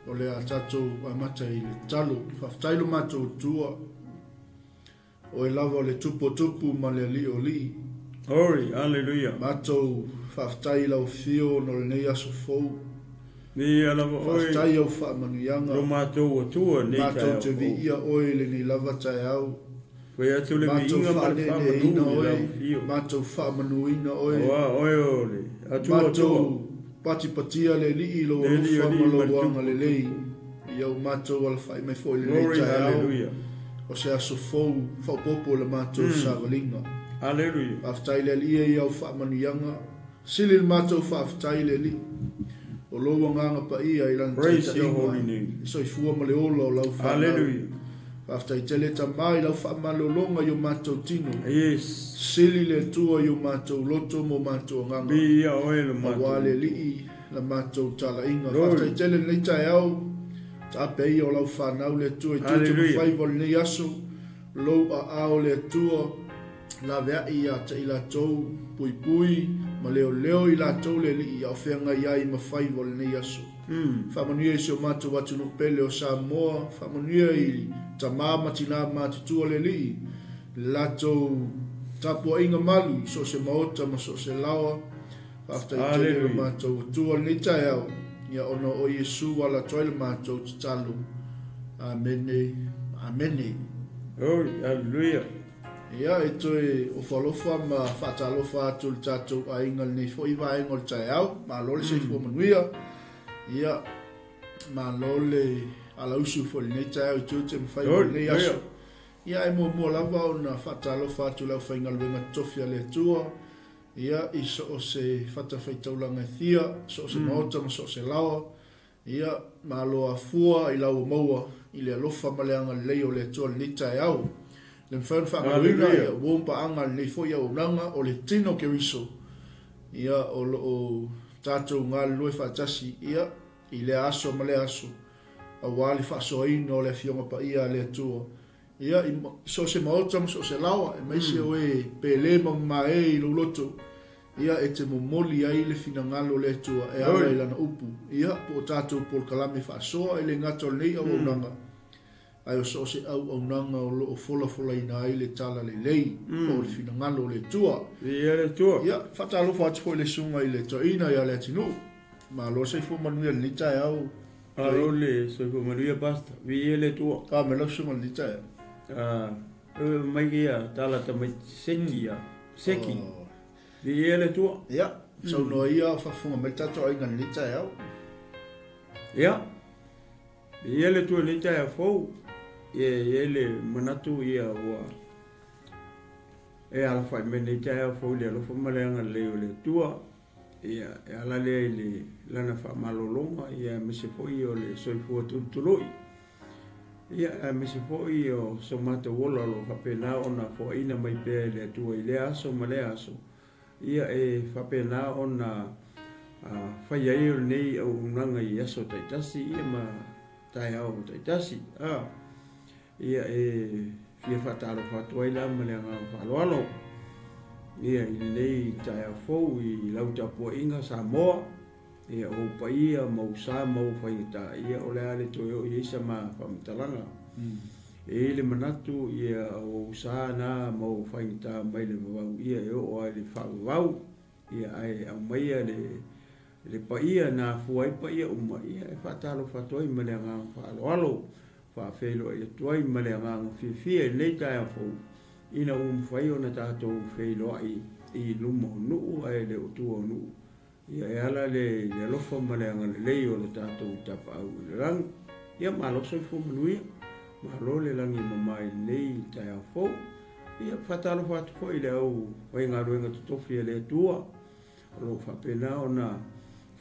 O le a tatou amata i le tatalo. Faafetai lo matou Atua, Oe lava o le Tupu o Tupu ma le Alii o Alii. Glory, Hallelujah. Matou faafetai i lau afio ona o lenei aso fou. Viia lava Oe. Faafetai i au faamanuiaga. Lo matou Atua i lenei taeao fou. Matou te viia Oe i lenei lava taeao. Fai atu le viiga ma le faamanu i lau afio. Matou faamanuina Oe. Aua Oe o le Atua o Atua. Matou patipatia le Alii i Lou alofa ma Lou agalelei. Ia ua matou alafai mai foi i lenei taeao, o se aso fou faaopoopo i le matou savaliga. Faafetai i le Alii e i au faamanuiaga. Sili le matou faafetai i le Alii o lou agaga paia i lana taitaiga, le soifua ma le ola o lau fanau. Faafetai tele Tama i lau faamalologa i o matou tino. Sili le Atua i o matou loto ma o matou agaga, aua le Alii la matou talaiga. Faafetai tele lenei taeao, taape ia o lau fanau le Atua i tiute ma faiva o lenei aso, lou aao le Atua, laveai ia te i latou, puipui ma leoleo i latou le Alii a o feagai ai ma faiva o lenei aso. Faamanuia i si o matou atunuu pele o Samoa, faamanuia i tama ma tina matutua le Alii, le latou tapuaiga malu i so o se maota ma so o se laoa, Faafetai tele i lo matou Atua i lenei taeao, ia ona o Iesu ua ala atu ai le matou tatalo. Amene, amene. Oi, aleluia. Ia, e toe ofo alofa ma faatalofa atu i le tatou aiga i lenei foi vaega o le taeao. Malo le soifua manuia. Ia, malo le alausu foi i lenei taeao i tiute ma faiva o lenei aso. Ia, ae muamua lava ona faatalofa atu i le aufaigaluega totofi a le Atua, Ia, i so o se fatafaitaulaga e fia, so o se maota ma so o se laoa, ia, malo afua i lau maua i le alofa ma le agalelei o le Atua i lenei taeao. Le mafai ona faamauina, ia, ua ou paaga i lenei foi auaunaga o le tino Keriso, ia, o lo o tatou galulue faatasi, ia, i lea aso ma lea aso, aua le faasoaina o le Afioga Paia a le Atua. Ia, i so o se maota ma so o se laoa, aemaise o e pele ma mamae i lou loto, ia, e te momoli ai le finagalo o le Atua e ala i Lana upu. Ia, po o tatou polokalame faasoa, e le gata o lenei auaunaga, ae o so o se auaunaga o lo o folafolaina ai le talalelei, po o le finagalo o le Atua. Viia le Atua. Ia, faatalofa atu foi i le Susuga i le Toeaina ia Leatinuu. Malo le soifua manuia i lenei taeao. Malo le soifua manuia Pastor. Viia le Atua. Ka me lau susuga i lenei taeao. Ah, mai ia tala tamaiti seki ia. Seki. Viia le Atua. Ia, saunoa ia o faafofoga mai le tatou aiga i lenei taeao. Ia. Viia le Atua i lenei taeao fou. Ia, e i ai le manatu ia ua e alafai mai lenei taeao fou i le alofa ma le agalelei o le Atua. Ia, e ala lea i le lana faamalologa, ia aemaise foi o le soifua tulutului. Ia, aemaise foi o so matou ola o lo o faapena ona foaina mai pea e le Atua i lea aso ma lea aso, ia e faapena ona fai ai o lenei auaunaga i aso taitasi ia ma taeao taitasi. A. Ia, e fia faatalofa atu ai la ma le agaga faaaloalo ia i lenei taeao fou i lau tapuaiga Samoa, ia o ou paia ma ou sa ma ou faigata, ia o le a le toe oo i ai sa ma faamatalaga. E i ai le manatu, ia o ou sa na ma ou faigata mai le vavau ia e oo lava i le faavavau, ia ae aumaia le le paia na afua ai paia uma, ia e faatalofa atu ai ma le agaga faaaloalo. Faafeiloai atu ai ma le agaga fiafia i lenei taeao fou, ina ua mafai ona tatou feiloai i luma o nuu ae le o tua o nuu, ia e ala lea i le alofa ma le agalelei o lo tatou Tapaau i le lagi. Ia malo soifua manuia, malo le lagi e mama i lenei taeao fou. Ia faatalofa atu foi i le aufaigaluega totofi a le Atua, O lo o faapena ona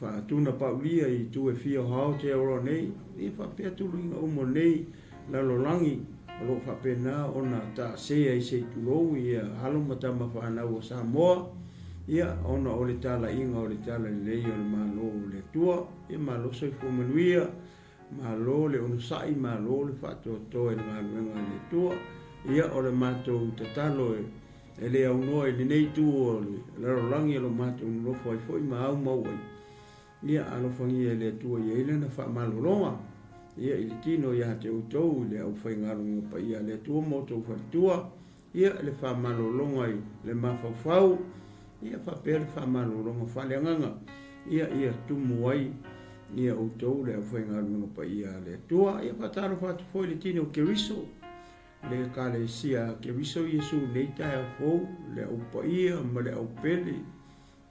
faatunapaulia i itu e fia o Aotearoa nei, ia faapea tuluiga uma o lenei lalolagi o lo o faapena ona taase ai se i tulou ia alo ma tama fanau a Samoa, ia ona o le talaiga o le talalelei o le Malo o le Atua. Ia malo soifua manuia, malo le onosai, malo le faatoatoa i le galuega a le Atua. Ia o le matou tatalo e E le aunoa i lenei itu o le lalolagi o lo matou nonofo ai foi ma aumau ai, ia alofagia e le Atua i ai lana faamalologa. Ia, i le tino ia te outou, i le aufaigaluega paia a le Atua ma outou faletua, ia, le faamalologa i le mafaufau, ia, faapea le faamalologa faaleagaga, ia, ia tumu ai ia outou le aufaigaluega paia a le Atua. Ia, faatalofa atu foi i le tino o Keriso, le Ekalesia a Keriso Iesu i lenei taeao fou, le au paia ma le au pele,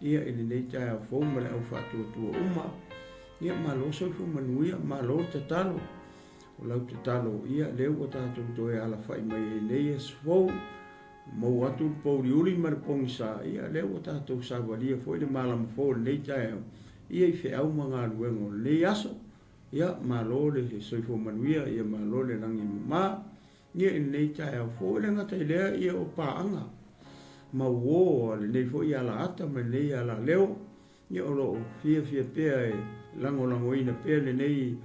Ia, i lenei taeao fou ma le au faatuatua uma, ia, malo soifua manuia, malo le tatalo. O lau tatalo, ia, lea ua tatou toe alafai mai ai nei aso fou, maua atu le pouliuli ma le pogisa, ia, lea ua tatou savalia foi le malama fou o lenei taeao, ia, i feau ma galuega o lenei aso. Ia, malo le soifua manuia, ia, malo le lagi e mama. Ia i lenei taeao fou, e le gata i lea, ia o paaga ma uo a lenei foi alaata ma lenei alaleo, ia o lo o fiafia pea e lagolagoina pea lenei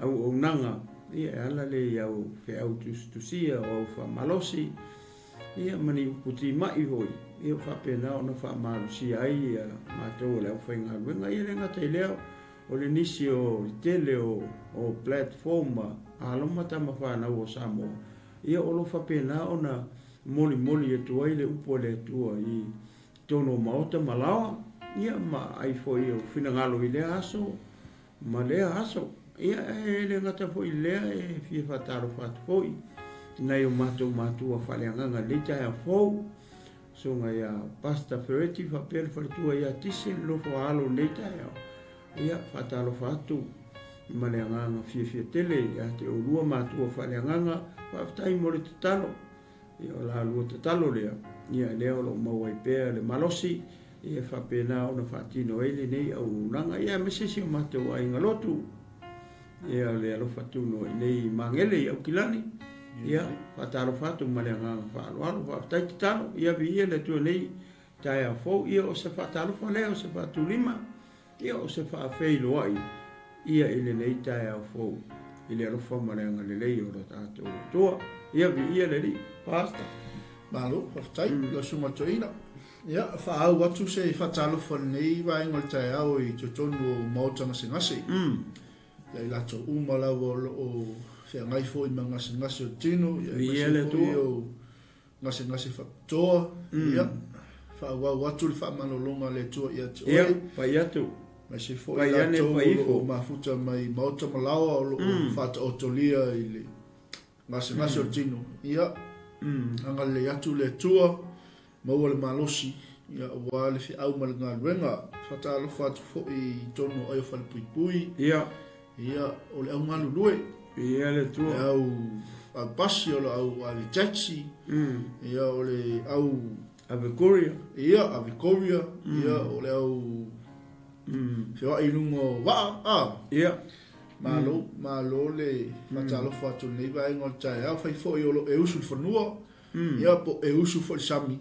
auaunaga, ia e ala lea i au feau tusitusia o au faamalosi, ia ma ni upu timai foi, ia faapena ona faamalosia ai ia matou o le aufaigaluega. Ia e le gata i lea, O le nisi o le tele o o platform a alo ma tama fanau o Samoa, ia o lo faapena ona molimoli atu ai le upu a le Atua i totonu o maota ma laoa, ia ma ai foi o finagalo i lea aso ma lea aso. Ia e le gata foi i lea e fia faatalofa atu foi i nai o matou matua faaleagaga i lenei taeao fou, Susuga ia Pastor Fereti faapea le faletua ia Tise le nofo a alo i lenei taeao. Ia, faatalofa atu ma le agaga fiafia tele ia te oulua matua faaleagaga, faafetai mo le tatalo. Ia, o la lua tatalo lea, ia lea o lo o maua ai pea le malosi, ia faapena ona faatino ai lenei auaunaga, ia aemaise si o matou aiga lotu. Ia, le alofa tunoa i nei Magele i Aukilani. Ia, faatalofa atu ma le agaga faaaloalo, faafetai tatalo, ia viia le Atua nei taeao fou. Ia, o se faatalofa lea, o se faatulima, ia, o se faafeiloai ia i lenei taeao fou i le alofa ma le agalelei o lo tatou Atua. Ia, viia le Alii. Pastor. Malo, faafetai, lau Susuga Toeaina. Ia, faaau atu se faatalofa i lenei vaega o le taeao i totonu o maota gasegase. Ia i latou uma lava o lo o feagai foi ma gasegase o le tino, ia aemaise foi o gasegase faapitoa. Ia, faaauau atu le faamalologa a le Atua ia te oe. Ia, pai atu. Aemaise foi i latou o lo o mafuta mai maota ma laoa o lo o faataotolia i le gasegase o le tino. Ia, agalelei atu le Atua. Maua le malosi, ia, aua le feau ma le galuega. Faatalofa atu foi i totonu o ai o Falepuipui. Ia. Ia, o le au galulue. Ia le Atua. Le au, au pasi, o le au ave taxi. Ia, o le au... Ave courier. Ia, ave courier. Ia, o le au feoai i luga o vaa, a. Ia. Malo, malo le faatalofa atu i lenei vaega o le taeao. Fai foi o lo o e usu i le fanua. Ia, po e usu foi i le sami.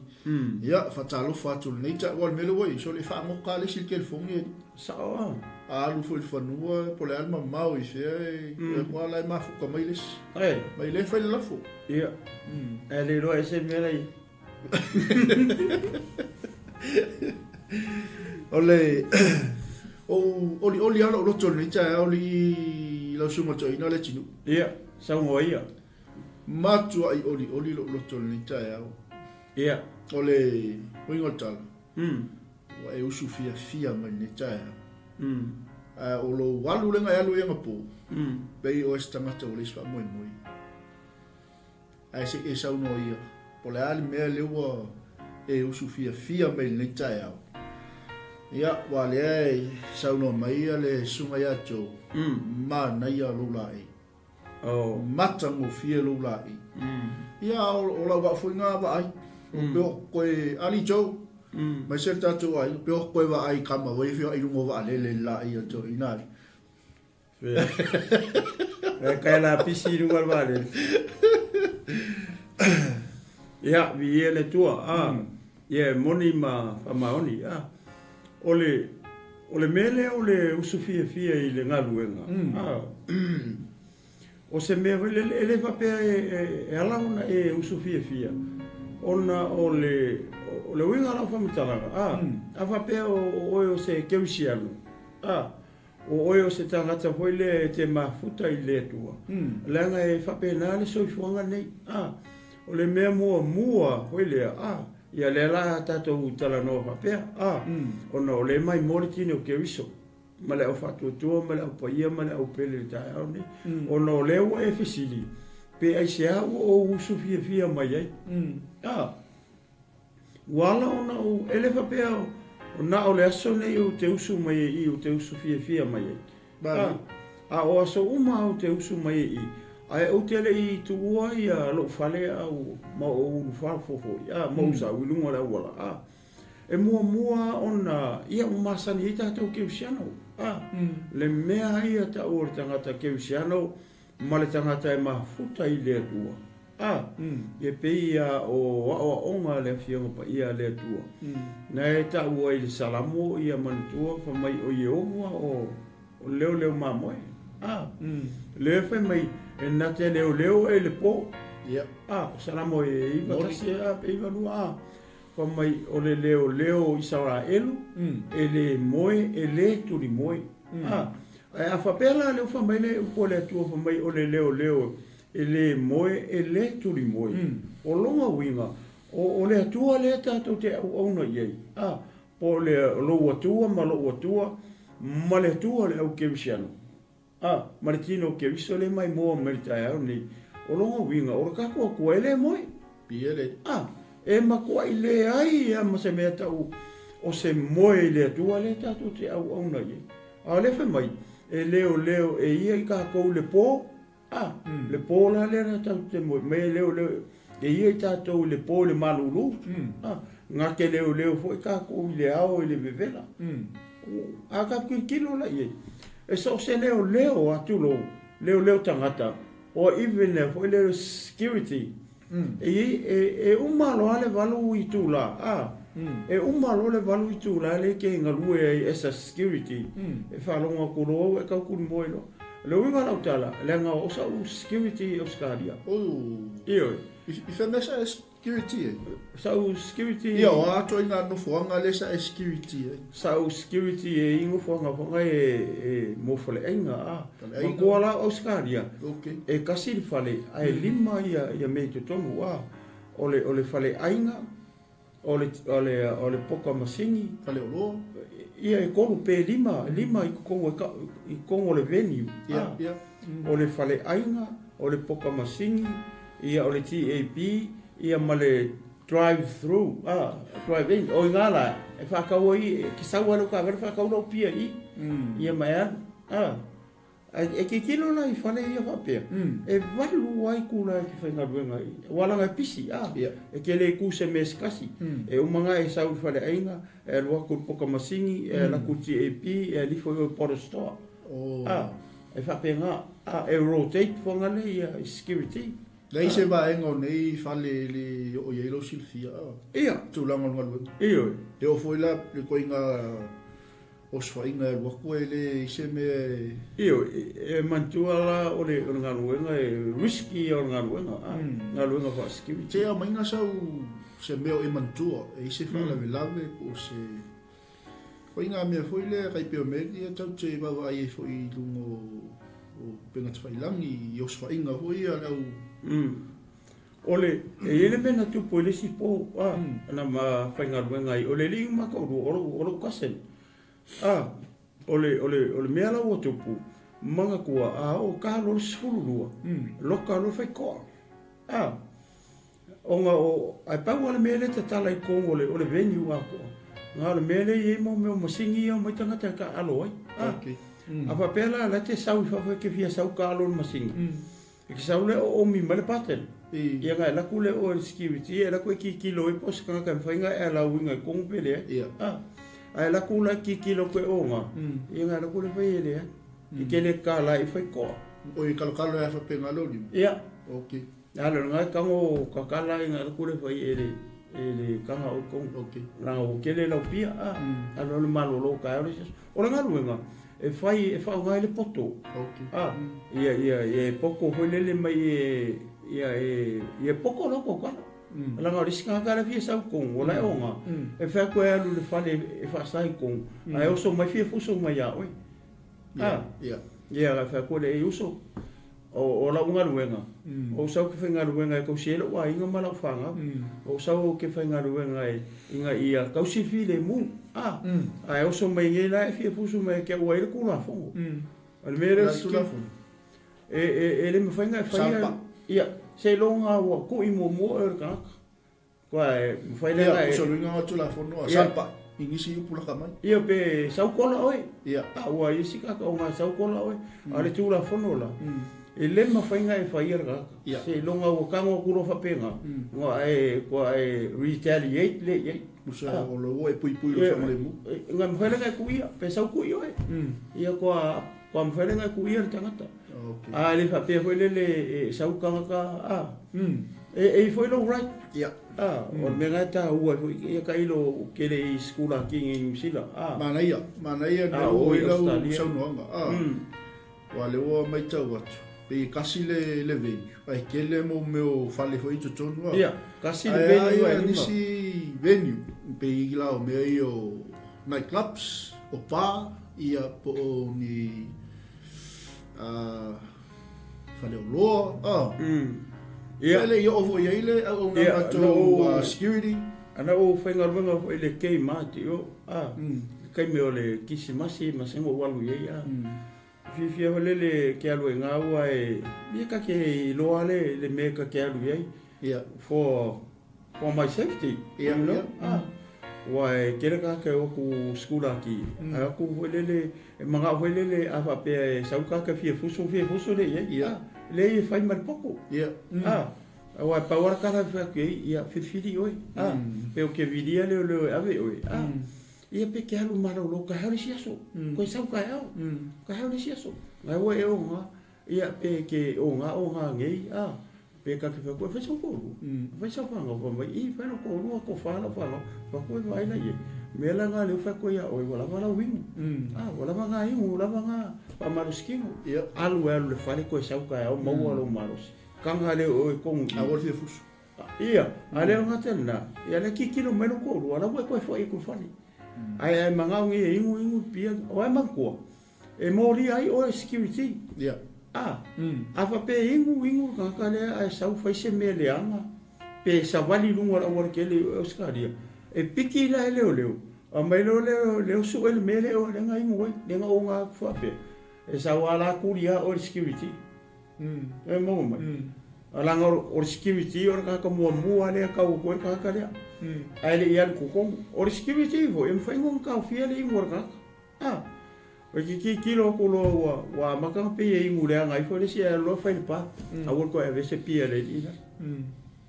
Ia, faatalofa atu i lenei taeao. Aua o le mea lea ua i ai, sole e faagoka lava le isi i le telefoni e. Sao lava. A alu foi i le fanua, po o le a le mamao i fea, e atu lava la e mafuta mai le isi. Mai lea fai le lafo. Ia. Ae le iloa ese mea la i ai. O le ou olioli lava lou loto i lenei taeao i lau susuga toeaina Leatinuu. Ia, saunoa ia. Matuai olioli lou loto i lenei taeao. Ia. O le uiga o le tala, ua e usu fiafia mai lenei taeao. Ae o lou alu lea na e alu ai anapo, pei o oe se tagata ua leai se faamoemoe. Ae se i e saunoa ia, po o le a le mea lea ua e usu fiafia mai lenei taeao. Ia, aua lea e saunoa mai le susuga ia Joe, manaia lou laei. Oh. Matagofie lou laei. Ia, o lau vaa foi na vaai. O pe o koe, Ali Joe, mai se le tatou aiga, pe o koe vaai kama wai whia i lunga o vaalele i laei a Joe, ina ali. E kai la pisi i lunga o le vaalele. Ia, viia le Atua. Ah, ia e moni ma faamaoni. Ah, o le O le mea lea o le usu fiafia i le galuega, o se mea foi lele, e le faapea e ala ona e usu fiafia, ona o le, o le uiga o lau faamatalaga, a faapea o oe o se kerisiano, a, O oe o se tagata foi lea e te mafuta i le Atua, leaga e faapena le soifuaga nei. A, o le mea muamua foi lea, a, ia lea la tatou talanoa faapea, a, ona o lea e maimoa le tino o Keriso, ma le au faatuatua ma le au paia ma le au pele i le taeao nei, ona o lea ua e fesili, pe aisea ua ou usu fiafia mai ai. A, Ua ala ona ou, e le faapea o na o le aso nei ou te usu mai ai i, ou te usu fiafia mai ai. A, a o aso uma ou te usu mai ai i, ae ou te le i tuua ia lou fale a ou, ma ou ulufafo foi, a, ma ou sau i luga o le auala, a. E muamua ona, ia ua masani ai tatou kerisiano, a. Le mea ia tau o le tagata kerisiano ma le tagata e mafuta i le Atua. A, e pei ia o aoaoga a le Afioga Paia a le Atua, na e taua i le Salamo ia manatua fai mai o Ieova o leoleo mamoe. A, lea fai mai e na te leoleo e le po. A, o Salamo e 91 a pe 92 a. Fai mai o le leoleo o Isaraelu e le moe e le tulimoe. A, ae a faapea la lea ua fai mai le upu a le Atua fai mai o le leoleo e le moe e le tulimoe. O lona uiga, o le Atua lea tatou te auauna i ai, a, po o le lou Atua ma lou Atua ma le Atua o le au kerisiano. A, ma le tino o Keriso lea mai moa mai le taeao nei, o lona uiga, o le tatou Atua e le moe. A, e matuai leai lava ma se mea tau o se moe i le Atua lea tatou te auauna i ai. A o lea fai mai, e leoleo e ia i tatou i le po, a, le po la lea na tatou te moe mai e leoleo e ia i tatou i le po i le malulu, a, na te leoleo foi tatou i le ao i le vevela. A tatou tilotilo la i ai, e so o se leoleo lava tulou, leoleo tagata, or even a foi lea security, e i ai, e uma loa le 8 itula, a, e uma loa le 8 itula lea e te galue ai as a security, e faalogo atu loa ua e tau kulimoe loa. O le uiga o lau tala, leaga o sa'u security i Ausetalia. Ioe. I fea mea sa e Security e? Sa'u security. Ia, o a ituaiga nofoaga lea sa e security ai? Sa'u security e i nofoaga foi e mo faleaiga a. Faleaiga. Matua la o Ausetalia. Okay. E tasi le fale ae lima ia mea i totonu a. O le faleaiga, o le poka masini. Faleoloa. Ia e tolu pe lima, lima i totonu i totonu o le venue. Ia, ia. O le faleaiga, o le poka masini, ia o le TAP, ia ma le drive through, a, drive in, o i ina la, e faatau ai, e te sau lava i lau taavale faatau lau pia i i, ia ma e alu, a. E tilotilo la i fale ia faapea, e 8 lava itula e te faigaluega ai, aua leaga e pisi, a, e te le tu i se mea se tasi, e uma ona e sau i le faleaiga, e alu atu i le poka masini, e alu atu i le TAP, e alu ifo i o i Porter Store. A, e faapena, a, e rotate foga lea ia i security. Leai se vaega o nei fale e le oo i ai lou silafia, a. Ia. Tulaga o le galuega. Ioe. E oo foi la i le ituaiga osofaiga e alu atu e leai se mea e. Ioe, e manatua la o le galuega e risky ia o le galuega, a, galuega faa-security. Se aumaiga sau se mea o e manatua, e i ai se faalavelave po o se. Ko i ngā mea foi lea kai pea o Meri ia tau te vaavaai ai foi i luga o upega tafailangi i osofaiga foi ia le au. O le, e i ai le mea na tupu i le isi po, a, na ma faigaluega ai, o le alii ma toalua, o lou, o lou cousin. A, o le, o le, o le mea la ua tupu, manatua, a oo ka loa le 12, loka loa le faitoa. A. Ona o, ae pau lava le mea lea e tatala i totonu o le, o le venue atoa, na o le mea lea e i ai mo mea o masini ia e omai tagata e taaalo ai. A, Okay. a faapea la, la e te sau i fafo e te fia sau taaalo i le masini, e te sau lea o omi mai le button. I. Ia na e alu atu lea oe i le security, e alu atu e tilotilo ai po o se tagata e mafai ona e allow ina i totonu pe leai. Ia. A, ae alu atu la e tilotilo atu e o na, ia na alu atu lea fai e leai. E tele kala i whai koa. O i kalokalo e awha pe ngā lori? Ia. Okay. Alo nga tango kakala i ngā kule whai e le e le kanga o kong. Okay. Langa o kele lau pia a. Alo le malolo ka alo se. O le galuega e whai e whaonga i le poto. Okay. A ia ia ia e poko hoi lele mai e ia e ia poko lo ko kala. Langa o le isi tagata la fia sau kong o la e onga. E whai koe alu le whale e whaasai kong. Ae oso mai fia fuso mai a oe. Ah. Ia. Ia, la fai atu le e uso. O lau galuega, o ou sau ke faigaluega e tausi ai lou aiga ma lau fanau. O ou sau ke faigaluega e ina ia tausi filemu. A, ae oso mai nei la e fia fusu mai ke au ai le Tulafono. O le mea lea e le mafai ona e faia. Ia, seiloga ua tui muamua oe o le tagata. Kua e mafai lea na e. Ia, o se luiga o Tulafono a Salpa i nisi upu laka mai. Ia, pe sau kola oe. Ia. A ua i isi kaka o ngā sau kola oe. A le Tulafono la, e le mafai na e faia le tagata. Ia. Seiloga ua tago atu loa faapena, kua e, kua e retaliate lea i ai. Usa o lo ua e puipui lo saogalemu. Nga mafai lea na e kuia, pe sau kui oe. Ia, kua, kua mafai lea na e kuia le tagata. Okay. A le faapea foi lele e sau tagata, a. E i ai foi lou right. Ia. A, o le mea lena e taua ai foi ia tailo kele i sikula king i Niu Sila. A. Manaia, manaia le ua i lau saunoaga. A. Aua lea ua matau atu, pei e kasi le le venue, ae tele mo mea o fale foi i totonu. A. Ia, kasi le venue ae lima. Nisi venue, pei la o mea ia o night clubs, o bar, ia po o ni faleoloa, a. Ia. Ia le i oo foi i ai le auaunaga tou security. Ana ou faigaluega foi i le Kmart i o, a, le taimi o le Kisimasi ma se ou alu i ai, a. Fiafia foi lele ke alu ai ngā ua e, ia ka ke iloa le, le mea ka ke alu i ai. Ia. For my safety, you know, a. Ua e tele ka ke o ku skula ki, a ku foi lele, E manao foi lele a faapea e sau ka fia fuso, fia fuso le i ai. Ia. Le e fai ma le poto. Ia. A, aua e pau lava le tala e fai atu i ai, ia filifili oe. A, pe o ke vilia leo leo e ave oe. A, ia pe ke alu malolo ka heo le isi aso. Koe sau taeao. Ka heo le isi aso. Ngai ua e oga, ia pe ke oga oga nei, a, pe ka ke fai atu, e fai sau toalua. E fai sau fanau, fai mai, i, fai lou toalua, tofa lau fanau, fai atu e vaai la i ai. Mea la na lea ua fai atu ai ia oe, ua lava lau inu. A, ua lava na inu, ua lava na faamalositino. Alu e alu i le fale toe sau taeao maua lou malosi. Taga lea o oe i totonu i i. A ua le fia fusu. Ia, a le o gata lena, ia lea tilotilo mai lou toalua, la ua e toe foi atu i le fale. Ae a e manao nei e inu, inu pia, o ai manatua? E molia ai oe security. Ia. A. A faapea e inu, inu le tagata lea ae sau fai se mea leaga, pe savali i luga o le aualatele i Ausetalia, e piki la e leoleo, aumai loa lea leo sue le mea lea lea na inu ai, lea na oga atu faapea, e sau lava la tuli lava oe i le security. E maua mai. Leaga o le security o le tagata muamua lea e tau atu ai le tagata lea, ae le i alu i totonu. O le security foi, e mafai ona taofia le inu a le tagata. A, ua te tilotilo atu loa ua, ua amata ona pei e inu leaga ifo le isi ae alu loa fai le pa. Aua le toe ave se pia i le alii la.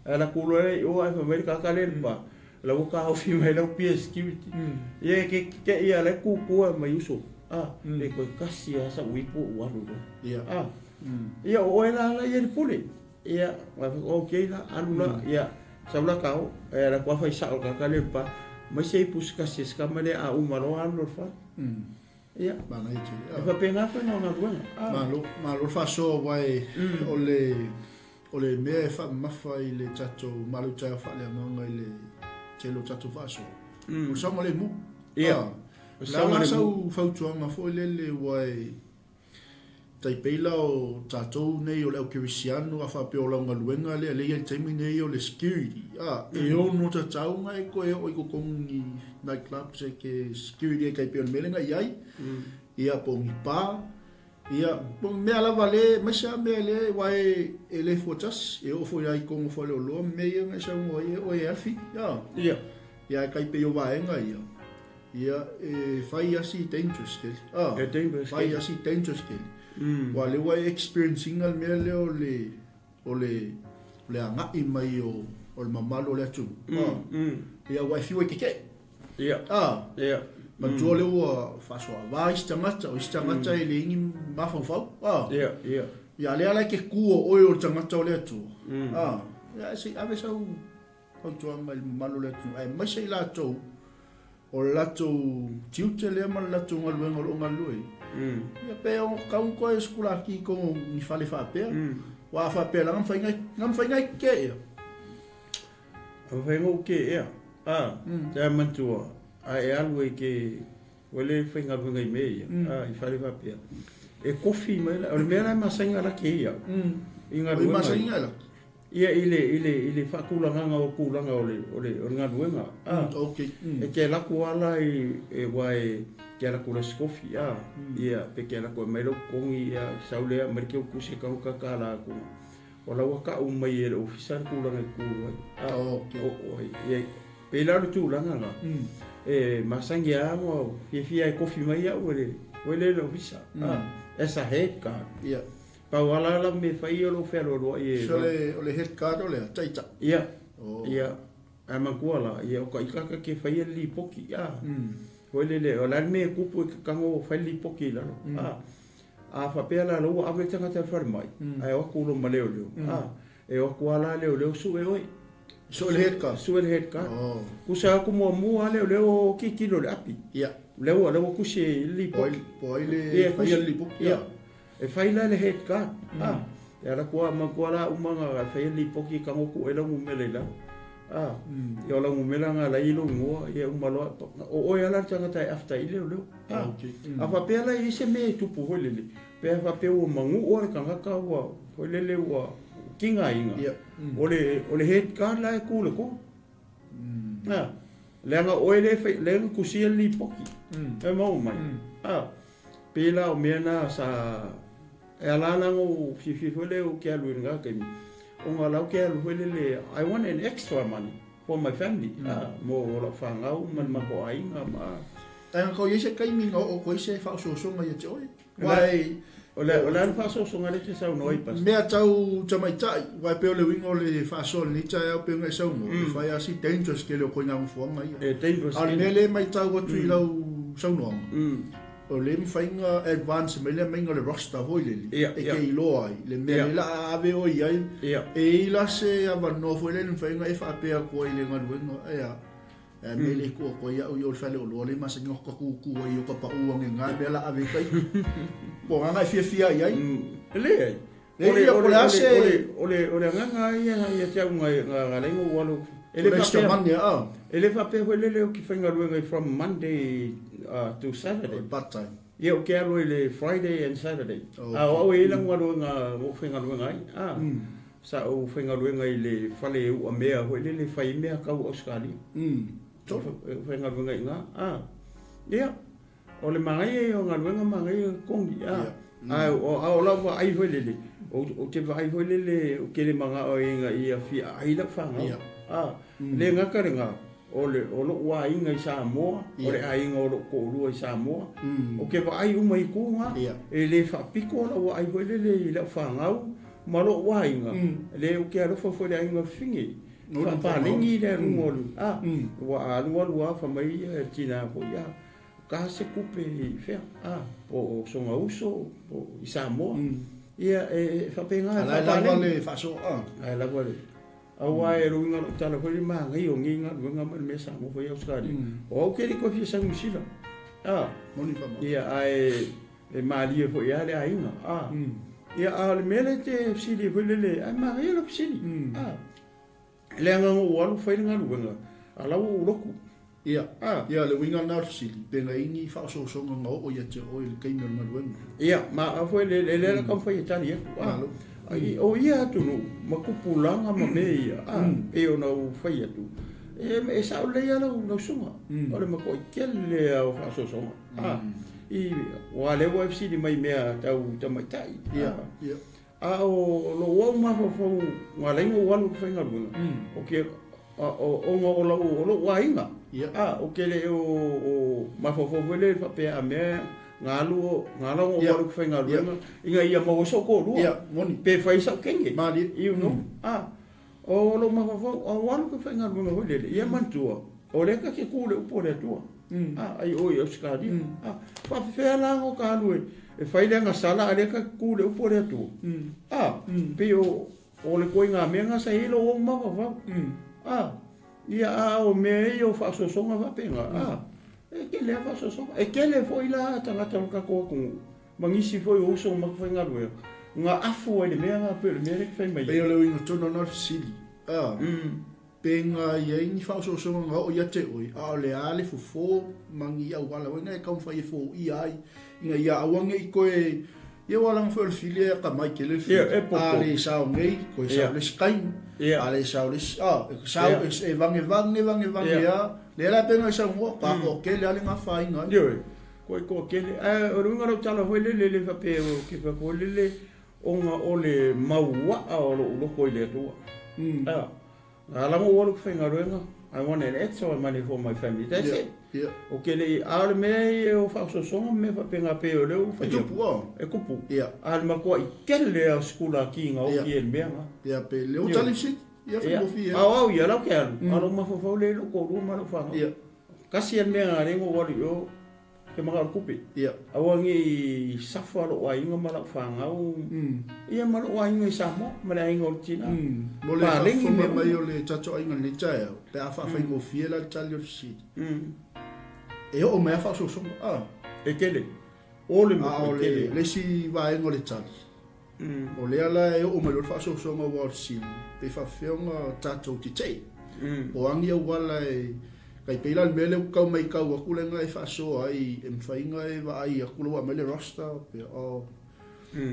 Ae alu atu loa i o ae fai mai le tagata lea i le pa, la ua taofi mai lau pia e security. Ia e te te i a la e tutu ai mai uso. A, e toe tasi lava sau ipu ou alu loa. Ia. A, ia o oe la la i ai le pule. Ia, okay la, alu la, ia, sau la tao, e ala atu lava fai sao i le tagata lea i le pa, mai se ipu se tasi e sikama lea, a uma loa alu loa i le fale. Ia, Manaia tele. e faapena faiga o galuega. Malo, malo le faasoa aua e, o le, o le mea e faamamafa i le tatou malu taeao faaleagaga i le tele o tatou faasoa, o le saogalemu. Ia, O le a la sau fautuaga foi lele aua e, Tai pei la o tatou nei o le au kerisiano a faapea o lau galuega lea lea i ai le taimi nei o le security a e ono tatau ona e toe oo i totonu ni night clubs e ke security e tai pei o le mea lea na i ai ia po o ni bar ia po o mea lava le aemaise lava mea lea aua e le fua tasi e oo foi lava i totonu o faleoloa ma mea ia na e saunoa ai e oe e Alfie a ia e tai pei o vaega ia. Ia, e fai asi dangerous tele. Ah, e dangerous fai asi dangerous tele. Ua lea ua e experience ina le mea lea o le, o le, o le agai mai o, o le mamalu o le atunuu. Ah. Ia, ua e fiu e kekeʻi. Ia. Ah. Ia. Manatua lea ua faasoava isi tagata, o isi tagata e leai ni mafaufau. Ah. Ia, ia. Ia, lea la e ke ku o oe o le tagata o le Atua. Ah. Ia, se i ave sau fautuaga i le mamalu o le atunuu, aemaise i latou o le latou tiute lea ma le latou galuega o lo o galulue ai. Ia pe ono tatau ona toe sikulaki i totonu o ni fale faapea, aua a faapea la, na mafai ona e kē ea. Na mafai ona ou kē ea. A, te manatua, a e alu ai ke. Ua le faigaluega i mea ia, i fale faapea. E kofi mai la, o le mea la e masani ona laki ai au, i galuega. O masani ona e laki? Ia, i le, i le, i le faatulagaga o tulaga o le, o le, o le galuega. Okay. E te alu atu lava la i, e, aua e te alu atu i le aso kofi, a, ia, pe te alu atu e aumai lou totogi, ia, sau lea aumai le teutusi e tago $1 atu. O la ua tau mai e le ofisa le tulaga e tu ai. Okay. O, ia, pei la o le tulaga lena, e masani lava ma fiafia e kofi mai au e le, foi lea i le ofisa, as a head guard. Ia. Pau lava la lau mea e fai o lou fealoaloai e... So o le head guard o le a? Taita? Ia. Ia. Ae manatua la, ia o ka ika ka ke faia le lipoti, a. Foi lele, o le a le mea e tupu e te tago fai le lipoti i lalo, a. A faapea la lou ua ave le tagata i le falemai, ae o atu loa ma leoleo, a, e o atu lava la leoleo sue oe. Sue le head guard. Sue le head guard. Tusa atu muamua lava leoleo tilotilo i le api. Ia. Lea ua, lea ua tusi i le lipoti. Po ai le faia le lipoti. Ia. E fai la le head guard. A, e alu atu lava, manatua la uma ona faia le lipoti, tago atu oe lau numera i lalo. A, ia o lau numera lena la e i ai lou igoa, ia uma loa, o oe lava la le tagata e after ai leoleo. A, a faapea la e i ai se mea e tupu foi lele, pe a faapea ua manu'a le tagata ua foi lele ua tigaina, o le, o le head guard la e tu i le tonu. A, leaga o oe lea e fai, lea na tusia le lipoti, e maua mai. A, pei la o mea na sa, e ala la ona ou fiafia foi lea ou te alu i lena taimi, ona o la ou te alu foi lele, I want an extra money for my family, a, mo lau fanau ma le matou aiga ma. Ae na tau i ai se taimi na oo atu ai se faaosoosoga ia te oe? Aua e. O le a le faaosoosoga lea e te saunoa ai, Pastor? Mea tau tamaitai, aua e pei o le uiga o le faasoa i lenei taeao pei ona e saunoa, e fai lava si dangerous tele o ituaiga nofoaga ia. E dangerous tele. A o le mea lea e matau atu i lau saunoaga, o lea e mafai ona advance mai le aumaiga o le roster foi lele, e te iloa ai le mea lea o le a ave oe i ai. E i ai la se avanoa foi lea e mafai ona e faapea atu ai i le galuega, e a? E mea le kua koe ia'u i o le fale oloa le masani o ka kūkū ai o ka paʻu ange ngā mea la ave kai. Po ngā ngai fiafia i ai. Leai. Le ia po le a se... O le agaga ia ia te au ngā ngā lengo ua alu. E le faapea money a. E le faapea foi lele o ki faigaluega i from Monday to Saturday. Part time. Ia o ke alu i le Friday and Saturday. A o au e i ai lau galuega o faigaluega ai. Sa ou faigaluega i le fale u'a mea foi lele fai mea kau Ausetalia. Faigaluega i ina. A, ia, o le manaia ia o galuega manaia totogi. A, a o lau vaai foi lele, ou te vaai foi lele ou te le manao ina ia fia ai lau fanau. A, le gata lena, o le o lou aiga i Samoa, o le aiga o lou toalua i Samoa, ou te vaai uma i itu na, e le faapito lau vaai foi lele i lau fanau ma lou aiga, le ou te alofa foi i le aiga fafine, faapaleni le aluga o le, a, ua alu alu lava fai mai le tina foi, a, ka se tupe i fea, a, po o sona uso po o i Samoa, ia e faapena e faapaleni. A la e lava le faasoa. A e lava le. Aua e luiga lou tala foi le manaia o nei galuega ma le mea sa nofo ai Ausetalia. O au ke le toe fia sau Niu Sila. A. Ia ae e malie foi lava le aiga. A. Ia a o le mea lea e te fesili ai foi lele, ae manaia lau fesili. A. Leaga na ou alu fai le galuega, a la ua ou lotu. Ia. A. Ia le uiga lena o le fesili, pe na i ai ni faaosoosoga na oo ia te oe i le taimi o le galuega? Ia, ma a foi le lea la taumafai e tali atu. A. Malo. O ia atunuu ma tupulaga ma mea ia, a, pei ona ou fai atu, e sao lelei lava lau susuga, o le matuai tele lava o faaosoosoga. A. I, aua o lea ua e fesili mai i mea tau tamaitai. Ia, ia. A o lou au mafaufau na ala ai ona ou alu i le faigaluega, o ke, ona o lau, o lou aiga. A, ou te le o mafaufau foi lea faapea a mea na alu, na ala ona ou alu i le faigaluega ina ia maua ai sou toalua, pe fai sau teine, you know. A, o lou mafaufau, a ou alu i le faigaluega foi lele, ia manatua, o lea ta te tu i le upu a le Atua. A, ai oe i Ausetalia. A, faapefea la ona ta alu e fai le agasala a o lea ta te tu i le upu a le Atua? A, pei o, o le ituaiga mea lena sa i ai lou au mafaufau. A, ia a o mea ia o faaosoosoga faapena, a, e tele lava faaosoosoga. E tele foi la tagata o le tatou atunuu ma nisi foi o uso ma faigaluega na afu ai i le mea lena pei o le mea lea e te fai mai ai. Pei o le uiga tonu lena o le fesili. A. Pega i ai ni faaosoosoga na oo ia te oe, a o le a le fofo ma ni auala foi na e taumafai e foia ai, ina ia aua ne i toe, ia ua laga foi o le fili e atamai tele le fili. Ia, e popo. A le sao nei, toe sao Ia. le isi taimi. Ia. A le sao le isi, a, e sao, Ia. e vage vage vage vage Ia. lava. Lea la pei ona e saunoa, pa toatele lava le gafaina ai. Ioe, koe toatele. Ae o le uiga o lau tala foi lele, le faapea o ke fai foi lele, ona o le mauaa o lou loto i le Atua. A, a laga ou alu i le faigaluega, I want an extra money for my family. That's it. Ia. O ke le i, a o le mea ia o faaosoosoga ma mea faapena pei o lea ua E fai atu. tupu a? E tupu. Ia. A le matua i tele lava o sikula ki na oki e le mea na. Ia, pe le o tali si, ia faigofie. A o au ia lau ke alu, a lou mafaufau lea i lou toalua ma lau fanau. Ia. Tasi a le mea na lea na ou alu i o, ke maka o le tupe. Ia. Aua ne i safa lou aiga ma lau fanau. Ia ma lou aiga i Samoa, ma le aiga o le tina. Mo le Paleni faafofoga mea mai uma. o le tatou aiga i lenei taeao, pe a faafaigofie la le tali o le fesili. E oo mai lava faaosoosoga. Ah. E tele. O le A mea o e le tele. le isi vaega o le tali, o lea la e oo mai loa le faaosoosoga aua o le fesili, pe faapefea ona tatou tetee. Po o a ni auala e tai pei la le mea lea ua tau matau atu lea e faasoa ai e mafai ona e vaai atu ua aumai le roster pe o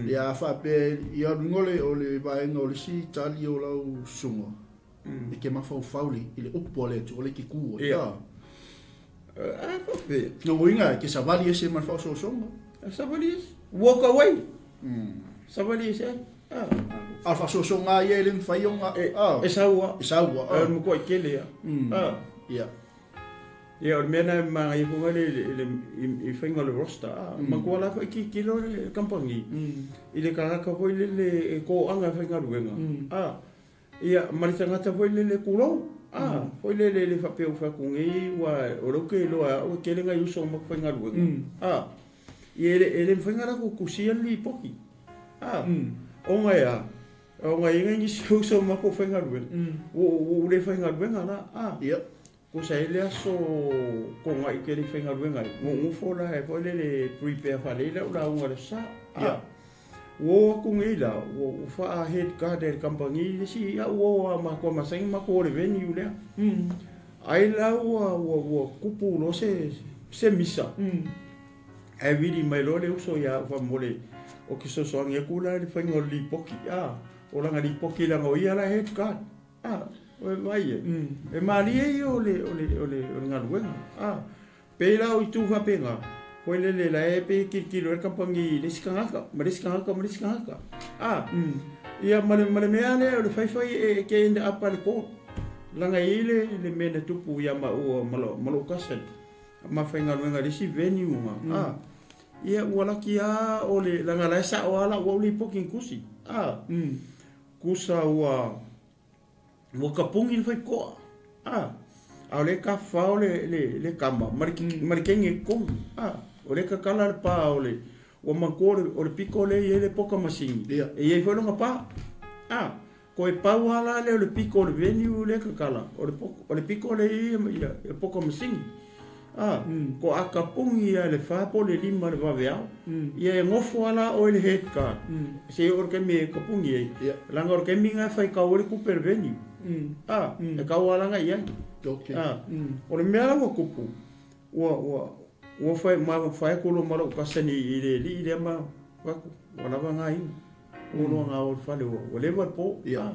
ia a faapea ia luga o le o le vaega o le isi tali o lau susuga e te mafaufau i le upu a le Atua lea e te tu ai. Ia. A. A faapea. Lona uiga e te savali ese ma le faaosoosoga. Savali ese. Walk away. Savali ese ai. A. A o le faaosoosoga lava ia e le mafai ona a. E sau lava. E sau lava. E matua tele lava. A. Ia. Ia, o le mea lena e manaia foi lea i faiga o le roster. A, matua la foi tilotilo le kamupani i le tagata foi lele e toaga e faigaluega. A, ia, ma le tagata foi lele tulou. A, foi lele e le faapea ua fai atu nei, ua o lea ou te iloa e au e tele nai uso ma faigaluega. A, ia e le mafai ona latou tusia le lipoti. A, ona e a? Ona e i ai nisi uso ma faigaluega. Ua ou le faigaluega la. A, Ia. Kusa e le aso togai ke le faigaluega ai. Ua ou nofo la e foi lele prepare faalelei lau lauga i le sa. Ia. Ua o atu nei la, ua faa head guard e le kamupani le isi au ua o a matou masani matou o le venue lea. Ai la ua kupu loa se misa. Ae vili mai loa le uso ia au faamolemole o ke fesoasoani atu la i le faiga o le lipoti. O lana lipoti leaga o ia la e head guard. A, o e vaai e, e malie ia o le, o le, o le, o le galuega. A, pei la o itu faapena, foi lele la e pei e tilotilo ai le kamupani i le isi tagata, ma le isi tagata, ma le isi tagata. A, ia ma le, ma le mea lea o le faifai e ke end up i le court. Leaga e i ai le, le mea na tupu ia maua ma lou, ma lou cousin, ma faigaluega i le isi venue na. A, ia ua laki lava o le, leaga la e sao lava lau au lipoti i tusi. A, Kusa ua ua kapuni le faitoa. A a o lea e tafafao le le le kama ma le ma le kegi i totonu. A o lea e tatala le pa o le ua manatua o le o le pito lea e i ai le poka masini Ia. e i ai foi lona pa. A toe pau lava la lea o le pito o le venue lea e tatala o le o le pito lea e i ai ia le poka masini. A, ko a kapuni ia le fa po o le lima i le vaveao, ia e nofo lava la oe i le head guard, seia oo i le taimi e kapuni ai, leaga o le taimi lena e faitau ai le tupe a le venue. A, e kau lava la i ai. A, o le mea la ua tupu, ua, ua, ua fai, ma fai atu loa ma lou kaseni i le alii lea ma fai atu, ua lava na aiga. Ua loa na o i le fale ua, ua leva le po. A.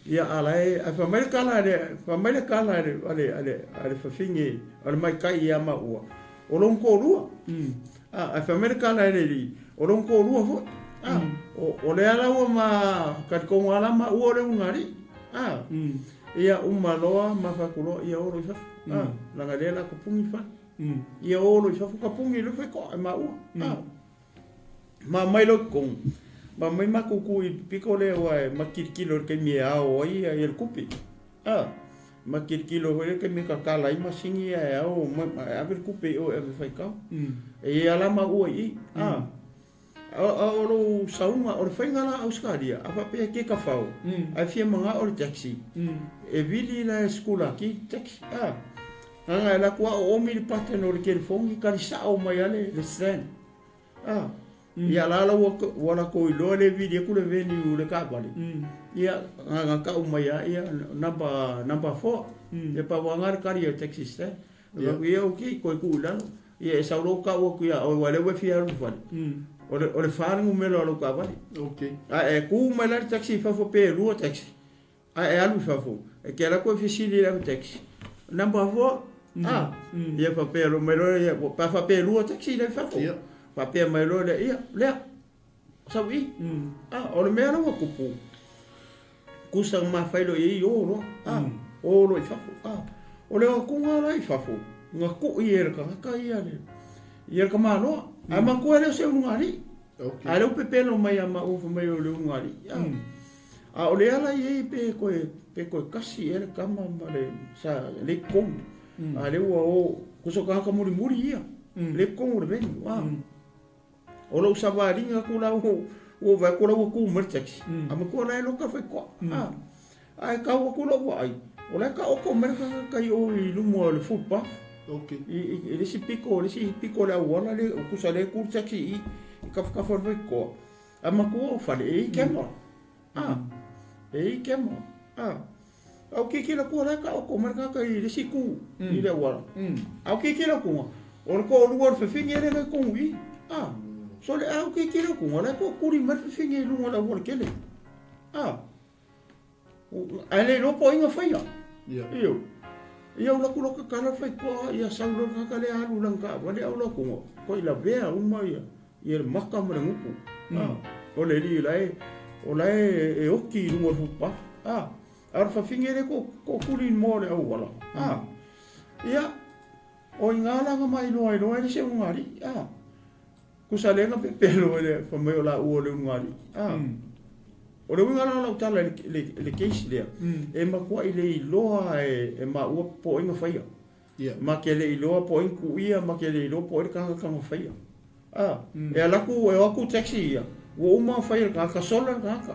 Ia, a la e, ae fai mai le tala a le, fai mai le tala a le, a le, a le, a le fafine, a le maita'i ia maua, o lona toalua. A, ae fai mai le tala a le alii, o lona toalua foi. A, o lea la ua ma talitonu lava la maua o le ulugalii. A, ia uma loa ma fai atu loa, ia o loa i fafo. A, leaga lea o le a tapuni le fale. Ia o loa i fafo tapuni loa faitoa e maua. A. Ma aumai loa i totonu, ma aumai matou tu i le pito lea aua e ma tilotilo i le taimi e ao ai le tupe. A, ma tilotilo foi i le taimi e tatala ai masini ia e ao ma e ave le tupe i o e ave e faitau. E i ai lava la maua i i. A, a o lou sauga, o le faiga la a Ausetalia, a faapea e te tafao, ae fia manao i le taxi, e vili la e sikulaki le taxi. A, leaga e alu atu lava oomi le button o le telefoni, tali sao mai lava le stand. A, ia la la ua, ua latou iloa le vili atu le venue i le taavale. Ia, nga kau mai a ia number number 4. Ia pa wa nga kari o taxi stand. Ia ia okay ko ku la. Ia e sau lo kau aku ia o wale we fia lu fale. O le fa numero lo ka vale. Okay. A e ku mai la taxi fa fo pe lu taxi. A e alu fa fo. E ke la ko fisili la taxi. Number 4. Ah. Ia fa pe lo mai lo ia pa fa pe lu taxi le fa fo. Fa pe mai lo le ia le. Sau i. Ah, o le mea la ua kupu. Kusa ma whailo i o roa. Ah, o ro i fafo. Ah, o le akunga la i fafo. Nga ku i e ka ka ia le. Ia ka maloa. A ma ku ele se ungari. Okay. A le upe pelo mai a ma ufa mai o le ungari. Ah. A o le ala i pe koe kasi e le kama ma le sa le kong. A le ua o kuso ka ka muri muri ia. Le kong le veni. Ah. O lou savaliga aku la ua vae aku la ua ku mai le taxi. A matua la e loka faikoa. A ae kau aku lou vaai. O la e kaoko mai le kakakai o i luma o le footpath. Okay. I le isi piko, le isi piko le auala le kusa le ku le taxi i kafakafa o le faikoa. A matua o fale e i camera. A e i camera. A au kiki la kua la kaoko mai le kakakai i le isi ku i le auala. Au kiki la kuga. O le ko lua le fefini ele le kongu i. Ah. So le au ke kira ko ngala ko kuri mai fefini i lunga la wala kele. Ah. Ale lo po inga faia. Ia. Io. Ia ula ku loka kala fai ko ia sau lo ka kale alu lang ka wale au la ko ko ila vea uma ia. Ia maka ma le ngupu. Ah. O le li la e o la e oki i lunga fu pa. Ah. Ar fa fingere ko ko kuri mo le au wala. Ah. Ia o i ngā langa mai loa i loa e le se ungari. Ah. Kusa lenga pe pelo le fa mai o la ua le ungari. Ah. O le uinga la lau tala le case lea. E makua i le iloa e ma ua po inga whaia. Yeah. Ma ke le iloa po inga kuia, ma ke le iloa po inga kanga whaia. Ah. E alaku, e oku taxi ia. Ua uma whaia kaka sola kaka.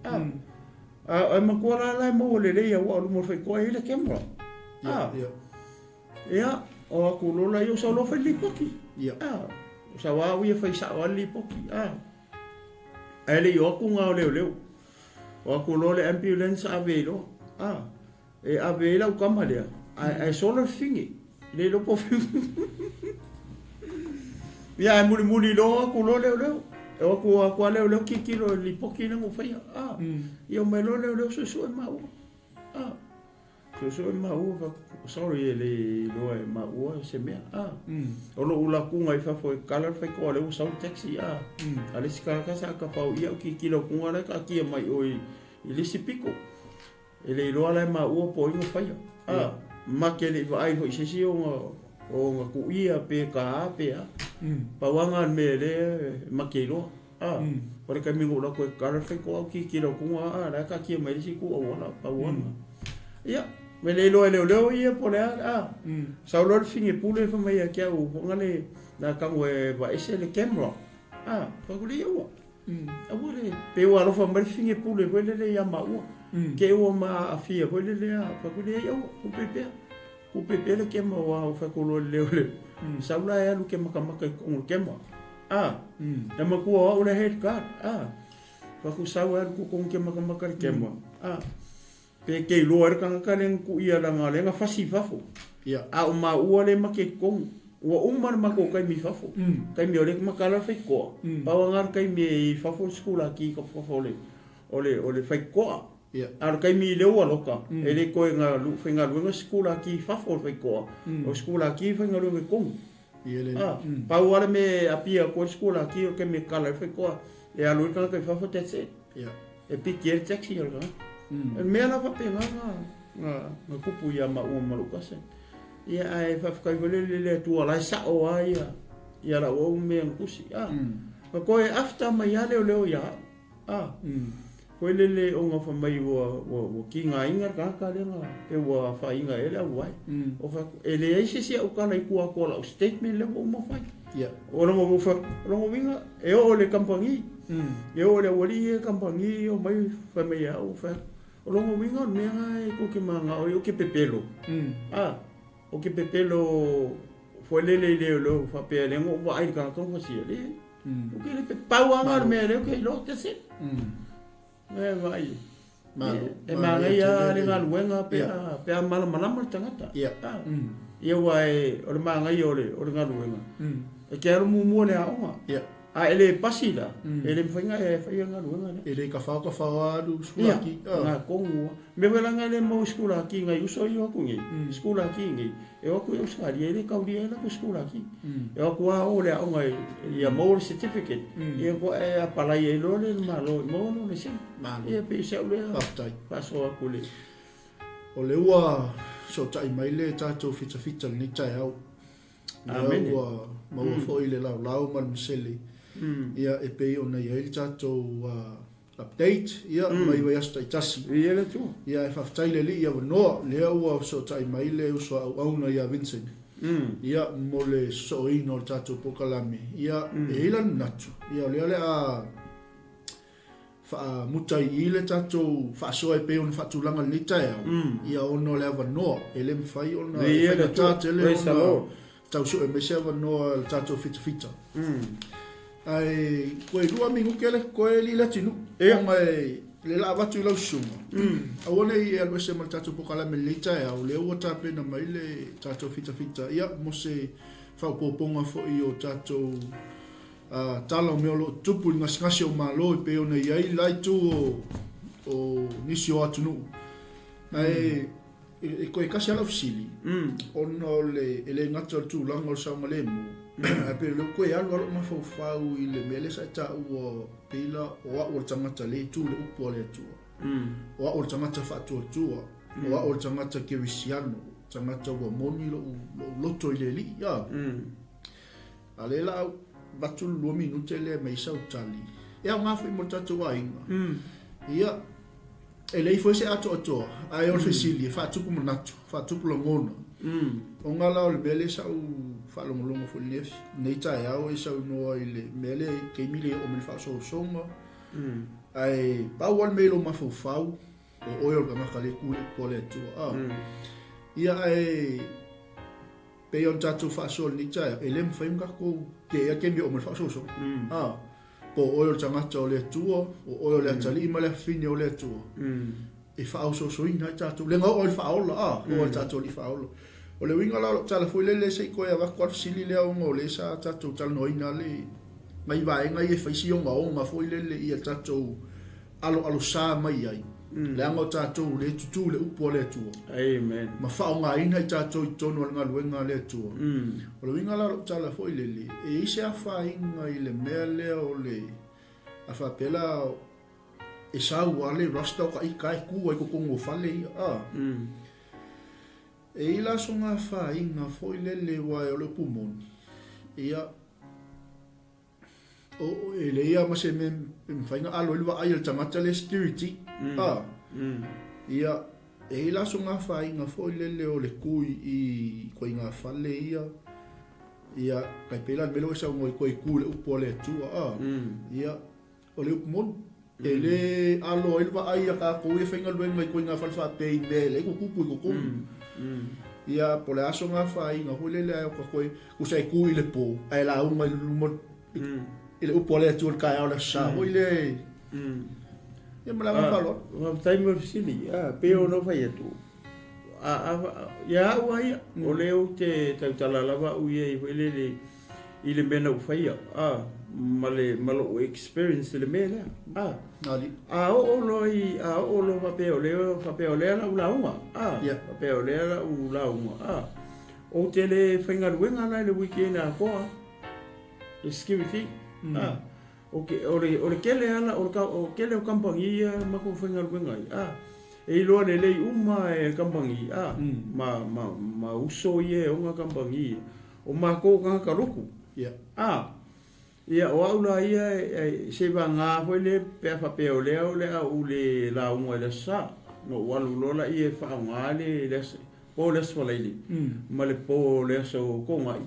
Ah. A makua la la mo le le ia ua alu mo whaikoa i le camera. Ah. Yeah. Ia, o aku lola i o sa lofa lipoki. Yeah. Ah, o sa wā uia whai sa o lipoki. Ah. Ai le i o aku ngā o leo leo. O aku lola ambulance a velo. Ah. E a vela u kama lea. Ai sola fingi. Le lopo fingi. Ia, ai muli muli lo aku lo leo leo. E o aku aku a leo leo kikilo lipoki na ngowhaia. Ah. Ia o mai lo leo leo susu e maua. Ah. So e maua sorry e le loa e maua se mea. Ah. O lo ula kunga i fafo e kala le whaikoa le ua sau taxi. Ah. A le sika kasa ka pau ia o kikilo kunga le ka kia mai o i le isi piko. E le iloa la e maua po inga whaia. Ah. Ma ke le vaai hoi sesi o nga kuia pe ka a pe a. Pauanga me le ma ke iloa. Ah. O le kaimingo la koe kala le whaikoa o kikilo kunga a la ka kia mai le isi ku au pauanga. Ia, me le iloa e leo leo ia po le a. Sau loa le finge pule fa mai ia kia u honga le na kango e va ese le camera. Ah, fa ku le ia. Aua le pe ua alofa mai le finge pule foi le le ia maua. Ke ua ma afia foi le le a fa ku le ia ua ku pepea. Ku pepea le kema wa o fa ku lo le leo le. Sau la e alu ke makamaka i kongo le kema. Ah. Na makua au le head guard. Ah. Fa ku sau e alu ku kongo ke makamaka le kema. Ah. Pe ke iloa le kangaka le ku ia la ngā lenga fasi fafo. Yeah. A o maua le make kongu. Ua uma le mako kai mi fafo. Kai mi o le makala whaikoa. Paua ngā kai mi i fafo skula ki ka fafo le o le whaikoa. Yeah. A le kai mi le ua loka. E le koe ngā whainga luenga skula ki fafo le whaikoa. O skula ki whainga luenga kongu. Ah, paua le me apia koe skula ki o ke me kala whaikoa. E alu i kanga kai fafo that's it. Yeah. E piki e le taxi o le kanga. E mea la whape ngā kupu ia maua malukase. Ia ai whawhikai wale le le tua lai sa o a ia. Ia la ua mea ngusi. Ah. Ma koe after mai a leo leo ia. Ah. Koe lele o ngā whamai ua ki ngā inga kaka le ngā. Pe ua whainga e le au ai. O wha, e le ai sisi au kala i kua kua lau statement le ua mawhai. Yeah. O rongo rongo winga e o le kampangi. E o le wali e kampangi o mai whamai au wha. O rongo winga mea e ko ke manga o ke pepelo. Ah, o ke pepelo foi le le le lo fa pe le ngo wa ai ka ka ko si le. O ke le pe pau anga mea le ke lo te se. Me vai. E manaia le galuega pe a pe a malamalama le tagata. Ia aua o le manaia o le galuega, e te alu muamua i le aoga. A e le pasi la, e le mafai ona e faia le galuega lea. E le tafao tafao lava alu sikulaki. Ia, na tonu lava. Mea foi la na e le maua i sikulaki nai uso ia e o atu nei, sikulaki nei, e o atu i Ausetalia e le taulia ai latou sikulaki. E o atu lava o le aoga ia maua le certificate, ia faatoa e apalai ai loa lea i le Malo e maua lou laisene. Ia pei o si au lea faasoa atu i le... O lea ua fesootai mai le tatou fitafita i lenei taeao. Lea ua maua foi le laolao ma le masele ia e pei ona i ai le tatou update ia mai vaiaso taitasi. Viia le Atua. Ia e faafetai le Alii avanoa lea ua fesootai mai le uso a auauna ia Vincent ia mo le sosooina o le tatou polokalame. Ia e i ai la le manatu ia o lea o le a faamuta i i le tatou faasoa e pei ona faatulaga i lenei taeao, ia ona o le avanoa e le mafai ona e faigata tele ona tau sue mai se avanoa i le tatou fitafita. Ae toe 2 minute le toe li le atunuu ona e le la avatu i lau susuga. Aua ne i e alu ese ma le tatou polokalame i lenei taeao, lea ua tapena mai le tatou fitafita ia mo se faaopoopoga foi o tatou tala o mea o lo o tutupu i le gasegase o Malo e pei ona i ai la itu o nisi o atunuu. Ae e toe tasi lava lau fesili, ona o le, e le gata o le tulaga o le saogalemu, ae pei o lea ua toe alu lava lou mafaufau i le mea lea sa e taua, pei la o au o le tagata lea e tu i le upu a le Atua. O au o le tagata faatuatua, o au o le tagata kerisiano, tagata ua moni lou loto i le Alii. A lea la a avatu le 2 minute lea mai sau tali, e aoga foi mo le tatou aiga. Ia, e leai foi se atoatoa, ae o le fesili e faatupu manatu, faatupu lagona. Ona la o le mea lea sa ou faalogologo foi i lenei taeao e saunoa i le mea lea i taimi lea e oo mai le faaosoosoga. Ae pau lava le mea i lou mafaufau, o oe o le tagata lea e tu i le upu a le Atua. Ia ae Pei ona tatou faasoa i lenei taeao, e le mafai ona tatou teea taimi e oo mai le faaosoosoga. Po o oe o le tagata o le Atua, o oe o le atalii ma le afafine o le Atua, e faaosoosoina ai tatou. Leaga o oe le faaola, o oe le tatou Alii faaola. O le uiga la o lau tala foi lele, se i toe avatu lava le fesili lea ona o lea sa tatou talanoaina le nai vaega ia e fai si ogaoga foi lele ia tatou aloalosa mai ai, leaga o tatou lea e tutū i le upu a le Atua. Amen. Ma faaaogaina i tatou i totonu o le galuega a le Atua. O le uiga la o lau tala foi lele, e i ai se afaina i le mea lea o le, a faapea la e sau lava le rasta o ka ita e tu ai i totonu o fale ia, a. E i ai la sona afaina foi lele aua o le upu moni, ia, E leai lava ma se mea e mafai ona alo ai le vaai a le tagata lea security. Ia, e i ai la sona afaina foi lele o le tu i ituaiga fale ia, ia, tai pei la o le mea lea ua e saunoa ai, toe tu i le upu a le Atua, a. Ia, o le upu moni, e le alo ai le vaai a tatou ia faigaluega i ituaiga fale faapea i mea e leai tutupu i totonu. Ia, po o le a sona afaina foi lele ae o tatou tusa e tu i le po ae lauga i luma i le upu a le Atua i le taeao o le Aso Sa foi lea. Ia ma le agaga faaaloalo. Faafetai mo le fesili. Pei ona ou fai atu, ia au lava ia, o lea ou te tautala lava au ia i foi lele i le mea na ou faia, a, ma le, ma lou experience i le mea lea, a. A oo loa i, a oo loa faapea o lea, faapea o lea lau lauga, a, faapea o lea lau lauga, a, ou te le faigaluega la i le weekend atoa, le security, a, o ke, o le, o le tele lava, o le, o le tele o kamupani ia matou faigaluega ai, a, e iloa lelei uma e kamupani, a, ma, ma, ma uso ia e ona kamupani ia. O matou o tagata lotu. Ia. A, ia, o au la ia, e, e, seivaga foi lea pe a faapea o lea o le a ou le lauga i le Aso Sa, ona ou alu loa laia e faaaoga le, le aso, po o le Aso Faraile, ma le po o le Aso Toonai,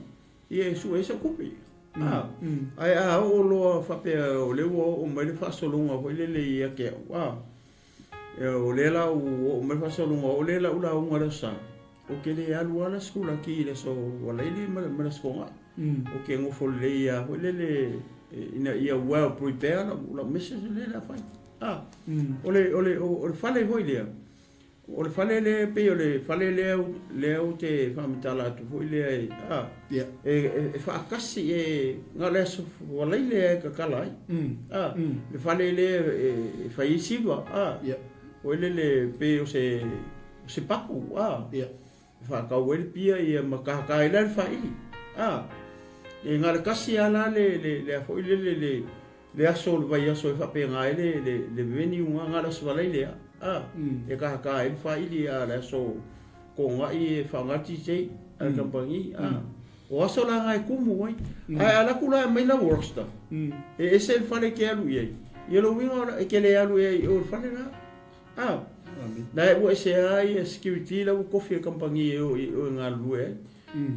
ia e sue ai sau tupe. A, ae a oo loa faapea o lea ua oo mai le faasologa foi lele ia te au, a, o lea la ua oo mai le faasologa, o lea la ou lauga i le Aso Sa, Ou te le alu lava la sikulaki i le Aso Faraile ma le Aso Toonai. Ou te nofo lelei lava foi lele ina ia well prepared lau message lea o le a fai. A, o le, o le, o le fale foi lea, o le fale lea e pei o le fale lea, lea ou te faamatala atu foi lea e, a, Ia. e, e, e faatasi, e, na o le aso Fualaile e tatala ai. A, le fale lea e, e fai ai siva, a, Ia. foi lele pei o se, o se papu, a. Ia. E faatau ai le pia ia ma kahakaha ai la le faili. A, e na o le tasi lava la le, le, le a foi lele le, le aso o le vaiaso e faapena ai le, le, le venue na, na o le Aso Faraile lava. A, e kahakaha ai le faili a o le aso Toonai e faaaoga le DJ a le kamupani. A, o aso la na e tumu ai. Ae a alu atu la e aumai lau roster, e ese le fale e te alu i ai. Ia lou uiga e te le alu ea i o i le fale la. A, na e ua ese lava ia security la ua kofi e kamupani e o i o e galulue ai.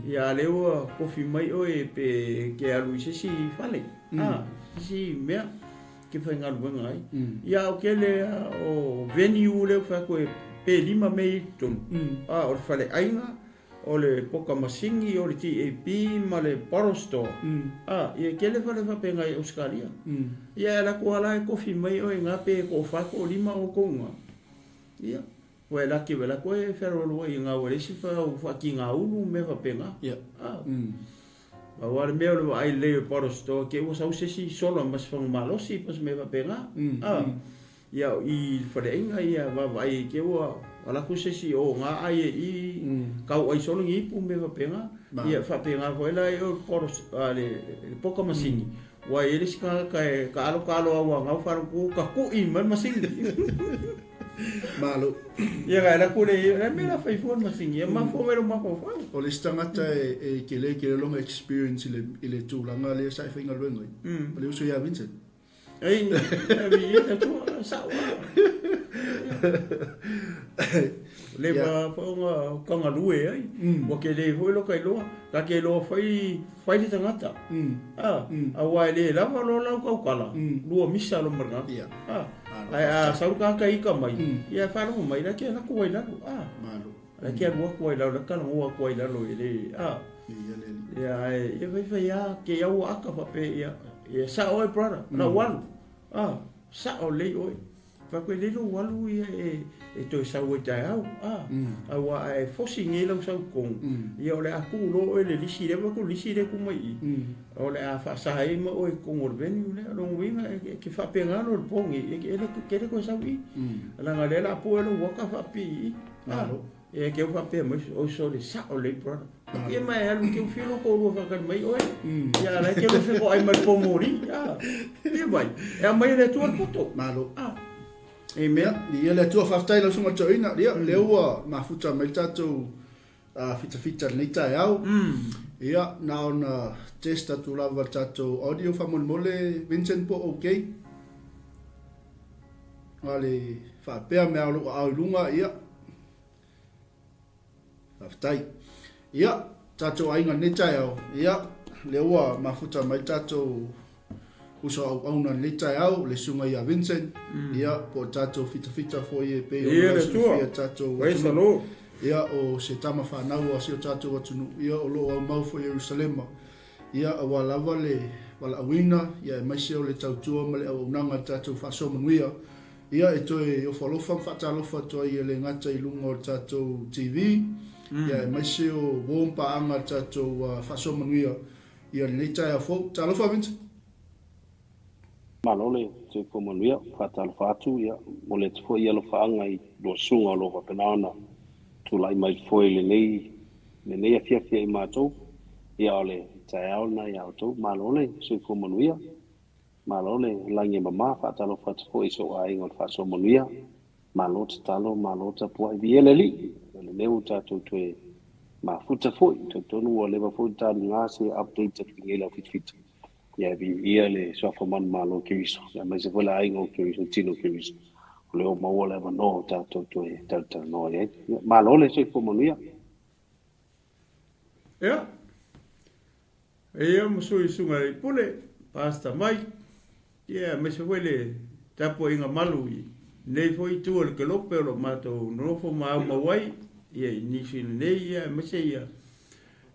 Ia a lea ua kofi mai oe pe e te alu i se isi fale, a, se isi mea e te faigaluega ai. Ia a o tele lava o venue lea ua fai atu e pe lima mea i totonu, a, o le faleaiga, O le poka masini, o le TAP ma le bottle store. A, ia e tele fale faapena i Ausetalia. Ia e alu atu lava la e kofi mai oe ina pe toafa toalima outou ina. Ia, ua e laki wela koe e fealoaloai i ina ua leai se au faatigaulu ma mea faapena. A, pau lava le mea o le vaai lelei o le bottle store te i ua sau se isi sola ma se fagu malosi ma se mea faapena. A. Ia, i le faleaiga ia vaavaai ai te ua alu atu se isi o ga ai e i kau ai solo ni ipu mea faapena. Ia faapena foi la e o le le poka masini ua i ai le isi tagata e taalo taalo au a gau faalogo ua taku'i mai le masini. Malo. Ia ga la kule le mea la fai fua le masini ia mafua mai lou mafaufau. O le isi tagata e tele tele lona experience i le tulaga lea sa e faigaluega ai, o le uso ia Vincent. Ei, e vi e tua sa wa. Le va fa nga kangaroo e ai. Wa ke le foi lo kai loa, ka ke loa fai fai le tangata. Ah, a wa le lava lo lau kau kala. Lua misa lo marga. Ah, ai a sau ka kai ka mai. Ia fa lo mai la ke la ko ai lalo. Ah. Malo. La ke alu aku ai lalo, la kala ngo aku ai lalo e le. Ah. Ia ai, ia fai fai a ke au aka fa pe ia. Ia sa oe brother, na walu. Ah, sa o lei oe. Fa koe le lo walu ia e e toe sau ai taeao. Ah, a ua e fosi nei lau sau kong. Ia o le a ku lo oe le lisi le wa ku lisi le ku mai i. O le a fa sa ai ma oe kong o le venue le lo nguinga e ke fa pe ngalo le pongi e ke le ke le ko sau i. La nga le la pu e lo waka fa pi i. Ah, e ke u fa pe mai o so le sa o le brother. Ia mai alu ke u filo ko lua whakari mai oe. Ia la ke lu ko ai mai pomori. Ah. Ia mai. E a mai le tua poto. Malo. Ah. Amen. Ia le Atua faafetai lau susuga toeaina. Ia lea ua mafuta mai le tatou fitafita i lenei taeao. Ia na ona test atu lava le tatou audio faamolemole Vincent po o okay. Na le faapea mea o lou aao i luga ia. Faafetai. Ia, tatou aiga lenei taeao, ia, lea ua mafuta mai tatou uso auauna lenei taeao, le susuga ia Vincent, ia, po o tatou fitafita foi e pei ona lausilafia tatou atunuu. Ia, o se tama fanau a si o tatou atunuu, ia, o lo o aumau foi i Ierusalema, ia, aua lava le valaauina, ia, aemaise o le tautua ma le auaunaga i le tatou faasoa manuia. Ia, e toe ofo alofa ma faatalofa atu ai e le gata i luga o le tatou TV, ia, aemaise o uo ma paaga a le tatou faasoa manuia ia lenei taeao fou. Talofa Vincent. Malo le soifua manuia, faatalofa atu, ia, momoli atu foi alofaaga i lua susuga o lo o faapena ona tulai mai foe i lenei, lenei afiafi ia i matou, ia o le taeao lena ia outou. Malo le soifua manuia. Malo le lagi e mama, faatalofa atu foi i si ou aiga o le faasoa manuia. Malo tatalo, malo tapuai. Viia le Alii, o lenei ua tatou toe mafuta foi, talitonu ua leva foi le taliga se update atu i nei lau fitafita. Ia viia le suafa manumalo o Keriso, aemaise foi le aiga o Keriso, le tino o Keriso. O lea ua maua le avanoa o tatou toe talatalanoa i ai. Malo le soifua manuia. Ia. Eia ma sui susuga i Pule, Pastor Mike, ia aemaise foi le tapuaiga malu i lenei foi itu o le kelope o lo o matou nonofo ma aumau ai ia i nisi nei ia aemaise ia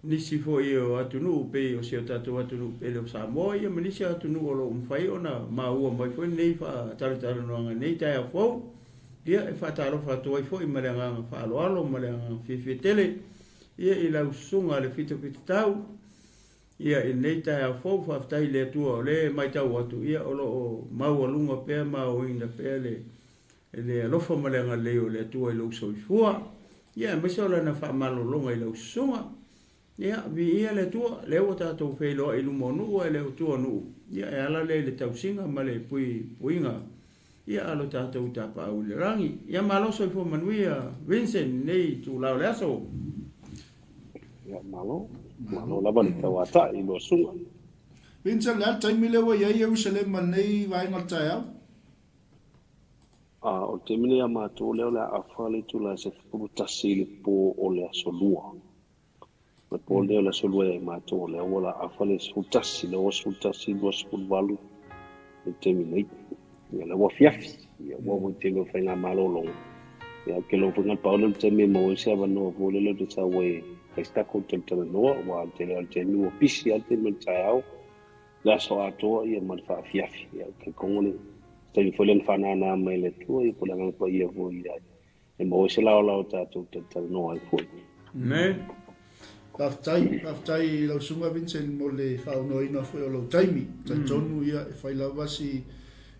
nisi foi o atunuu pei o si o tatou atunuu pele o Samoa ia ma nisi o atunuu o lo o mafai ona maua mai foi lenei faatalatalanoaga i lenei taeao fou. Ia, e faatalofa atu ai foi ma le agaga faaaloalo ma le agaga fiafia tele ia i lau susuga le fitofitatau ia i lenei taeao fou. Faafetai i le Atua o lea e matau atu ia o lo o maualuga pea ma aoina pea le le alofa ma le agalelei o le Atua i lou soifua, ia aemaise o Lana faamalologa i lau susuga. Ia, viia le Atua, lea ua tatou feiloai i luma o nuu ae le o tua o nuu, ia e ala lea i le tausiga ma le puipuiga, ia a lo tatou Tapaau i le Lagi. Ia malo soifua manuia Vincent i lenei itula o le aso. Ia malo, malo lava le tauatai i lua susuga. Vincent, o le a le taimi lea ua i ai Ierusalema i lenei vaega o le taeao? A o le taimi lenei a matou lea o le a afa le itula e 11 i le po o le aso Lua. O le po lea o le aso Lua ia i matou o lea ua la afa le 11, lea ua 11:28 i le taimi nei. Ia lea ua afiafi, ia ua ua i taimi o faigamalologa. Ia ou te iloa foi na pau lea o le taimi e maua ai se avanoa foi lele ou te sau ai e fai se tatou talatalanoa aua o le tele lava o le taimi ua pisi lava le taimi o le taeao. Le aso atoa ia ma le faafiafi. Ia, ou te talitonu le taimi foi lea na faanānā mai e le Atua, ia po o le Agaga Paia foi ia e maua ai se laolao tatou te talanoa ai foi. Amen. Faafetai, faafetai i lau Susuga Vincent mo le faaaunoaina foi o lou taimi. Talitonu ia e fai lava si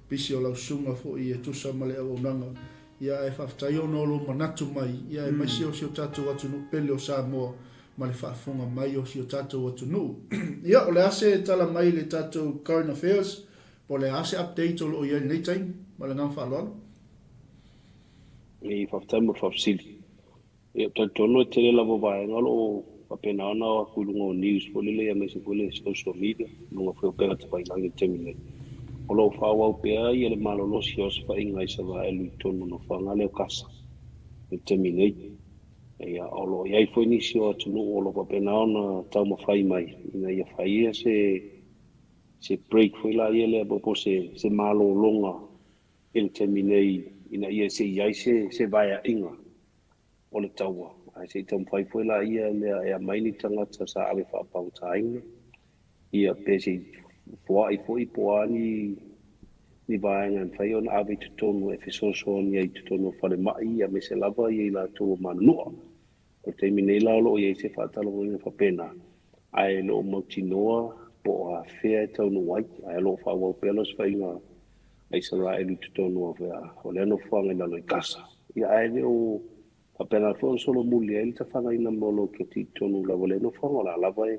pisi o lau susuga foi e tusa ma le auaunaga. Ia ae faafetai ona o lou manatu mai, ia aemaise o si o tatou atunuu pele o Samoa ma le faafofoga mai o si o tatou atunuu. Ia, o le a se tala mai i le tatou current affairs, po o le a se update o lo o i ai i lenei taimi? Ma le agaga faaaloalo. Ii, Faafetai mo le faafesili. Ia, ou te talitonu e tele lava vaega o lo o faapena ona o atu i luga o news foi lele aemaise foi le social media, luga foi o upega tafailagi i le taimi nei. O lo o faaauau pea ia le malolosi o osofaiga a Isaraelu i totonu o nofoaga lea o Kasa i le taimi nei. Ia, o lo o i ai foi nisi o atunuu o lo o faapena ona taumafai mai ina ia faia se se break foi laia lea po o se se malologa i le taimi nei ina ia se i ai se se vaeaiga o le taua. Ae se i taumafai foi laia lea e aumai ni tagata sa ave faapagataina Ia, pe se i foai foi po o a ni ni vaega e mafai ona ave i totonu e fesoasoani ai i totonu o falemai aemaise lava ia i latou o manunua. O le taimi nei la o lo o i ai se faatalanoaina faapena, ae le o mautinoa po o afea e taunuu ai, ae o lo o faaauau pea le osofaiga a Isaraelu i totonu o lea nofoaga i lalo i Kasa. Ia, ae le o faapena foi ona solomuli ai le tafagaina mai o loketi i totonu lava o lea nofoaga, o la lava e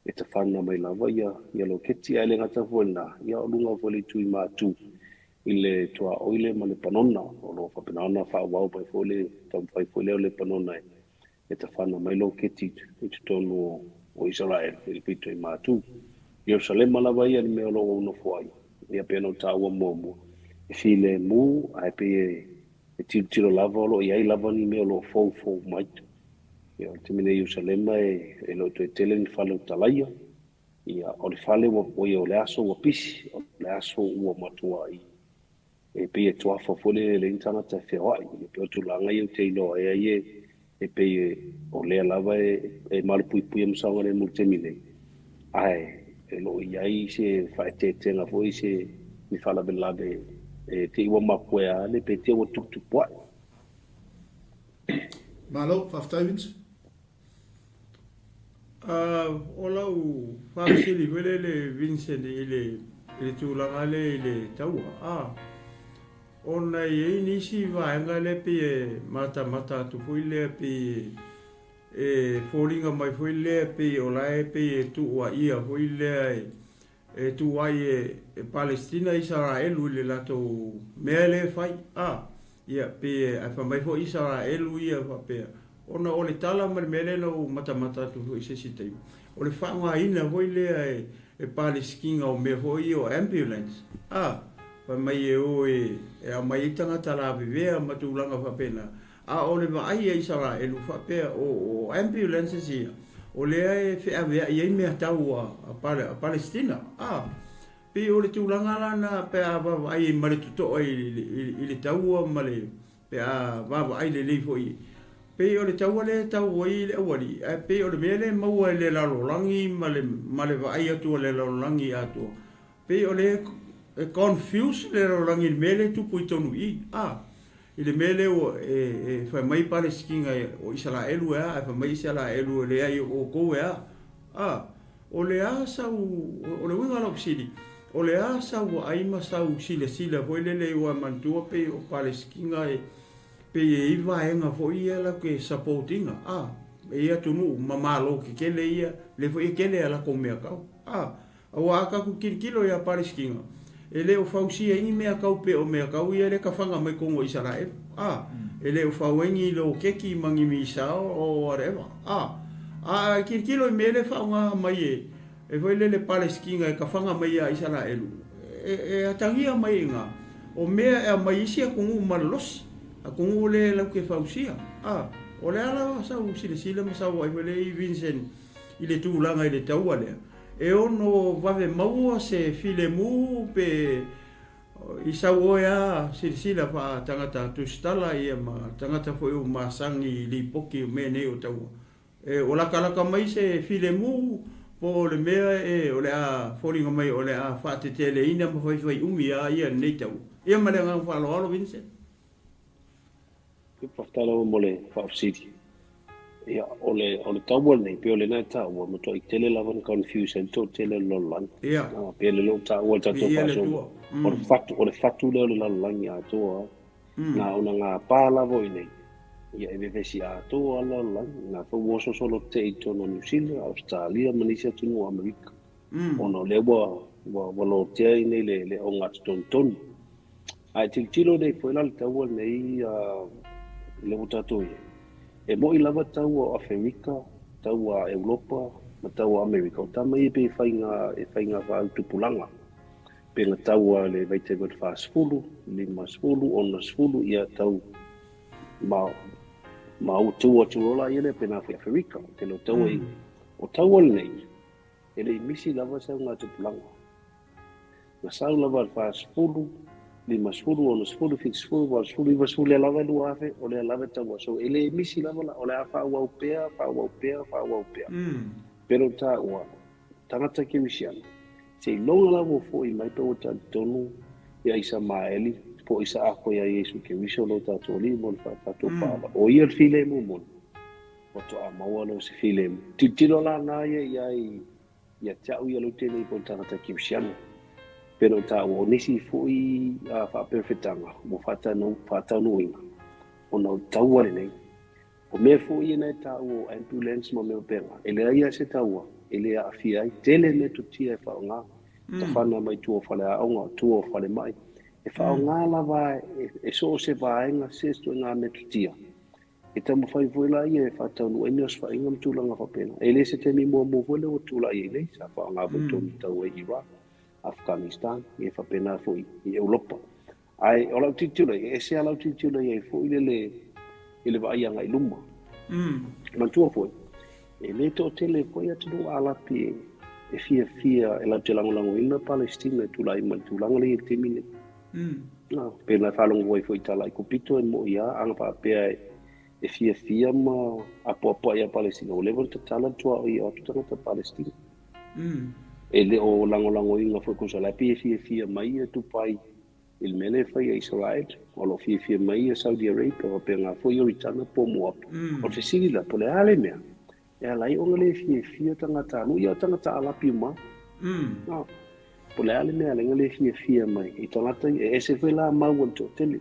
e tafana mai lava ia ia loketi, ae le gata foi i lena, ia o luga foi o le itu i Matu i le tuaoi lea ma Lepanona, o lo o faapena ona faaauau mai foi le taumafai foi lea o Lepanona e tafana mai loketi i totonu o Isaraelu i le pito i Matu. Ierusalema lava ia le mea o lo o ou nofo ai, ia pei ona ou taua muamua, e filemu ae pei e tilotilo lava o lo o i ai lava ni mea o lo o foufou mai. Ia, o le taimi nei i Ierusalema e, e le o toe tele ni fale o talaia. Ia, o le fale ua, oi, o le aso ua pisi, o le aso ua matuai e pei e tuafa foi lele e leai ni tagata e feoai. Ia, pei o tulaga ia ou te iloa ai ai e, e pei e, o lea lava e, e malupuipuia ma saogalemu i le taimi nei. Ae e le o i ai se faaeteetega foi se ni faalavelave e te i ua mapuea ane pe te ua tuputupu ae. Malo, faafetai Vince. O lau faafesili foi lele Vincent i le i le tulaga lea i le taua, a ona e i ai nisi vaega lea pei e matamata atu foi lea pei e foliga mai foi lea pei o la e pei e tuuaia foi lea e e tuu ai e Palestina Isaraelu i le latou mea lea e fai, a, ia, pei e, ae fai mai foi Isaraelu ia faapea, ona o le tala ma le mea lea na ou matamata atu foi i se isi taimi, o le faaaogaina foi lea e Palesitina o mea foi ia o ambulance, a, fai mai e o e aumai ai tagata lavevea ma tulaga faapena, A o le vaai a Isaraelu faapea o ambulances ia, o lea e feaveai ai meatau a Palesitina. A, pei o le tulaga la na pe a vaavaai ai ma le totoa i le taua ma le, pe a vaavaai lelei foi. Pei o le taua lea e tau ai le aualii, ae pei o le mea lea e maua e le lalolagi ma le ma le vaai atu a le lalolagi atoa, pei o lea e confuse le lalolagi i le mea lea e tupu i totonu i i, a, i le mea lea ua e e fai mai Palesitina o Isaraelu e a, ae fai mai Isaraelu e leai o outou e a, a. O le a sau, o le uiga o lau fesili, o le a sau vaai ma sau silasila foi lele aua e manatua pei o Palesitina e Pei e i ai vaega foi ia latou te support ina, a, e i ai atunuu ma malo tetele ia, lea foi e tele a latou mea tau, a. Aua a tatou tilotilo ia Palesitina, e le o fausia ai ni mea tau pei o mea tau ia lea e tafana mai totonu o Isaraelu, a. E le o fau ai ni loketi ma ni misao or whatever, a. A tilotilo i mea lea e faaaoga mai e, e foi lele Palesitina e tafana mai ia Isaraelu, e atagia mai i ina, o mea e aumai isi atunuu malolosi, atunuu lea latou te fausia. A, o le a lava sau silasila ma sau ai foi lea i Vincent i le tulaga i le taua lea, e ono vave maua se filemu pe i sau oe a silasila faa-tagata tusitala ia ma tagata foi ua masani i lipoti o mea nei o taua. E, ua latalata mai se filemu po o le mea e, o le a foliga mai o le a faateteleina ma faifai umi a ia lenei tau. Ia ma le agaga faaaloalo Vincent. Faafetai lava mo le faafesili. Ia, o le, o le taua lenei, pei o lena e taua, matuai tele lava na confuse ai le toatele o le lalolagi. Ia. Pei o lea ua taua i le tatou faasolo. O le fatu, o le fatu lea o le lalolagi atoa. Na ona gapa lava o i inei, ia e vevesi atoa lava le lalolagi, na foi ua oso solo te i totonu o Niu Sila, Ausetalia ma nisi atunuu o Amerika, ona o lea ua, ua, ua lotea i inei le, le ogatotonu. Ae tilotilo nei foi la le taua lenei, lea ua tatou i ai, e moni lava taua o Aferika, taua a Europa ma taua a Amerika, o tama ia pei e faiga, e faiga faautupulaga. Pe na taua le vaitaimi o le 40, 50, 60, ia tau ma ma utu atu loa la ia lea pe na foi Aferika, te leo taua i. O taua lenei, e le i misi lava se augatupulaga. Na sau lava le 40, 50, 60, 70, 80, 90, lea lava e 2000, o lea lava e taua. So e le misi lava la, o le a faaauau pea, faaauau pea, faaauau pea. Pero taua, tagata kerisiano, seiloga lava ua foʻi mai pe ua talitonu ia Isamaeli po o Isaako iā Iesu Keriso lo tatou Alii mo le tatou Paala, o ia le filemu moni, faatoa maua lea o se filemu. Tilotilo la na ia i ai ia te au ia lautele po o le tagata kerisiano. Pe le o taua, o nisi foi faaperefetaga ua faataunuuina ona o le taua lenei. O mea foi ia na e taua o ambulance ma mea faapena, e leai lava se taua e le aafia ai. Tele metotia e faaaoga, tafana mai tua o faleaoga, tua o falemai. E faaaoga lava e so o se vaega se ituaiga metotia. E taumafai foi la ia e faataunuu ai ni osofaiga ma tulaga faapena. E le se taimi muamua foi lea ua tulai ai nei, sa faaaoga foi totonu i taua i Iraq, Afghanistan, ia faapena foi i Europa. Ae o lau tilotilo i ai, e ese lava lau tilotilo i ai foi lele i le vaai agai i luma. Manatua foi, e le toatele foi atunuu Arapi e fiafia e latou te lagolagoina Palestina e tulai mai i le tulaga lea i le taimi nei. Pei ona e faalogo ai foi i tala a Aikupito e moi lava ana faapea e fiafia ma apoapoai ia Palestina, ua leva ona tatala le tuaoi e o atu tagata Palestina. E le o lagolagoina foi kosa la e pei e fiafia mai ia Dubai i le mea lea e fai e Israel, o lo o fiafia mai ia Saudi Arabia, faapena foi Ioritana po o Moapi. O le fesili la, po o le a le mea e ala ai ona le fiafia tagata alu, ia o tagata Arapi uma. Po o le a le mea e ala ai ona le fiafia mai i tagata ia, e ese foi la mau a le toatele.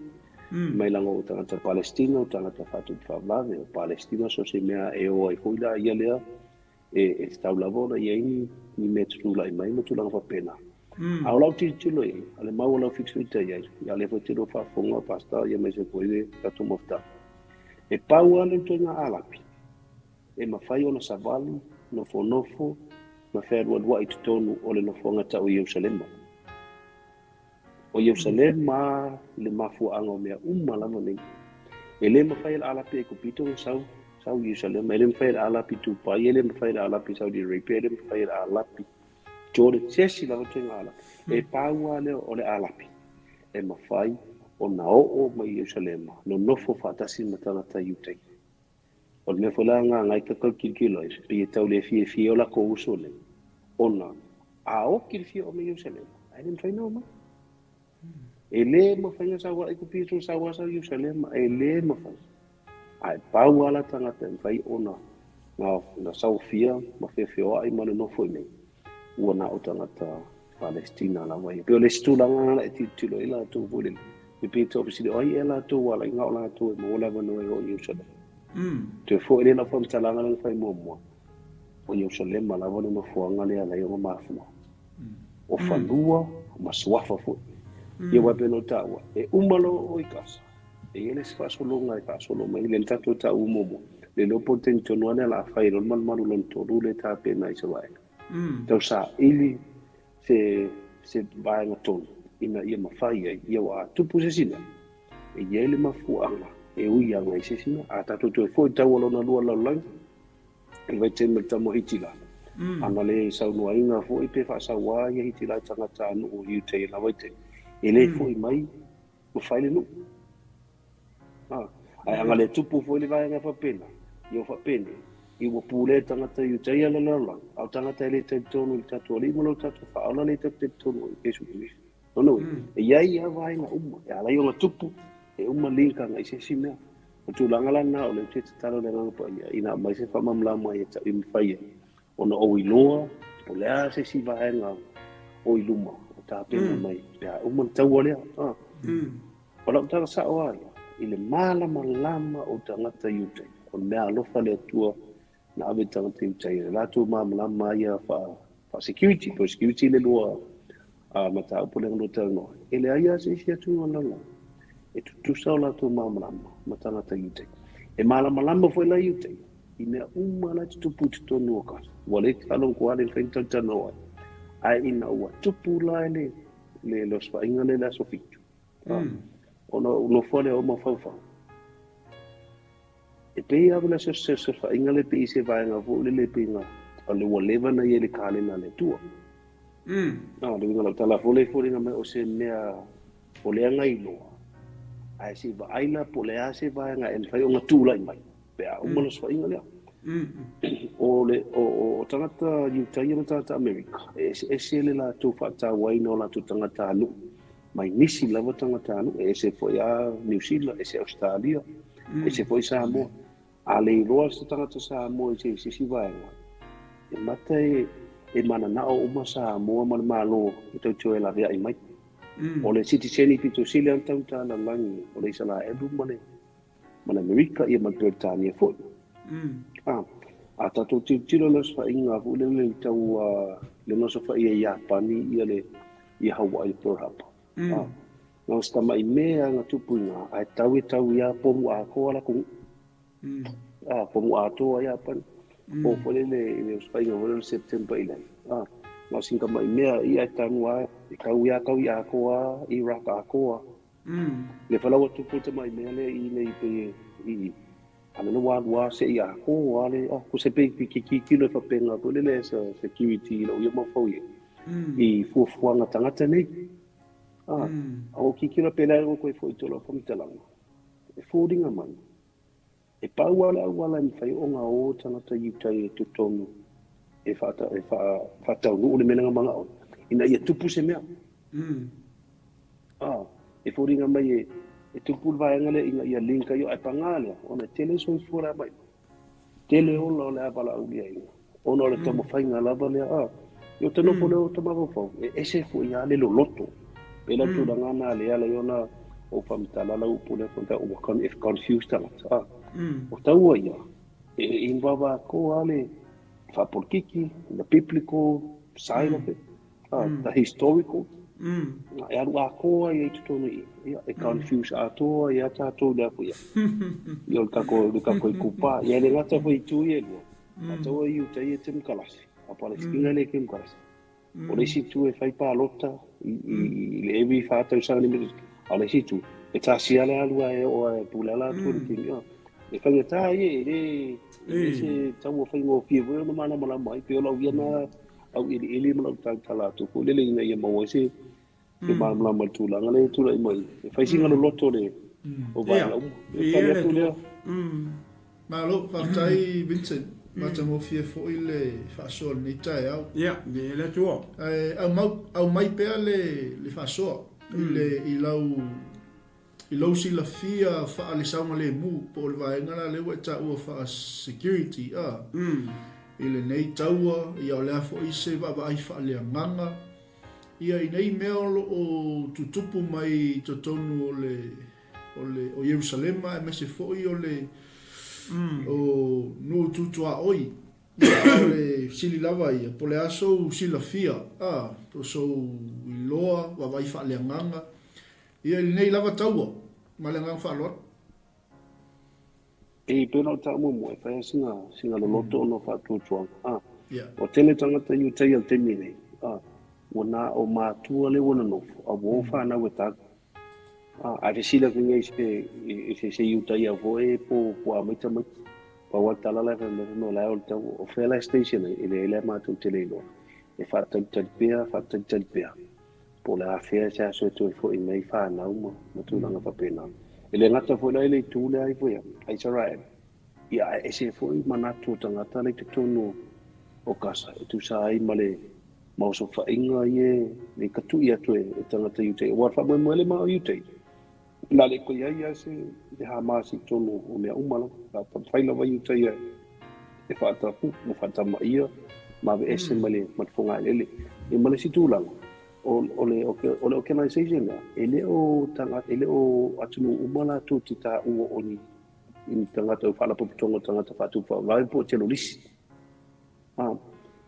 Mai laga o tagata Palestina, o tagata faatupu faalavelave, o Palestina so o se mea e o ai foi la ia lea e tatau lava ona i ai ni mea tutulai mai ma tulaga faapena. A o lau tilotilo i ai, o le mau a lau fixuita i ai, ia lea foi te lua faafofoga Pastor ia aemaise foi le tatou mafutaga. E pau lava le ituaiga Arapi e mafai ona savali, nofonofo ma fealualuai i totonu o le nofoaga tau o Ierusalema. O Ierusalema le mafuaaga o mea uma lava nei. E le mafai e le Arapi Aikupito ona sau, sau i Ierusalema, e le mafai e le Arapi Dubai, e le mafai e le Arapi Saudi Arabia, e le mafai e le Arapi Jordan, se isi lava ituaiga Arapi. E pau lava lea o le Arapi e mafai ona oo mai i Ierusalema, nonofo faatasi ma tagata Iutai. O le mea foi la lena na e tatau tilotilo ai, pei e tau le fiafia o latou uso nei, ona a oki le fia oo mai Ierusalema, ae le mafai ona oo mai. E le mafai ona sau ai kupi tu sau asa Ierusalema, e le mafai. Ae pau lava la tagata e mafai ona na saofia ma feofeoai ma nonofo i inei, ua na o tagata Palesitina lava ia. Pei o le isi tulaga lena e tilotilo ai latou foi lele, e pei e tau fesili, o ai ea latou ua ala ai na o latou e maua le avanoa e oo i Ierusalema? Toe foi lea i lau faamatalaga lea na fai muamua, o Ierusalema lava le nofoaga lea e ala ai ona mafua. O fanua ma suafa foi. Ia aua e pei ona ou taua, e uma loa oo i Kasa, e i ai le isi faasologa e faasolo mai, lea na tatou taua muamua, le iloa po o le taimi tonu lava lea o le a fai ai loa le malumalu lona tolu lea e tapena ai se vaega. Tau saili se se vaega tonu ina ia mafai ai, ia ua tupu se isi mea, e i ai le mafuaaga e ui agai i se isi mea. A tatou toe foi i taua lona lua lalolagi, i le vaitaimi o le tama o Hitila, ana le saunoaina foi pe faasauā ia Hitila i tagatanuu o Iuta i lena vaitaimi, e le foi mai ma fai le nuu. Ae ana le tupu foi le vaega faapena, ia ua faapenei, ia ua pulea e tagata Iutaia le lalolagi, a o tagata e le talitonu i le tatou Alii ma lo tatou Faaola le tatou talitonu i Iesu Keriso. Lona uiga, e i ai lava vaega uma e ala ai ona tupu, e uma link agai i se isi mea. O tulaga la na o lea ou te tatalo i le Agaga Paia ina aumai se faamalamalama ia te au i mafai ai ona ou iloa po o le a se isi vaega o i luma o tapena mai pe a uma le taua lea. O lau tala sao lava ia, i le malamalama o tagata Iutaia, o le mea alofa le Atua na ave i tagata Iutaia, le latou malamalama ia faa-security, po o security le lua mataupu lea na lua talanoa, e leai lava se isi atunuu o le lalolagi e tutusa o latou malamalama ma tagata Iutaia. E malamalama foi la Iutaia i mea uma la e tutupu i totonu o Gaza. Ua le faalogo lava le mafai ona talatalanoa ai. Ae ina ua tupu la le le osofaiga lea i le aso 7, Ona ou nofo lea o mafaufau. E pei lava le osofaiga lea pei se vaega foi lele pei na o le ua leva ona i ai i le kalena a le Atua. Le uiga o lau tala foi lea e foliga mai o se mea o lea na iloa, ae se i vaai la po o le a se vaega e mafai ona tulai mai pe a uma le osofaiga lea. O le o tagata Iutaia ma tagata Amerika, e eseese le latou faatauaina o latou tagatanuu mai nisi lava tagatanuu, e ese foi a Niu Sila, ese Ausetalia, ese foi Samoa. A le iloa se tagata Samoa i se isi vaega, e mata e mananao uma Samoa ma le Malo e tautua e laveai mai. O le sitiseni pito sili lava ona taugata lalolagi o le Isalaelu ma le ma le Amerika ia ma le Peretania foi. A tatou tilotilo i le osofaiga foi lele i tau le na osofaia e Iapani ia le ia Hawaii Pearl Harbor. Na o se tamai mea na tupu i ina, ae tau e tau ia pomu atoa la latou nuu. Pomu atoa Iapani. O foi lele i le osofaiga foi lele o September 11. Na o sina tamai mea ia e tanu lava, e tau ia tau i atoa Iraq atoa. Le fa la ua tupu le tamai mea lea i nei pei e i ana na ua alu a se i atoa a le ko se pei ki ki kilo e faapena foi lele as a security i lou ia mafaufau i ai i fuafuaga tagata nei. A o kikilo pe le o koe foi i tō lau faamatalaga e foliga mai E pau lava le auala e mafai ona o tagata i uta i totonu e faataunuu le mea lea na manao ai, ina ia tupu se mea. E foliga mai e tupu le vaega lea ina ia link ai, ae paga lea, ona e tele soifua o le a mai. Tele ola o le a valaaulia i ina, ona o le taumafaiga lava lea. Ia o ta nofo lea o ta mafaufau, e ese foi lava le loloto. Pei la tulaga na lea ala ai ona ou faamatala lau upu lea ua confuse tagata. O taua ia, e involve atoa lava le faapolokiki, the biblical side of it, the historical, e alu atoa ia i totonu i i, e confuse atoa ia tatou i le afu ia. Ia o le tatou, le tatou itupa, ia e le gata foi i itu ia e lua, a taua i uta ia temokalasi, a Palesitina le temokalasi. O le isi itu e fai palota i le every 4 tausaga ni mea, a o le isi itu, e tasia le alu a e oo a e pule ala atu le kimi. E faigata ia, e le se taua faigofie foi ona malamalama ai, pei o lau ia na auiliili ma lau tautala atu foi lele ina ia maua ai se malamalama i le tulaga lea e tulai mai. E fai sina loloto le o vaega uma. E tali atu lea. Malo, faafetai Vincent. Matagofie foi le faasoa i lenei taeao. Ia, viia le Atua. Ae aumau, aumai pea le, le faasoa i le, i lau, i lou silafia faale-saogalemu, po o le vaega la lea ua e taua faa-security, a, i lenei taua, ia o le a foi se vaavaai faaleagaga, ia i nei mea o lo o tutupu mai i totonu o le, o le o Ierusalema aemaise foi o le o nuu tu tuaoi. Ia, a o le sili lava ia, po o le a sou silafia, a, po o sou iloa, vaavaai faaleagaga, ia i lenei lava taua, ma le agaga faaaloalo. E pei ona ou taua muamua, e fai lava sina, sina loloto ona o faatuatuaga. A, ua tele tagata i uta ia i le taimi nei, a, ua na o matua lea ua nonofo, a ua o fanau e tali. Ae fesili atu nei se i se se Iutaia foi po po a mai tamaiti. Pau a le tala la e fai mai fai mai o la e o le tau o fea la e station ai e leai la matou te le iloa. E faatalitali pea faatalitali pea po o le a fea se aso e toe foi mai fanau ma ma tulaga faapena. E le gata foi la i le itu lea ai foi a Israel ia ae ese foi manatu o tagata la i totonu o Gaza e tusa ai ma le ma osofaiga ia e katui atu e tagata Iutaia. Ua faamoemoe le ma o Iutaia. Na le koe ai ia se le Hamas i tonu o mea uma lava. La taumafai lava Iutaia e faatapu ma faatamaia ma aveese ma le ma le fogaelele. E ma le isi tulaga, o le o le organization lea, e le o tagata, e le o atunuu uma latou te taua o ni ni tagata o faalapotopotoga o tagata faatupu faavae po o telolisi.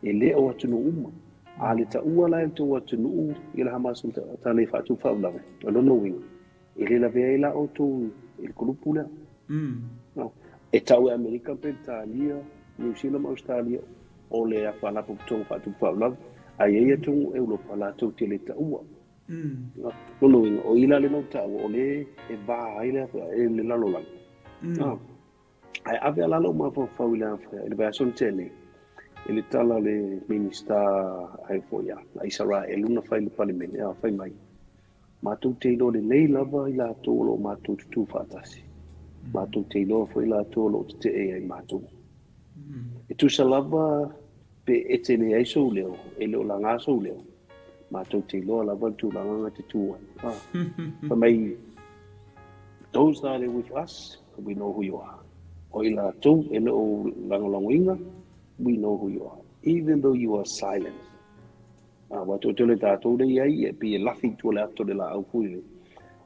E le o atunuu uma. A le taua la e le tou atunuu i le Hamas ta le faatupu faalavelave, o lona uiga, e le lavea ai la outou i le kulupu lea. E tau e Amerika, Peretania, Niu Sila ma Ausetalia o le faalapotopotoga faatupu faalavelave, ae i ai atunuu Europa latou te le taua. Lona uiga, o i la lena ua taua, o lea e va ai le lalolagi. Ae ave ala lou mafaufau i le afea, i le vaiaso na tea nei, i le tala a le Minista ai foi a Isaraelu na fai i le Palemene, a fai mai, matou te iloa lelei lava i latou o lo o matou tutū faatasi. Matou te iloa foi i latou o lo o tetee ia i matou. E tusa lava pe e te leai sou leo, e le o laga sou leo, matou te iloa lava le tulaga na te tū ai. Fai mai, those that are with us, we know who you are. O i latou e le o lagolagoina, we know who you are. Even though you are silent. Ua toatele tatou lea i ai, e pei e lafi i tua le ato le laau foi le.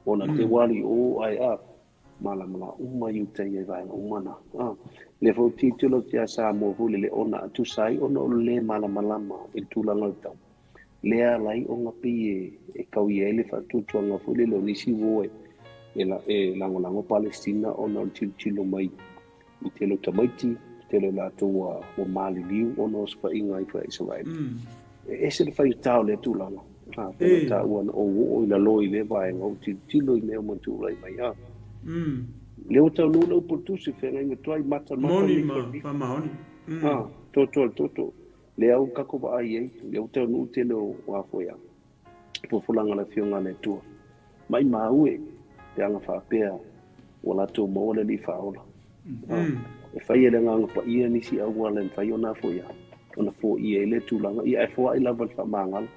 Ona te wali o ai a, malamalama uma i uta ia i vaega uma na. Lea foi ou te tilotilo atu ia Samoa foi lele ona a tusa ai ona o le le malamalama i le tulaga o le tau. Lea ala ai ona pei e kau i ai le faatuatuaga foi lele o nisi uo e lagolago Palestina ona o le tilotilo mai i tele o tamaiti, tele o latou ua maliliu ona o osofaiga ai foi a Isaraelu. E ese le faigata o lea tulaga. A, pei ona taua na ou oo i lalo i lea vaega, ou tilotilo i mea uma e tulai mai. A, lea ua taunuu le upu a le Tusi, feagaiga tuai, mata mata, Moni ma faamaoni. A, toto le toto. Lea ua tatou vaai ai, lea ua taunuu tele o a foi a folafolaga a le Afioga a le Atua. Maimau e, pe ana faapea ua latou maua le Alii Faaola. E fai e le Agaga Paia nisi auala e mafai ona foi a, ona foia ai lea tulaga. Ia, ae foai lava le faamagalo,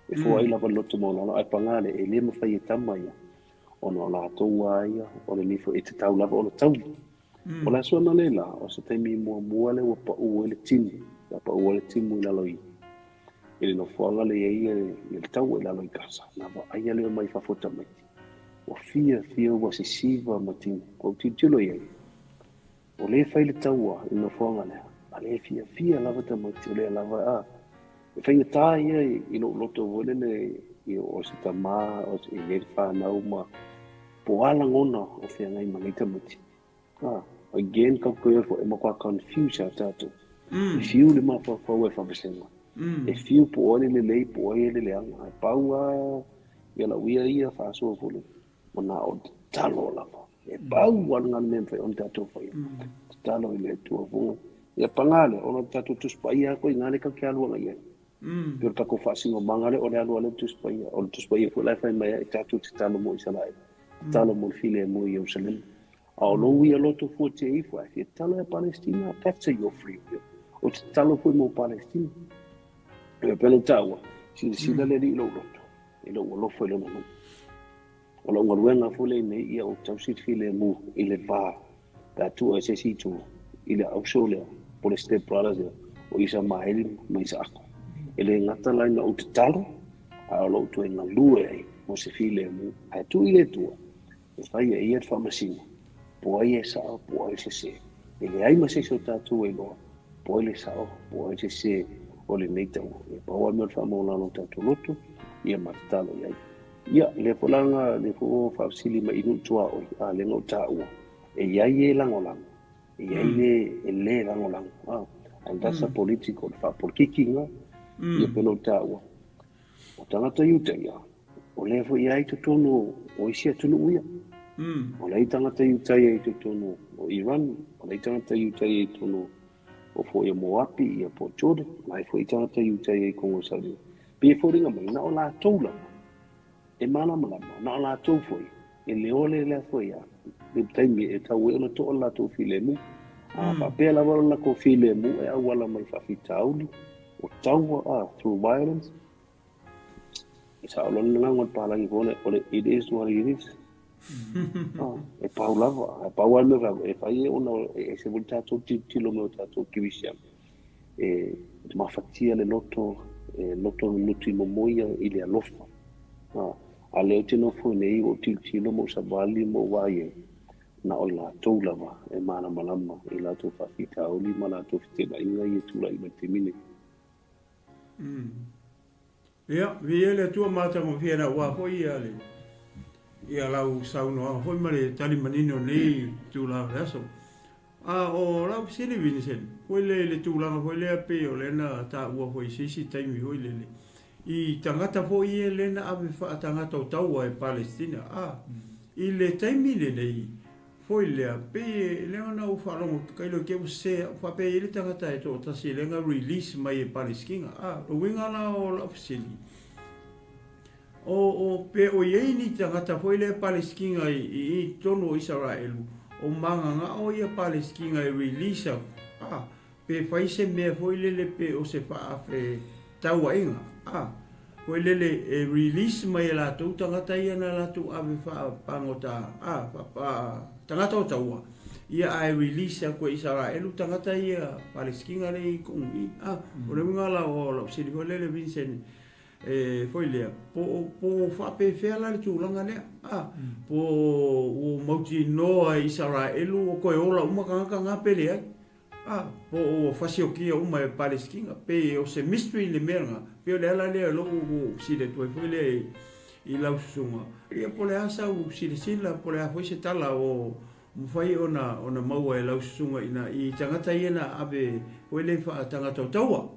e foai lava le loto maualalo, ae paga lea, e le mafai e tama ia, ona o latou a ia, o lenei foi, e tatau lava ona tauli. O le aso analeila, o se taimi muamua lea ua pau ai le timu, ua pau ai le timu i lalo i i le nofoaga lea i ai le taua i lalo i Gaza. Na vaaia lea mai fafo tamaiti. Ua fiafia ua sisiva ma timu. Ua ou tilotilo i ai, o lea e fai le taua i le nofoaga lea, a lea e fiafia lava tamaiti, o lea lava a. E faigata ia i lou loto foi lele o se tama, o se, e i ai le fanau ma po o a lagona o feagai ma nei tamaiti. Again, ka koe fo e matua confuse a tātou. E fiu le mafaufau e whawhesenga. E fiu po oe le lelei, po oe le leaga. Ai pau a ia lau ia ia whaasoa fole. O nā o te talo lava. E pau a ngā mea whai on tātou whai. Te talo i le Atua fonga. Ia pangā le, ona tātou tusi paia koe ngā le ka ke aluanga ia. Pei o le tatou faasinomaga lea o le alu a le Tusi Paia. O le Tusi Paia foi la e fai mai ai, tatou tatalo mo Isaraelu, tatalo mo le filemu i Ierusalema. A o lou ia loto fuatia ifo, ae fia tatalo ia Palestina, that's a your free will. O te tatalo foi mo Palestina. E pei ona taua, silasila le Alii i lou loto, i lou alofa i lona nuu. O lau galuega foi lenei ia ou tausi le filemu i le va pe a tua i se isi itu i le auso lea po le step brothers lea o Isamaeli ma Isaako. E le gata la ina ou tatalo, a o lou toe galue ai mo se filemu ae tuu i le Atua e fai e ia le faamasino po ai e sao po ai sese. E leai ma se isi o tatou e iloa po ai le sao po ai sese o lenei taua. E pau lava le mea o le faamaualalo o tatou loto ia ma tatalo i ai. Ia, lea foi la na, lea foi ua faafesili mai i nuu tuaoi, a lea na ou taua, e i ai e lagolago, e i ai le e le lagolago, a, and that's a political, le faapolokiki lena, ia pei ona ou taua. O tagata Iutaia, o lea foi e i ai i totonu o isi atunuu ia. O lea e i ai tagata Iutaia i totonu o Iran, o lea e i ai tagata Iutaia i totonu o foi o Moapi, ia po o Jordan, o la e foi i tagata Iutaia i Kongo Saudi. Pei e foliga mai, na o latou lava e malamalama, na o latou foi e leole lea foi a le taimi e tau ai ona toa le latou filemu. A faapea lava lo latou filemu e auala mai faafitauli, o taua, a, through violence. E sao loa le lagaga o le palagi foi lea, o le it is what it is. E pau lava, e pau lava le mea e fai e ona e ese foi le tatou tilotilo mai o tatou kerisiano. E mafatia le loto, e loto nuti momoia i le alofa. A lea ou te nofo nei ua ou tilotilo ma ou savali ma ou vaai ai, na o i latou lava e malamalama i latou faafitauli ma latou feteenaiga ia e tulai mai i le taimi nei. Ia, viia le Atua matagofie na ua foi ia le ia lau saunoaga foi ma le tali manino o nei tulaga o le aso. A o lau fesili Vincent, foi le le tulaga foi lea pei o lea na taua foi i se isi taimi foi lele, i tagata foi ia lea na ave faatagata o taua e Palestina, a i le taimi lenei, Foi lea, pei e lea ona ou faalogo tailo i te ua sese au, faapea e i ai le tagata e toatasi lea na release mai e Palesitina. A, o le uiga la o lau fesili, o, o, pe o i ai ni tagata foi lea Palesitina i, i, i totonu o Isaraelu, o mananao ia Palesitina e release atu, a, Pe fai se mea foi lele pe o se faafetauaiga, a, foi lele e release mai e latou tagata ia na latou ave faapagota, a, faa, tagata o taua, ia ae release atu e Isaraelu tagata ia Palesitina lea i totonu i i, a. O le uiga la o lau fesili foi lele Vincent, e foi lea, po, po faapefea la le tulaga lea, a, po ua mautinoa e Isaraelu ua toe ola uma tagata na pe leai. A, po o ua fasiokia uma e Palesitina, pei o se mystery le mea lena, pei o le ala lea o lou ua fesili atu ai foi lea i lau susuga, ia po o le a sau silasila, po o le a foi se tala o mafai ona ona maua e lau susuga ina i tagata ia na ave foi lea i faatagata o taua.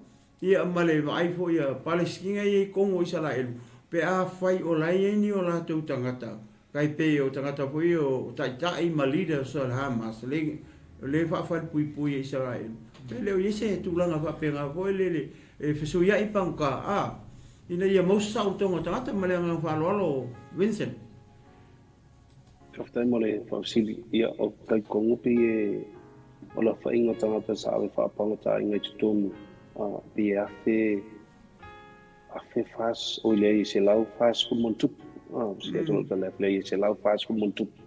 Ia ma le vaai foi a Palesitina ia i totonu o Isaraelu, pe afai o la e i ai ni o latou tagata, tai pei o tagata foi ia o taitai ma leaders o le Hamas, le, le faafalepuipui e Isaraelu, pe le o i ai se tulaga faapena foi lele e fesuiai pagota, a, ina ia maua se saolotoga o tagata. Ma le agaga faaaloalo, Vincent. Faafetai mo le faafesili. Ia, o talitonu pei e o le aofaiga o tagata sa ave faapagataina i totonu, a, pei e 1040, oi leai, e 140 ma ona tupu. A, se atu lau tala, leai, e 140 ma ona tupu.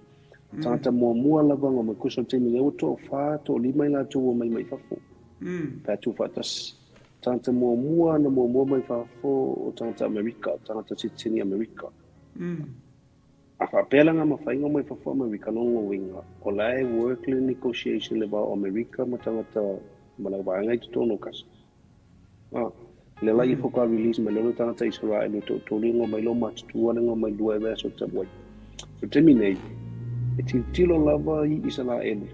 Tagata muamua lava na omai, tusa o le taimi nei ua toafa, toalima i latou ua omai mai fafo, pe a tuufaatasi. Tagata muamua na muamua mai fafo o tagata Amerika, tagata sitiseni Amerika. A faapea la nga mafaiga mai fafo Amerika lona uiga o la e work le negotiation le va o Amerika ma tagata ma le vaega i totonu o Gaza. A, lea la ia faatoa release mai loa le tagata Israel e toatolu e mai loa matutua le mai lua e vaiaso talu ai. O le taimi nei, e tilotilo lava i Isaraelu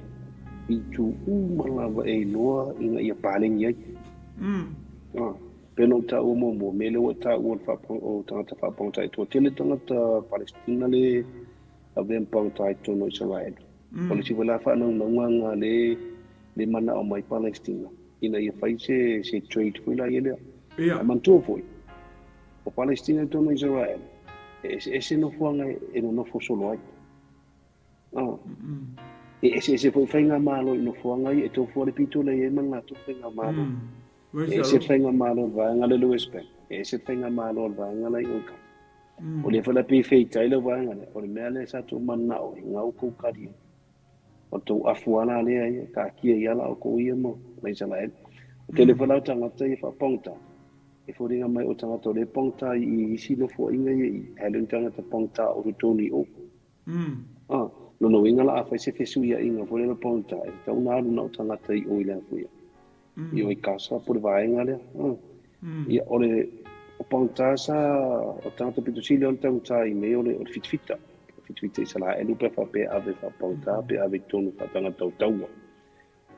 i itu uma lava e iloa ina ia paleni ai. A, Pei ona ou taua muamua, mea lea ua e taua o tagata faapagota e toatele tagata Palestina le avea ma pagota i totonu o Isaraelu. O le isi foi la faanaunauga na le le manao mai Palestina ina ia fai se se trade foi la ia lea. Ae manatua foi, o Palestina i totonu o Isaraelu, e eseese nofoaga e nonofo solo ai. E eseese foi faigamalo i nofoaga ia e tofu le pito lea i ai ma le latou faigamalo. E ese le faigamalo a le vaega lea i le West Bank, e ese le faigamalo a le vaega la i o i Gaza. O lea foi la pei e feitai le vaega lea, o le mea lea sa tou mananao ai, gau tou kali ai. O le tou afu lava la lea ia, taatia ai lava la outou ia ma Isaraelu. O le tele foi la o tagata ia faapagota, e foliga mai o tagata o lea e pagota i isi nofoaiga ia i, ae le o ni tagata pagota o totonu i o. A, lona uiga la a fai se fesuiaiga foi lea pagota, e tatau ona alu na o tagata i o i le afu ia. I o i Gaza po o le vaega lea. Ia, o le o pagota sa, o tagata pito sili ona taugata i mea o le fitafita. Fitafita Isaraelu pe faapea ave faapagota pe ave i totonu faatagata tautaua.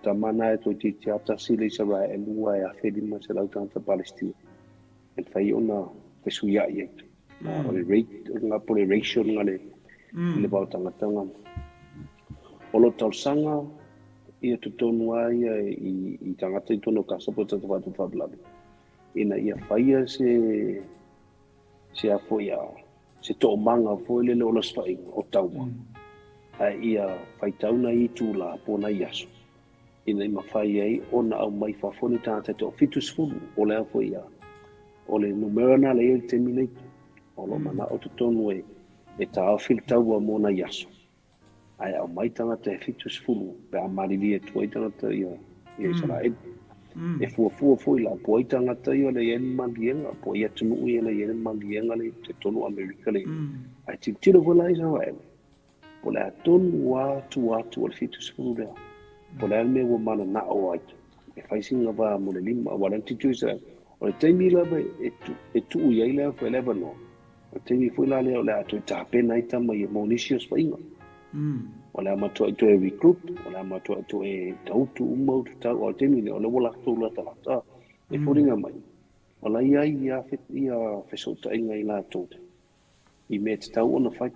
Tama na e toeitiiti lava tasi le Isaraelu ae 1,500 tagata Palestina. E mafai ona fesuiai ai. O le rate, o le po o le ratio lena le, le va o tagata lena. O lo talosaga ia totonu lava ia i tagata i totonu o Gaza po o tagata faatupu faalavelave ina ia faia se a foi a se toomaga foi lele o osofaiga o taua, ae ia faitau nai itula po o nai aso ina ia mafai ai ona aumai fafo ni tagata e toa-70 o le a foi a o le numera lena lea i le taimi nei. O lo o manao totonu e taofi le taua mo nai aso, ae aumai tagata e 70 pe a malilie atu ai tagata ia Isaraelu. E fuafua foi la, po o ai tagata ia o lea e i ai le maliega, po o ai atunuu ia o lea e i ai le maliega lea i totonu o Amerika lea. Ae tilotilo foi la Isaraelu, po o le a tonu lava tua atu o le 70 lea, po o le a le mea ua mananao ai e fai sina va mo le lima, aua o lea na tilotilo Isaraelu, o le taimi lava e tuu i ai le avanoa, O le taimi foi la lea o le a toe tapena ai tama ia mo nisi osofaiga. O le a matuai toe regroup, o le a matuai toe tautu uma ututau, a o le taimi lea o lea ua latou latalata e foliga mai, o la e i ai ia fesootaiga i latou i mea e tatau ona fai.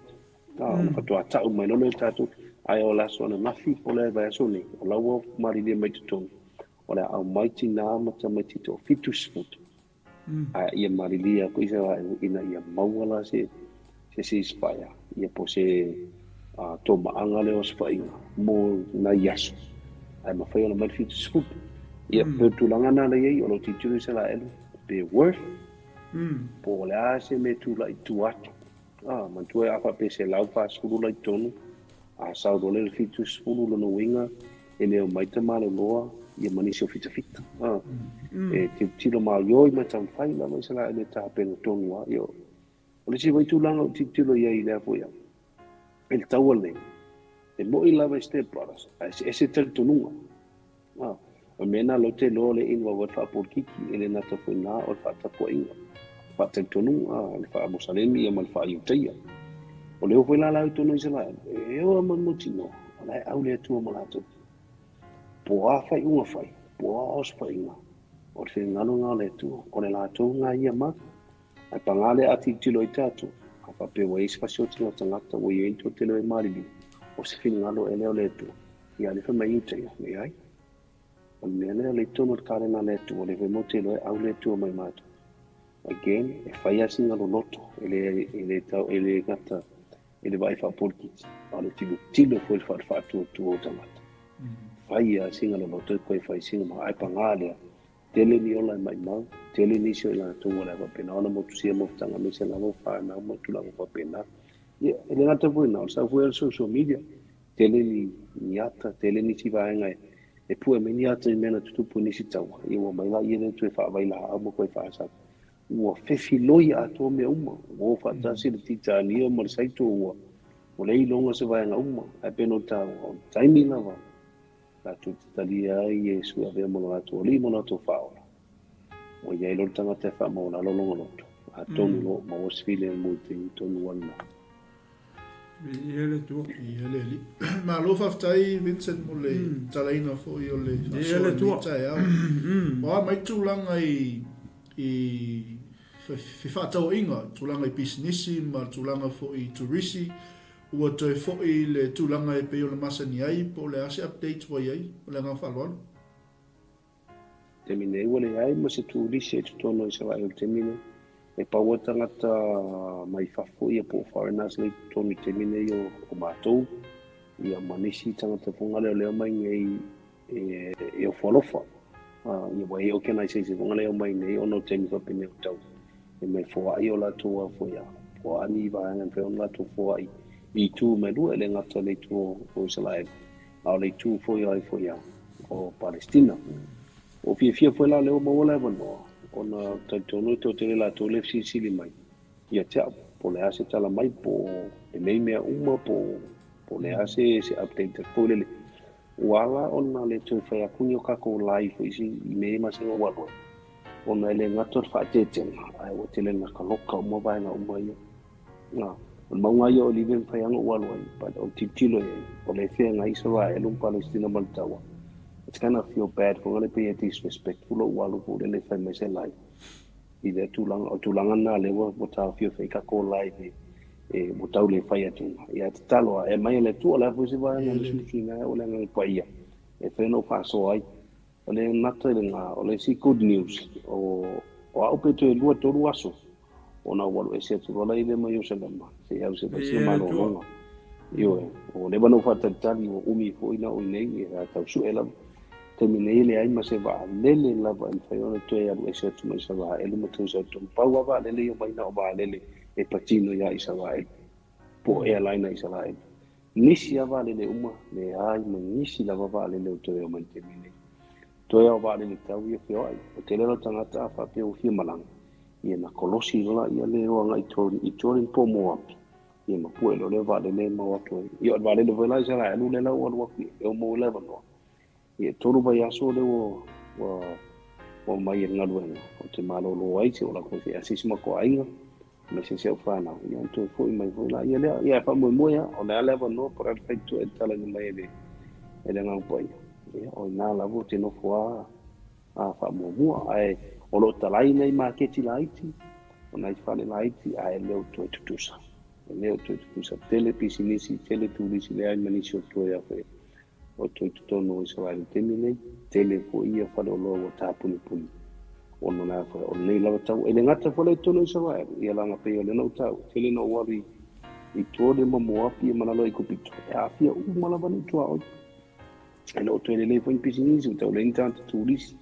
Ona faatoa tau mai loa lea o tatou, ae o le aso ananafi po o le vaiaso nei, o la ua malilie mai totonu, o le a aumai tinā ma tamaiti toa-70. A ia malilie atu Isaraelu ina ia maua la se ceasefire, ia po o se tomaaga lea o osofaiga mo nai aso, ae mafai ona mai le 70. Ia, pei o le tulaga lena lea e i ai, o lo o tilotilo Isaraelu pe worth, po o le a se mea e tulai i tua atu. Manatua a faapea 140 la i totonu, a sau loa le 70 lona uiga e le omai tamaloloa ia ma nisi o fitafita. E tilotilo maioio ma taumafai lava Isaraelu e tapena tonu lava. Ia, o le isi foi tulaga ou tilotilo i ai i lea foi i le taua lenei, e moni lava i Step Brothers, ae eseese talitonuga. O le mea lena lea ou te iloa o lea e involve ai le faapolikiki, e le gata foi i ina o le faatapuaiga, le faatalitonuga, le faamosalemi ia ma le faaiutaia. O lea foi la la i totonu o Isaraelu, e o ma mautinoa, o la e au le Atua ma latou. Po o a faaiuga fai, po o a osofaiga, o le finagalo lena o le Atua, o le latou lena ia ma. Ae paga lea a tilotilo ai tatou, a faapea ua i ai se fasioti tagata ua i ai le toatele e maliliu, o se finagalo ea lea o le Atua? Ia lea fai mai Iutaia, leai. O le mea lea o lea i totonu o le kalena a le Atua, lea foi matou te iloa e au le Atua mai matou. Again, e fai lava sina loloto, e le, e le, tau, e le gata i le vaai faapolikiti, a o le tilotilo foi i le faatuatua o tagata. Fai lava sina loloto e toe fai sina ma, ae paga lea, Tele ni ola e maimau, tele nisi o i latou o le a faapena ona motusia mofutaga aemaise lava o fanau ma tulaga faapena. Ia, e le gata foi i ina, o le sau foi o le social media, tele ni ata, tele nisi vaega e pue mai ni ata i mea na tutupu i nisi taua, ia ua omai laia lea toe faavailaau ma toe faasala. Ua fefiloi atoa mea uma, ua o faatasi le titania ma le saito, ua leai iloga se vaega uma, ae pei ona ou taua, o le taimi lava Latou te talia ai Iesu e avea mo lo latou Alii ma lo latou Faaola. Ua i ai loa le tagata e faamaualalo lona loto, atonu o lo o maua se filemu i le taimi tonu lava lena. Viia le Atua. Viia le Alii. Malo faafetai Vincent mo le talaina foi o le faasoa i lenei taeao. O a mai tulaga i fefaatauaiga, tulaga i pisinisi ma tulaga foi i turisi, Ua toe foi i le tulaga e pei ona masani ai, po o le a se update ua i ai? Ma le agaga faaaloalo. Taimi nei ua leai ma se turisi i totonu o Isaraelu i le taimi nei. E pau lava tagata mai fafo ia po o foreigners lea i totonu i le taimi nei o matou. Ia ma nisi tagata fogaleoleo mai nei e e ofo alofa. Ia ua i ai organization fogale e omai nei ona o taimi faapenei o tau e mai foai o latou a foi a po o a ni vaega e mafai ona latou foai i itu uma e lua, e le gata i le itu o Isaraelu a o le itu foi o ai foi a o Palestina. Ua fiafia foi la lea ua maua le avanoa ona talitonu e toatele latou lea e fesilisili mai ia te au po o le a se tala mai po o lenei mea uma po o le a se update foi lele. Ua ala ona le toe fai atu ni o tatou live foi i mea ia masina ua alu ai, ona e le gata o le faaeteetega, ae ua tele ina taloka uma vaega uma ia. Na, o le mauga ia o Olive e mafai lava ona ou alu ai, but o le tilotilo i ai, o lea e feagai Isaraelu ma Palestina ma le taua. It's kind of feel bad foi lea pei e disrespectful lou alu foi lele e fai mai se live i lea tulaga. O le tulaga lena lea ua taofiofi ai tatou live e ua tau le fai atu. Ia tatalo lava, e aumai e le Atua, o le a foi se vaega na suisuina ai au e le Agaga Paia e fai ona ou faasoa ai. O le gata i lena, o le isi good news, o, o au pe toe lua tolu aso, ona ou alu ese atu loa la i lea ma Ioselema, se i alu se i fai sina malologa. Ioe, ua leva ona ou faatalitali, ua umi foi na ou i nei, e tau sue lava. Taimi nei e leai ma se vaalele lava e mafai ona toe alu ese atu ma Isaraelu ma toe sau tonu. Pau lava vaalele ia omai na o vaalele e patino iā Isaraelu, po o airline a Isaraelu. Nisi lava vaalele uma, leai ma nisi lava vaalele o toe omai i le taimi nei. Toe lava o vaalele tau ia feoai. O tele lava tagata a faapea ua fia malaga, ia na kolosi loa laia le o agai i Jordan po o Moapi, ia ma pue loa lea vaalele e mau atu ai. Ia o le vaalele foi la Isaraelu lea la ua alu atu i ai, e o maua ai le avanoa. Ia, e tolu vaiaso lea ua, ua, ua omai e le galuega, ou te malolo ai, se i ou alu atu se i asiasi ma kou aiga, aemaise si au fanau, ia ona toe foi mai foi laia lea. Ia, e faamoemoe lava, o le a le avanoa po o le a le faitotoa e tatalaina mai e le, e le Agaga Paia, ia, o i ina lava ou te nofo lava a faamuamua. Ae o lo o talai nai maketi laiti, o nai fale laiti, ae le o toe tutusa. E le o toe tutusa. Tele pisinisi, tele turisi, leai ma nisi o toe afe o toe totonu o Isaraelu i le taimi lenei, tele foi ia faleoloa ua tapunipuni ona o le a foi, o lenei lava tau. E le gata foi la i totonu o Isaraelu, ia leaga pei o lea na ou taua, tele na ou alu i, i tua o le ma Moapi ma lalo o Aikupito, e aafia uma lava nei tuaoi. E le o toe lelei foi ni pisinisi, ua tau leai ni tagata turisi.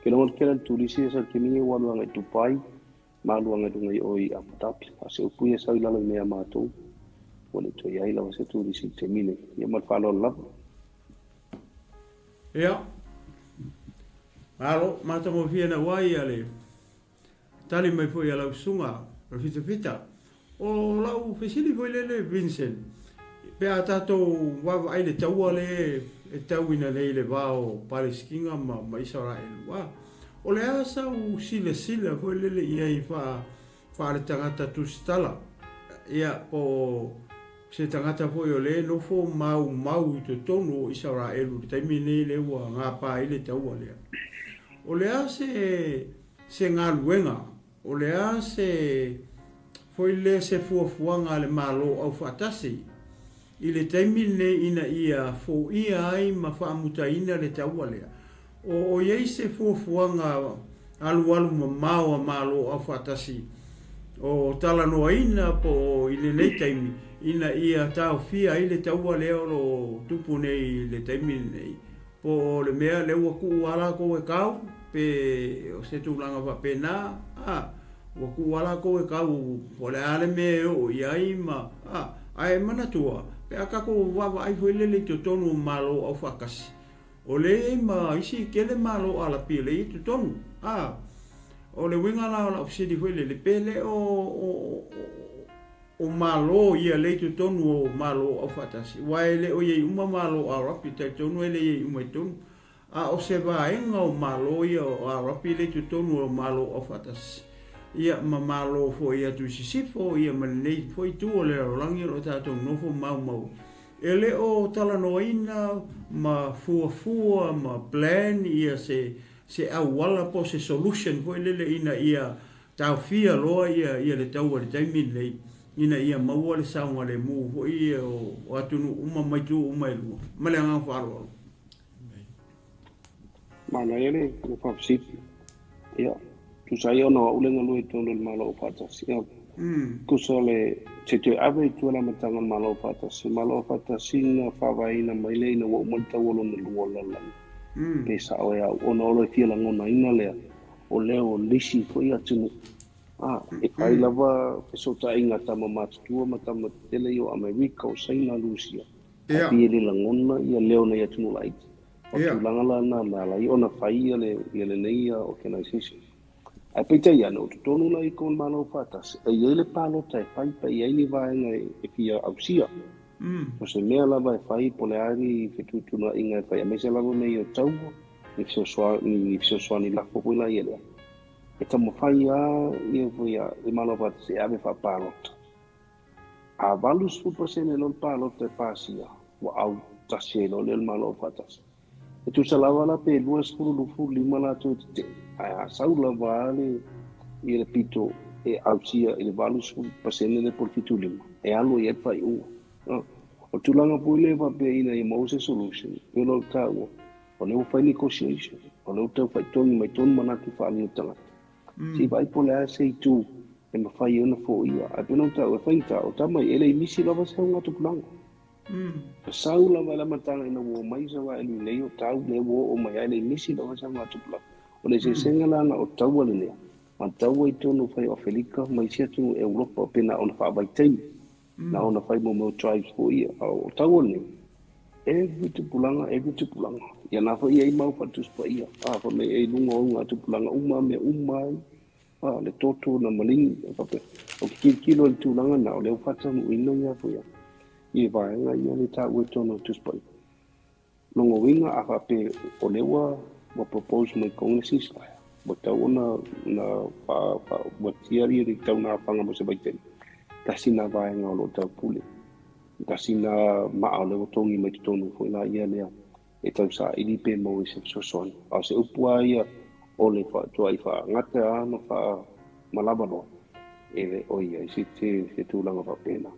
Ke lagona le tele o turisi ia sa le taimi nei ua alu agai i Dubai, ma alu agai i luga i o i Abu Dhabi. A o se upu ia sau i lalo i mea a matou, ua le toe i ai lava se turisi i le taimi nei. Ia ma le faaaloalo lava. Ia. Malo, matagofie naua ia le tali mai foi a lau susuga o le fitafita. O lau fesili foi lele Vincent, pe a tatou vaavaai i le taua lea e tauina nei i le va o Palesitina ma, ma Isaraelu, a, o le a sau silasila foi lele i ai faa, faaletagata tusitala, ia, po o se tagata foi o lea e nofo maumau i totonu o Isaraelu i le taimi lenei lea ua gapa ai le taua lea. O le a se, se galuega O le a se foi lea se fuafuaga a le Malo Aufaatasi i le taimi lenei ina ia foia ai ma faamutaina le taua lea? O i ai se fuafuaga alualu mamao a Malo Aufaatasi o talanoaina po o i lenei taimi ina ia taofia ai le taua lea o lo o tupu nei i le taimi lenei? Po o le mea lea ua tuu lava latou e kau, pe o se tulaga faapena, a, ua tuu lava latou e kau po o le a le mea e oo i ai ma, a, ae manatua, pe a tatou vaavaai foi lele i totonu o Malo Aufaatasi, o lea e i ai ma isi tele Malo Alapi o lea e i ai i totonu, a. O le uiga la o lau fesili foi lele, pe le o, o, o O Malo ia lea i totonu o Malo Aufaatasi, aua e le o i ai uma Malo Arapi, talitonu e le i ai uma i totonu, a o se vaega o Malo ia o Arapi lea i totonu o Malo Aufaatasi, ia ma Malo foi atu i sisifo, ia ma lenei foi itu o le lalolagi o lo o tatou nofo maumau ai. E le o talanoaina ma fuafua ma plan ia se se auala po o se solution foi lele ina ia Taofia loa ia ia le taua i le taimi lenei ina ia maua le saogalemu foi o atunuu uma ma itu uma e lua. Ma le agaga faaaloalo. Manaia le faafesili. Ia, tusa ai ona o au le galue i totonu o le Malo Aufaatasi. Ia. Tusa o le se toe ave i tua le amataga o le Malo Afaatasi, Malo Afaatasi na faavaeina mai lea ina ua uma le taua lona lua o le lalolagi. Pe sao e au, ona o le fia lagonaina lea o lea o le isi foi atunuu. A, e fai lava fesootaiga a tama matutua ma tama tetele ia o Amerika, o Saina, Rusia. Ae pei e le lagona ia leo o nai atunuu laiti. O le tulaga la lena na ala ai ona fai ia le ia lenei organization. Ae peitai ane, o totonu la i ko le Malo Faatasi, e i ai le palota e fai pe i ai ni vaega e fia ausia. O se mea lava e fai po o le a ni fetuutuunaiga e fai, aemaise lava mea ia o taua, ni fesoasoani lafo foi la ia lea. E taumafai lava ia foi le Malo Faatasi e ave faapalota. A 80% loa le palota e pasia, ua autasi ai loa lea o le Malo Aufaatasi. E tusa lava la pe 20, 25 latou e tetee, ae a sau lava a le ia le pito e ausia i le 80% lea po o le 75, e alu ai lava le faaiuga. O le tulaga foi lea faapea ina ia maua se solution, pei ona ou taua, o lea ua fai negotiation, o lea ua tau faitogi mai tonu manatu faaalia o tagata. Se i vaai po o le a se itu e mafai ai ona foia. Ae pei ona ou taua, e faigata, o tama ia, e le i misi lava se augatupulaga. E sau lava i le amataga ina ua omai Isaraelu i nei o tau lea ua oo mai ai, e le i misi lava se augatupulaga. O le eseesega la na o taua lenei, ma taua i totonu o fai o Afelika ma isi atunuu Europa pe na ona faavaitaimi, na ona fai mo mea o tribes foi ia. A o taua lenei, every tupulaga, every tupulaga. Ia na foi e i ai mau faatusi paia, a fai mai e i luga o augatupulaga uma mea uma ai. A, le toto na maligi, e faapea. Ou te tilotilo i le tulaga lena, o lea ua faataunuuina ia foi ia vaega ia le taua i totonu o le Tusi Paia. Lona uiga a faapea o lea ua ua propose mai Congress Israel, ua tatau ona na fa, fa, ua tia ia le taunafaga mo se vaitaimi. Tasi na vaega o lo o taupule. Tasi na maa o lea ua togi mai totonu foi la ia lea e tausaili pe maua i se fesoasoani. A o se upu lava ia o le faatuai faagata lava ma faamalava loa, e le o i ai se, se tulaga faapena.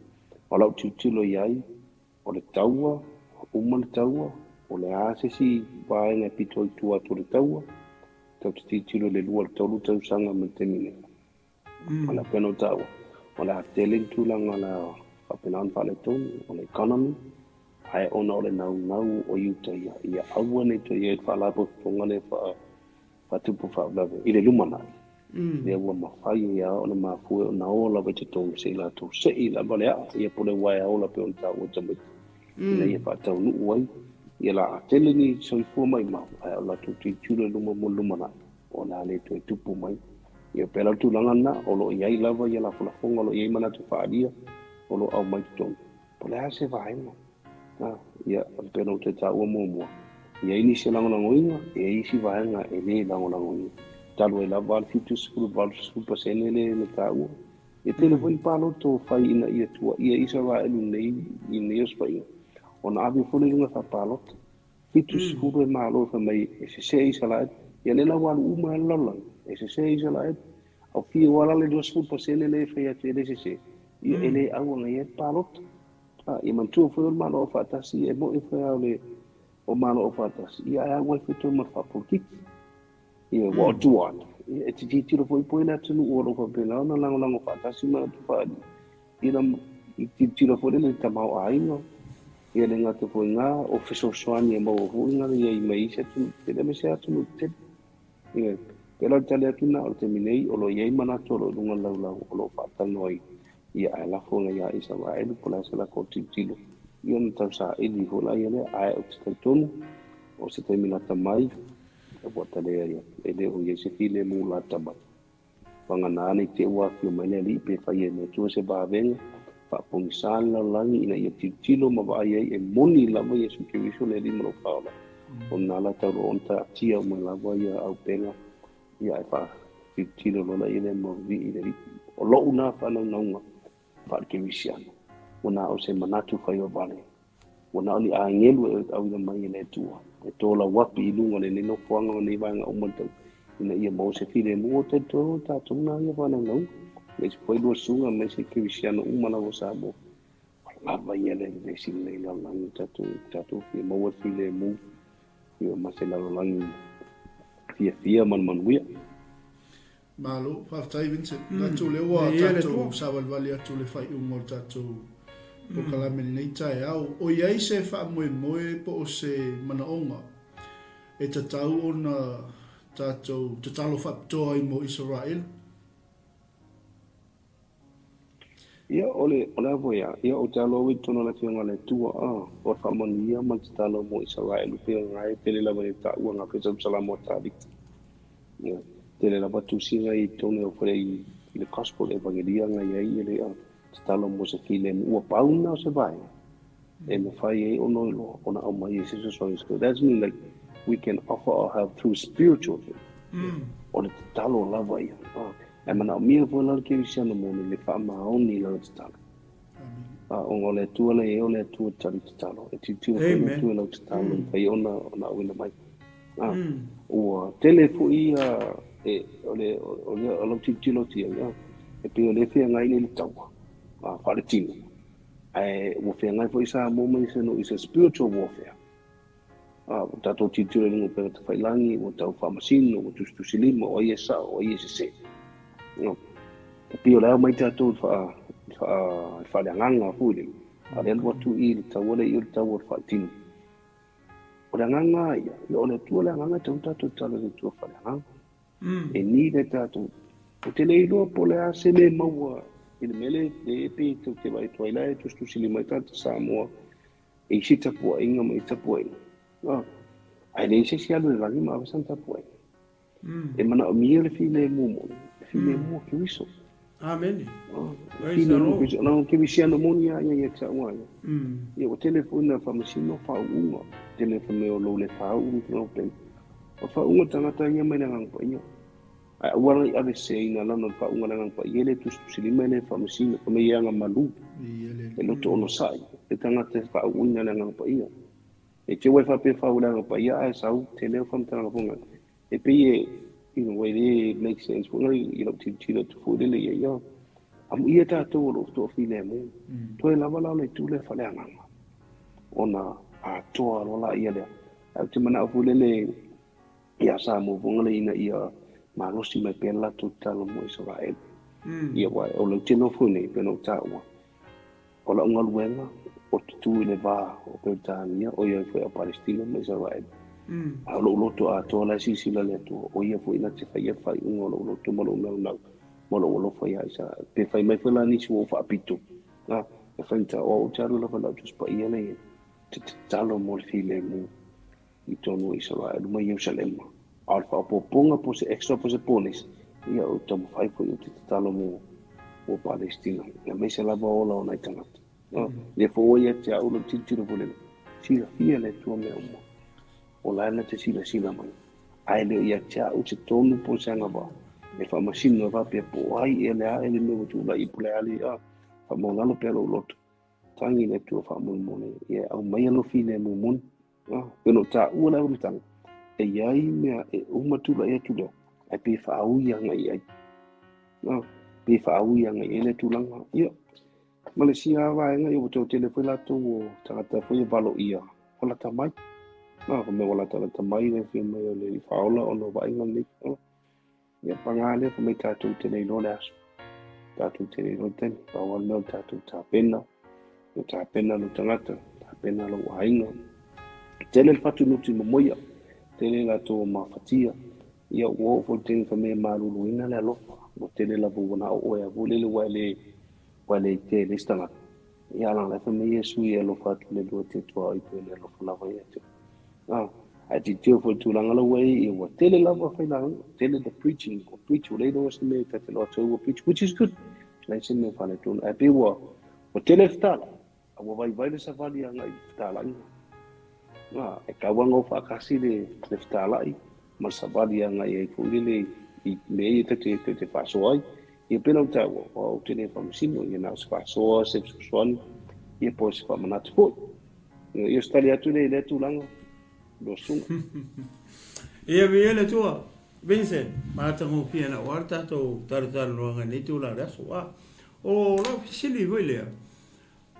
O lau tilotilo i ai, o le taua, uma le taua, o le a se isi vaega e pito i tua atu o le taua, tatou te tilotilo i le 2 i le 3 tausaga mai le taimi nei. O le a pei ona ou taua, o le a tele ni tulaga o le a faapena ona faaletonu, o le economy, ae ona o le naunau o Iuta ia, ia aua ne i toe i ai le faalapotopotoga lea faatupu faalavelave i le lumanai. Lea ua mafai ai lava ona mafua ona o lava i totonu se i latou sei lava le aa, ia po o le uaea ola pei ona taua e tamaiti, ina ia faataunuu ai ia la a tele ni soifua maimau, ae o latou tilotilo i luma mo le lumanai, o le a le toe tupu mai. Ia pei la o le tulaga lena, o lo o i ai lava ia lafolafoga, o lo o i ai manatu faaalia, o lo o aumai i totonu. Po o le a se vaega? Ia, pei ona ou toe taua muamua, e i ai nisi e lagolagoina, e i ai isi vaega e le lagolagoina. Talu ai lava le 70 80% lea na taua. E tele foi ni palota ua fai ina ia tuuaia Isaraelu nei i nei osofaiga, ona ave foi lea i luga faapalota. 70 e malo fai mai e sese Isaraelu. Ia lea la ua alu uma lava le lalolagi, e sese Isaraelu. Au fia ua la le 20% lea e fai atu e le sese, ia e le auala i ai le palota. A, ia manatua foi o le Malo Aufaatasi, e moni foi lava o le o Malo Aufaatasi, ia ae au ai foi tonu ma le faapolokiki. Ia, ua o tua atu, ia e te tilotilo foi po i le atunuu o lo o faapena ona lagolago faatasi ma latou faaalia. Ia la, i tilotilo foi lele i le tamaoaiga, ia le gata foi i na, o fesoasoani e maua foi na ia i mai isi atunuu tetele, aemaise lava atunuu tetele. Ia, pei la o le tali atu lena, o le taimi nei, o lo o i ai manatu o lo o i luga o le laulau o lo o faatalanoaina, ia ae lafo ina ia Isaraelu po o le a se latou tilotilo, ia ona tausaili foi laia lea. Ae ou te talitonu, o se taimi lata mai, ua talea ia, e le o i ai se filemu lata mai. Vagana ne i te i ua afio mai le Alii pe fai e le Atua se vavega, faapogisa le lalolagi ina ia tilotilo ma vaai ai e moni lava Iesu Keriso le Alii ma lou Faaola. O lena la tau loa ona taatia uma lava ia aupega ia ae faatilotilo loa laia lea ma vivii i le Alii. O lou na faanaunauga faale-Kerisiano, ua na o se manatu faivavale, ua na o ni agelu e auina mai e le Atua, e tolauapi i luga o lenei nofoaga ma nei vaega uma o le tau, ina ia maua se filemu o talitonu o tatou na ia faanaunauga. Aemaise foi lua susuga, aemaise Kerisiano uma lava o Samoa. Ua lava ia le vevesi i lenei lalolagi, tatou, tatou fia maua le filemu, ia ma se lalolagi fiafia ma le manuia. Malo, faafetai Vincent. Manatu o lea ua tatou savalivali atu i le faaiuga o le tatou polokalame i lenei taeao. O i ai se faamoemoe po o se manaoga e tatau ona tatou tatalo faapitoa ai mo Isaraelu? Ia, o le, o le a foi a, ia, ou te alo au i totonu o le Afioga a le Atua, a, o le faamanuia ma le tatalo mo Isaraelu, pei ona e tele lava ina taua ngā Salamo a Tavita. Ia, tele lava tusiga i totonu o fale i, i le Gospel, Evangelia nga i ai ia le, a, tatalo mo se filemu. Ua pau lena o se vaega e mafai ai ona iloa ona aumai ai se fesoasoani. So that's mean like we can offer our help through spiritual thing. O le tatalo lava ia. Ah, e manaomia foi la le kerisiano moni le faamaoni i lana tatalo. Ah, ona o le Atua la i ai o le Atua tali tatalo. E tilotilo foi le Atua i lau tatalo e mafai ona ona auina mai. Ah, ua tele foi ia e, o le, o le, o lau tilotilo atu i ai, ah, e pei o lea e feagai nei le taua, ah, faaletino. Ae ua feagai foi Samoa ma isi atunuu i se spiritual warfare. A, ua tatou tilotilo i luga o upega tafailagi, ua tau faamasino, ua tusitusilima, o ai e sao, o ai e sese. No. E pei o le ao mai tatou i le faa, i le faa, i le faaleagaga foi lele. A o le alu atu i le taua lea i o le taua o le faaletino. O le agaga lava ia, ia o le Atua le agaga e tatau ona tatou tatalo i le Atua faaleagaga. E ni le tatou. Ou te le iloa po o le a se mea e maua i le mea lea e pei tou te vaai atu ai la e tusitusilima ai tagata Samoa i isi tapuaiga ma isi tapuaiga. Ah, ae leai se isi alu i le lagi ma ave sana tapuaiga. E manaomia le filemu moni, le filemu o Keriso. Amene. Ah, le filemu o Keriso. Na o Kerisiano moni a ia ia te au a ia. Ia ua tele foi na faamasino faauuga. Tele foi mea o lou le faauu ma tulaga faapena. O faauuga tagata ia mai le Agaga Paia. Ae aua la i aveseina lana o le faauuga le Agaga Paia e le tusitusilima e le faamasino, fai mai e agamalu, e loto onosai le tagata e faauuina le Agaga Paia. E te ua e faapea e faauuina le Agaga Paia ae sau tele au faamatalaga foi e pei e, you know, e le make sense foi lele i lau tilotilo atu foi lele i ai, ia. Amuia tatou o lo o toafilemu. Toe lava la o le itu lea faaleagaga ona atoa loa laia lea. Ae ou te manao foi lele ia Samoa foi lele ina ia malosi mai pea le latou tatalo mo Isaraelu. Ia aua o lea ou te nofo nei pei ona ou taua, o lau galuega o te tu i le va o Peretania, o ia foi a Palestina ma Isaraelu. A o lou loto atoa la e silasila le Atua, o ia foi na te faia le faaiuga o lou loto ma lou naunau ma lou alofa ia Isaraelu. Pe fai mai foi la nisi ua ou faapito, a, e faigata, o au ou te alu lava i lau Tusi Paia lea e i ai. te tatalo mo le filemu i totonu o Isaraelu ma Ierusalema. A o le faaopoopoga po o se extra po o se bonus, ia o taumafai foi ou te tatalo mo, mo Palestina, aemaise lava ola o nai tagata. Mm. Le foi ia te au lo tilotilo foi lele. Silafia le Atua mea uma. O la e na te silasila mai. Ae le o ia te au se tonu po o se agavaa e faamasino e faapea po o ai ea le a ea le mea ua tulai po o le a le a. Faamaualalo pea lou loto. Tangi le Atua faamolemole, ia aumaia lou filemu moni. Ah, pei ona ou taua le amataga, e i ai mea e uma tulai atu lea, ae pei e faaui agai i ai. Ah, pei e faaui agai i ai le tulaga. Ia, ma le isi lava vaega, ia ua tau tele foi latou o tagata foi e valoia, ua lata mai. Ah, fa mai ua latalata mai le afio mai o le Alii Faaola ona o vaaiga lenei. Ah, Ia pagā lea, fai mai tatou te le iloa le aso, tatou te le iloa le taimi, pau lava le mea o le tatou tapena, ia tapena lou tagata, tapena lou aiga. Tele le fatu nuti momoia, tele latou o mafatia, ia ua oo foi le taimi fai mai e maluluina le alofa, ua tele lava ua na o oe lava foi lele ua e le, ua e le ite le isi tagata. Ia a la e fai mai Iesu ia e alofa atu le Atua te tuaoi pei ona e alofa lava ia te oe. Ah, ae tilotilo foi i le tulaga la ua i ai, ua tele lava failauga, tele the preaching, ua preach, ua le iloa se mea ta te loa atu ai ua preach, which is good. Leai se mea faaletonu, ae pei ua, ua tele le fetala, a ua vaivai le savali agai i le fetalaiga. Ah, e tau lava ona o faatasi le, le fetalai ma le savali agai ai foi lele i mea ia ta te, ta te faasoa ai. Ia pei ona ou taua, o au ou te le faamasino, ia na o se faasoa, se fesoasoani, ia po o se faamanatu foi. Ia o se tali atu lea i lea tulaga, lua susuga. Ia viia le Atua. Vincent, matagofie na oa le tatou talatalanoaga i lenei itula o le aso. A o lau fesili foi lea,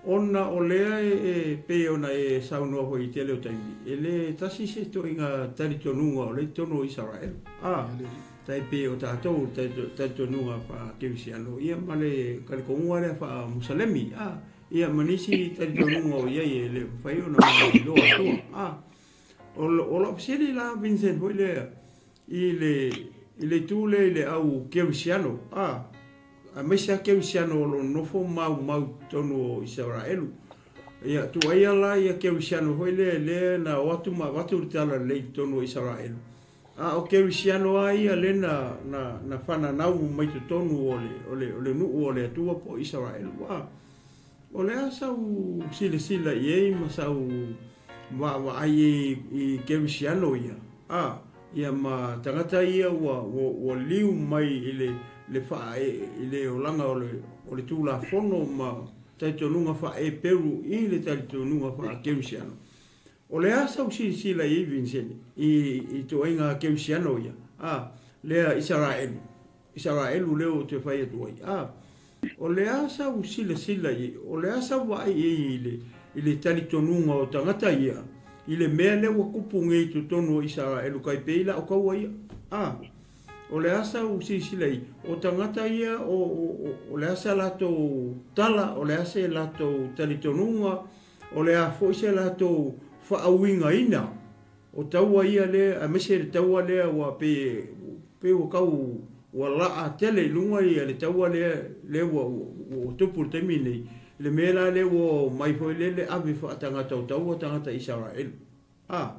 ona o lea e pei ona e saunoa foi i tele o taimi, e le tasi se ituaiga talitonuga o lea i totonu o Isaraelu. A. Tai pei o tatou le talitonuga faa-kerisiano ia ma le talitonuga lea faa-musalemi, a, ia ma nisi talitonuga o i ai e le mafai ona mailoa atua. A, o lau fesili la Vincent foi lea i le i le itu lea i le au kerisiano, a, aemaise lava kerisiano o lo o nonofo maumau i totonu o Isaraelu. Ia, tuuaia la ia kerisiano foi lea lea na o atu ma avatu le talalelei i totonu o Isaraelu. A o kerisiano a ia lea na, na, na fananau mai totonu o le, o le, o le nuu o le Atua po o Isaraelu, a o le a sau silasila i ai ma sau vaavaai i, i kerisiano ia, a ia ma tagata ia ua, ua, ua liu mai i le, le faa, i le olaga o le, o le Tulafono ma talitonuga faa-Eperu i le talitonuga faa-kerisiano. O le a sau silasila i ai Vincent i ituaiga kerisiano ia, a, lea Isaraelu, Isaraelu lea ou te fai atu ai, a, o le a sau silasila i ai, o le a sau vaai i ai i le, i le talitonuga o tagata ia, i le mea lea ua tupu nei i totonu o Isaraelu kai pei la o kaua ia, a, o le a sau silasila i ai, o tagata ia o, o, o le a sa latou tala, o le a se latou talitonuga, O le a foi se latou faauigaina o taua ia lea, aemaise le taua lea ua pei pei ua tau ua laa tele i luga ia le taua lea lea ua ua tupu i le taimi lenei, le mea la lea ua omai foi lele ave faatagata o taua tagata Isaraelu. A,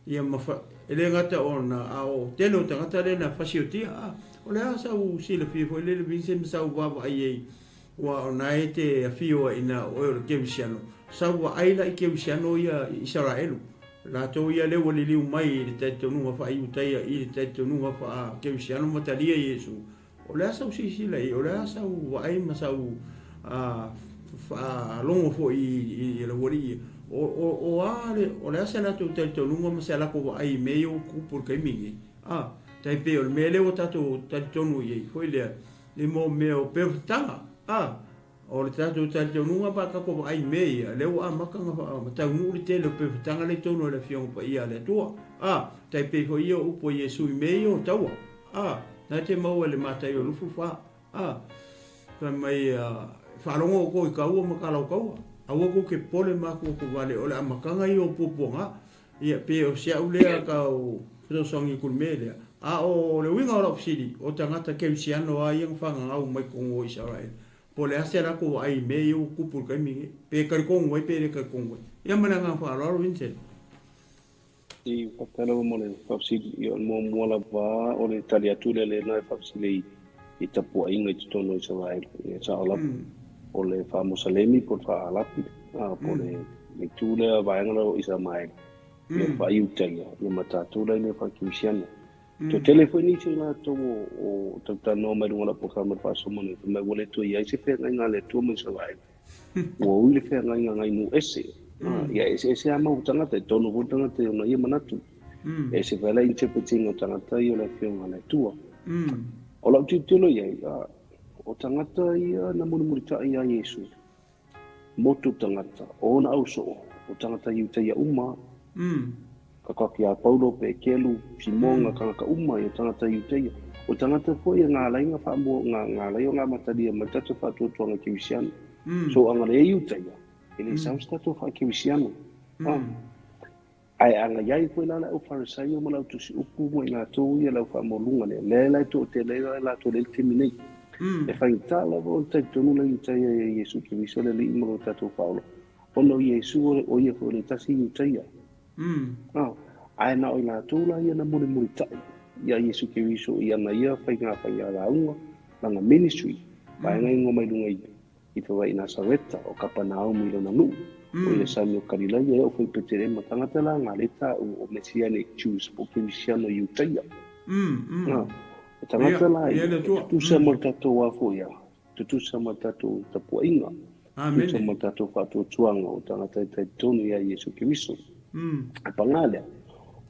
ia ma fa, e le gata ona, a o tele o tagata lea na fasiotia, a, o le a sau silafia foi lele Vincent ma sau vaavaai ai, ua o na e te afio ai ina o oe o le kerisiano, sau vaai la i kerisiano ia i Isaraelu, latou ia lea ua liliu mai i le talitonuga faa-Iutaia i le talitonuga faa-kerisiano ma talia Iesu, O le a sau silasila i ai, o le a sau vaai ma sau faalogo foi i le aualii ia, o a le, o le a se latou talitonuga ma se latou vaai i mea ia ua tutupu i le taimi lenei. A, tai pei o le mea lea ua tatou talitonu i ai foi lea, i mo mea o peofetaga. A, o le tatou talitonuga pa tatou vaai i mea ia, lea ua amata ona taunuu le tele o peofetaga lea i totonu o le Afioga Paia a le Atua. A, tai pei foi ia o upu a Iesu i mea ia o taua. A, na te maua e le Mataio 24. A, fai mai, e faalogo outou i taua ma tala o taua. Aua tou te popole ma atu vale, o le amataga ia o puapuaga. Ia, pe o si au lea tau fesoasoani atu i le mea lea. A o le uiga o lau fesili, o tagata kerisiano a ia na fagagau mai totonu o Isaraele, po o le a se latou vaai i mea ia ua tupu i le taimi lenei, pe talitonu ai pe le talitonu ai. Ia ma le agaga faaaloalo, Vincent. I faafetai lava mo le faafesili. Ia, o le muamua lava o le tali atu lea lena e faafesili i tapuaiga i totonu o Isaraele. Ia, sao lava. O le faa-Musalemi po o le faa-Arapi, po o le itu lea vaega lea o Isamaele, ia, faa-Iutaia, ia ma tatou la i le faa-Kerisiano. Toatele foi nisi o latou o talatalanoa mai luga o lau polokalame o le faasoa nei, fai mai ua le toe i ai se feagaiga a le Atua ma Isaraele. Ua ui le feagaiga ngai nuu ese. Ia eseese lava mau tagata, e tonu foi le tagata i ona ia manatu. E ese foi la interpreting o tagata ia o le Afioga a le Atua. O lau tilotilo i ai, o tagata ia na mulimulitai iā Iesu, motu tagata, o ona ausoo, o tagata Iutaia uma, ka kaki a Paulo, Pekelu, Simoga, kanaka uma ia tagata Iutaia. O tagata foi ia ngā lainga whaamua, ngā, ngā lai o ngā mataria mai tatou whaatuatuanga Kerisiano. So anga le Iutaia, e le sau se tatou wha-Kerisiano. Ae aga i ai foi la le au Farisaio ma le au tusi upu ma i latou ia le au faamaualuga lea, lea la e toatele ai latou i le taimi nei. E faigata lava ona talitonu le Iutaia ia Iesu Keriso le Alii ma lo tatou Faaola, ona o Iesu o ia foi o le tasi Iutaia. Ae na o i latou la ia na mulimulitai ia Iesu Keriso i ana ia faiga faialauga, lana ministry, vaega ingoa mai luga i I te wa i Nasareta, o Kapanaumi i lona nuu, o ia sami o Kalilaia, e oo foi i Petelema, tagata la nga leta o Messianic Jews po o Kerisiano Iutaia. O tagata la ia, e tutusa ma le tatou a foi a, tutusa ma le tatou tapuaiga, tutusa ma le tatou faatuatuaga o tagata e talitonu ia Iesu Keriso. A paga lea,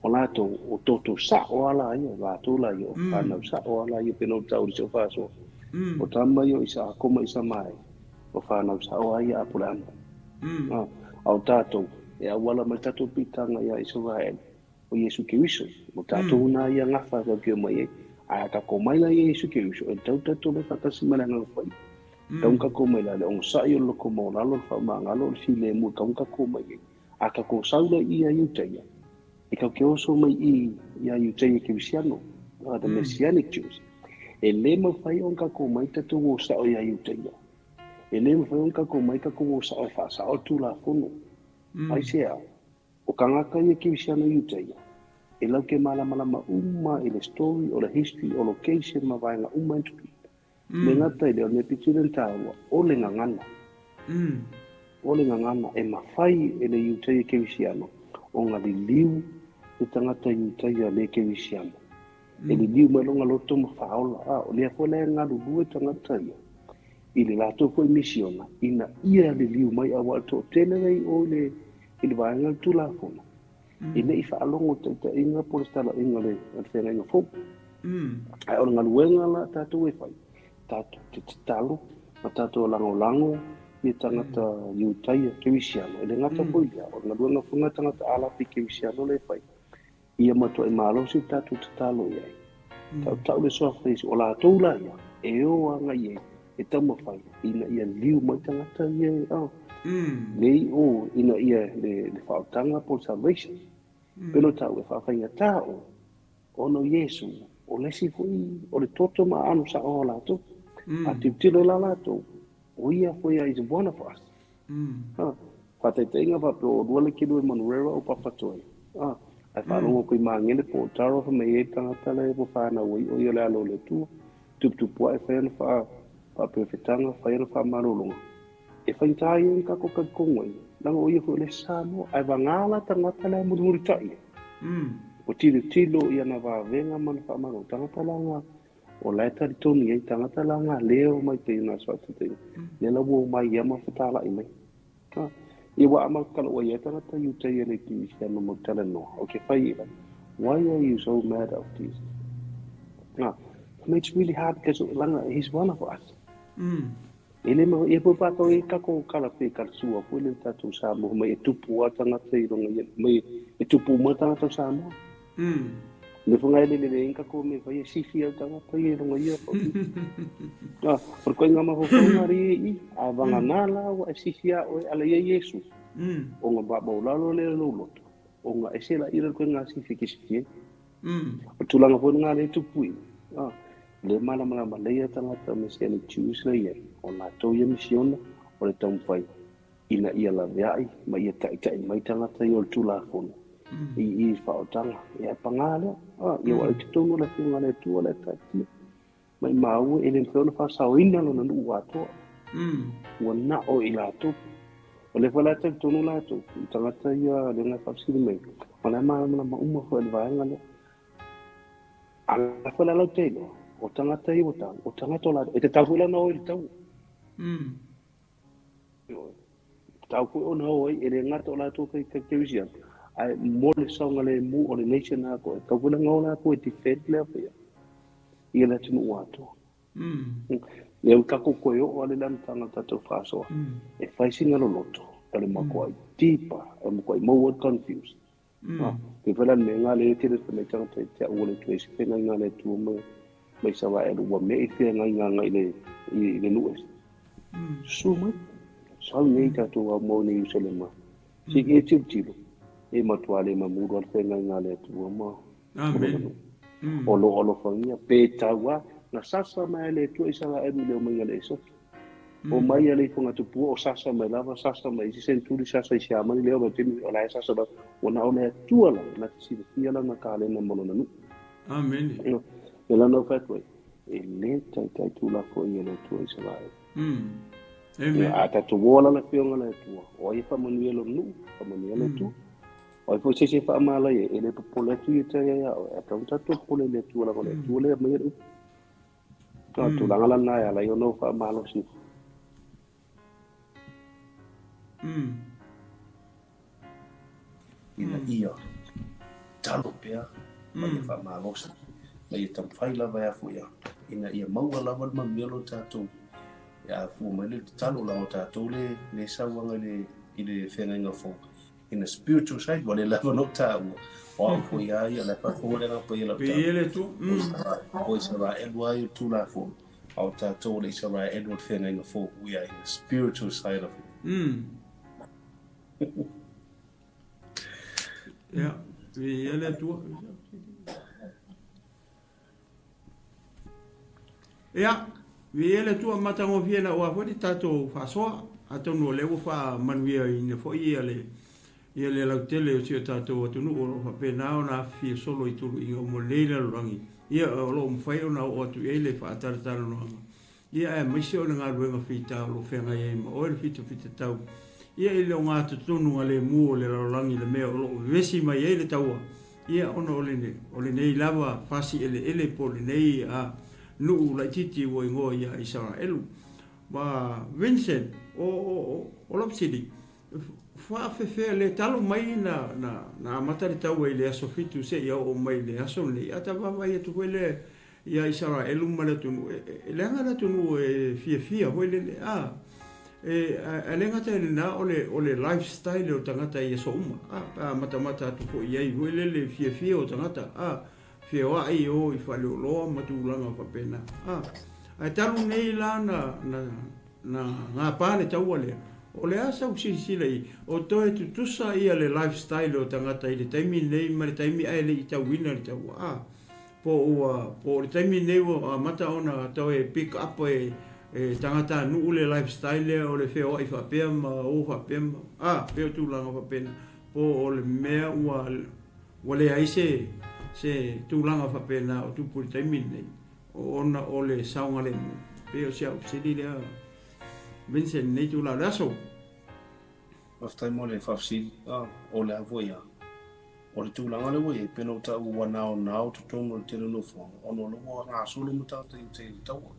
o latou, o toto sa'o a la ia, latou la ia, o fanau sa'o a la ia, pei ona ou tau i le faasoa. O tama ia o Isaako ma Isamae, o fanau sa'o a ia Apolaama. A o tatou, e auala mai tatou piitaga ia Isaraele, o Iesu Keriso, o tatou na ia gafa e tatou te omai ai. Ae a tatou omai la ia Iesu Keriso, e tatau tatou omai faatasi ma le Agaga Paia. E tatau ona tatou omai la le onosai o le loto maualalo, o le faamagalo, o le filemu, e tatau ona tatou omai i ai. A tatou sau la i ia Iutaia, e tatou te oso mai i ia Iutaia Kerisiano, the Messianic Jews. E le mafai ona tatou omai tatou o sao ia Iutaia. E le mafai ona tatou omai tatou o sao e faasao le Tulafono. Aisea? O tagata ia Kerisiano Iutaia, e lau te malamalama uma i le story o le history o location ma vaega uma e tutupu. Le gata i lea, o le mea pito i le taua, o le gagana. O le gagana e mafai e le Iutaia Kerisiano ona liliu le tagata Iutaia le Kerisiano. E liliu mai lona loto ma faaola. A, o lea foi la e galulue tagata ia i le latou foi misiona ina ia liliu mai aua o le toatele lea i o i le i le vaega o le Tulafono, e le i faalogo i le taitaiga po o le talaiga o le feagaiga fou. Ae o le galuega la a tatou e fai, tatou te tatalo ma tatou lagolago ia tagata Iutaia Kerisiano. E le gata foi i lea, o le galuega foi lena a tagata Arapi Kerisiano lea e fai, ia matuai malosi le tatou tatalo i ai. Tautau le suafa o Iesu, o latou la ia, e o agai i ai, e taumafai ina ia liu mai tagata ia e a, le i o ina ia le faaotaga po o le salvation. Pele o tau e faafaigata oe, ona o Iesu, o le isi foi o le toto ma aano sa'o o latou. A tilotilo la latou, o ia foi a is one of us. Ha, faataitaiga faapea o lua le kilo e Manurewa o Papatoe. Ah, ae faalogo atu i Magele po o Taro fai mai ai le tagata la e ua fanau ai o ia o le alo o le Atua. Tuputupu ae fai ana faa faaperefetaga, fai ana faamalologa. E faigata ai ona tatou talitonu ai, leaga o ia foi o le isi Samoa. Ae vagā la tagata la e mulimulitai ai. Ua tilotilo i ana vavega ma ana faamalolo, tagata la na O la e talitonu i ai tagata la nga leo mai pei ona aso faataitaiga, lea la ua omai ia ma fetalai mai. Ha, ia ua ama kala ua ia tagata i uta ia le kerisiano mau talanoa, o ke fai ila, why are you so mad of Jesus? Ha, I mean, it's really hard because langa, he's one of us. E le ma, ia pua pātau e kako kala pe kala sua pua le tātou Samoa mai e tupu a tagata i runga ia, mai e tupu uma tagata o Samoa. Le whanga e lele le inga ko me whai e sifi au tagata i runga ia pa. Ah, por koe ngā maho whaunga ri e i, a wanga nā la ua e sifi a oe ala ia Iesu. O ngā ba mau lalo le lo loto. O ngā ese la ira koe ngā sifi ki sifi e. O tūlanga fo ngā le tupu i. Ah, le malamalama leia tagata me se le Jews le ia. O lātou ia misiona o le taumafai ina ia laveai ma ia taʻitaʻi mai tagata ia o le Tulafono i i faaotaga. Ia e pagā lea, a, ia ua ai totonu o le Afioga a le Atua le taatia. Maimau e le mafai ona faasaoina lona nuu atoa. Ua nao i latou. O lea foi la e talitonu latou i tagata ia lea na faafesili mai, o la e malamalama uma foi i le vaega lea. A la foi la lau te iloa, o tagata ia ua tau, o tagata o latou, e tatau foi la ona o i le taua. Tatau foi ona o ai, e le gata o latou kai kai kerisiano, ae mo le saogalemu o le nation atoa, e tatau foi la ona o latou e defend lea mea i le atunuu atoa. Lea ua tatou toe oo lava i le amataga o le tatou faasoa, e fai sina loloto o le matuai deeper, o le matuai maua le confuse. Pei foi la le mea lena lea e tele fai mai tagata i te au ua le toe ese feagaiga a le Atua ma ma Isaraelu ua me'i feagaiga agai i le i le nuu ese. Susu mai. Sau nei tatou au mau nei Ierusalema. Se i e tilotilo, e matua le mamulu a le feagaiga a le Atua ma Amen. O lo o alofagia pe tau a na sasa mai le Atua Isaraelu i le omaiga i le Esoto. O mai a le ifoga tupua o sasa mai lava, sasa mai isi senturi, sasa i Siamani, lea o vaitaimi o la e sasa lava. Ua na o le Atua lava na te silafia lana kalena ma lona nuu. Amene. Le lana o fai atu ai, e le taitai tulafoʻi e le Atua Isaraelu. Amen. A tatou ola le afioga le Atua, o ai e faamanuia lona nuu, faamanuia le Atua. O ai foi se isi e faamalai ai, e le popole atu ia te ia ia oe, ae tatau ona tatou popole i le Atua leaga o le Atua lea e aumaia le upu. O le tulaga la lena e ala ai ona ou faamalosi. Ina ia tatalo pea ma ia faamalosi ma ia taumafai lava e afu ia ina ia maua lava le manuia o lo tatou e afua mai le tatalo leaga o tatou le sauaga i le feagaiga fou. In the spiritual side, ua le lava ona ou taua, o au foi a ia, o la e faafofoga le Agaga Paia i lau tala. Pei e le Atua. O Isaraelu lava ia o le Tulafono, a o tatou o le Isaraelu o le feagaiga fou, we are in the spiritual side of it. Ia, pei e le Atua. Ia, viia le Atua matagofie na ua foi le tatou faasoa, atonu o lea ua faamanuiaina foi ia le ia le lautele o si o tatou atunuu o lo o faapena ona afifio solo i tuluiga uma o lenei lalolagi, ia o lo o mafai ona oo atu i ai le faatalatalanoaga, ia aemaise o le galuega fita o lo o feagai ai ma oe le fitafitatau, ia i le ogatotonu galemu o le lalolagi i le mea o lo o vevesi mai ai le taua, ia ona o le o lenei lava fasi eleele po o lenei a nuu laitiiti ua igoa ia Isaraelu. Ma Vincent, o o o lau fesili, faafefea le talu mai na na na amata le taua i le aso 7 seia oo mai i le aso lenei, a ta vaavaai atu foi lea ia Isaraelu ma le atunuu, e leaga le atunuu e fiafia foi lele, a, e, ae le gata i lena, o le, o le lifestyle o tagata i aso uma, a, pe a matamata atu foi i ai foi lele fiafia o tagata, a, feoai o i faleoloa ma tulaga faapena, a. Ae talu nei la na, na, na gapa le taua lea, o le a sau silasila i, o toe tutusa ia le lifestyle o tagata i le taimi lenei ma le taimi ae le i tauina le taua, a. Po ua, po o le taimi lenei ua amata ona toe pick up e, e tagata nuu le lifestyle lea o le feoai faapea ma o faapea ma, a, pei o tulaga faapena. Po o le mea ua, ua leai se, se tulaga faapena o tupu i le taimi lenei, ona o le saogalemu. Pei o si au fesili lea, Vincent, i lenei itula o le aso. Faafetai mo le faafesili. O le a foi a? O le tulaga lea ua i ai, pei ona ou taua ua naonao totonu o le tele o nofoaga, ona o lea ua gasolo uma tagata i uta i le taua.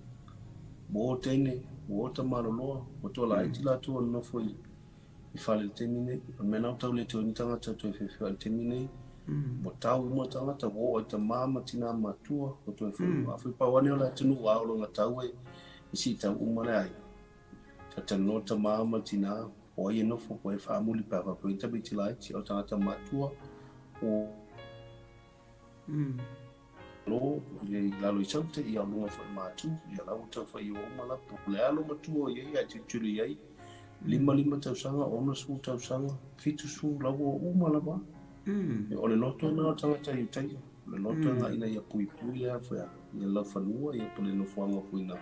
Ua o teine, ua o tamaloloa, ua toa laiti latou o nonofo i fale i le taimi nei. O le mea lena ua tau le toe ni tagata toe feofeoai i le taimi nei. Ua tau uma tagata, ua oo i tama ma tina matua, ua toe foi. Afai pau ane o le atunuu a o lona tau e siitau uma le aiga. Talatalanoa tama ma tina, o ai e nofo, po o ai e faamuli pe a faapea o tamaiti laiti, o tagata matua, o lo i lalo i saute, ia o luga foi matu, ia la ua tau fai o uma la, po o le a lo matua o i ai, ae tilotilo i ai, 55 tausaga, 60 tausaga, 70, la ua uma lava. O le loto lena o tagata i uta ia. O le loto lena ina ia puipui le a foi a, ia laufanua, ia po o le nofoaga foi na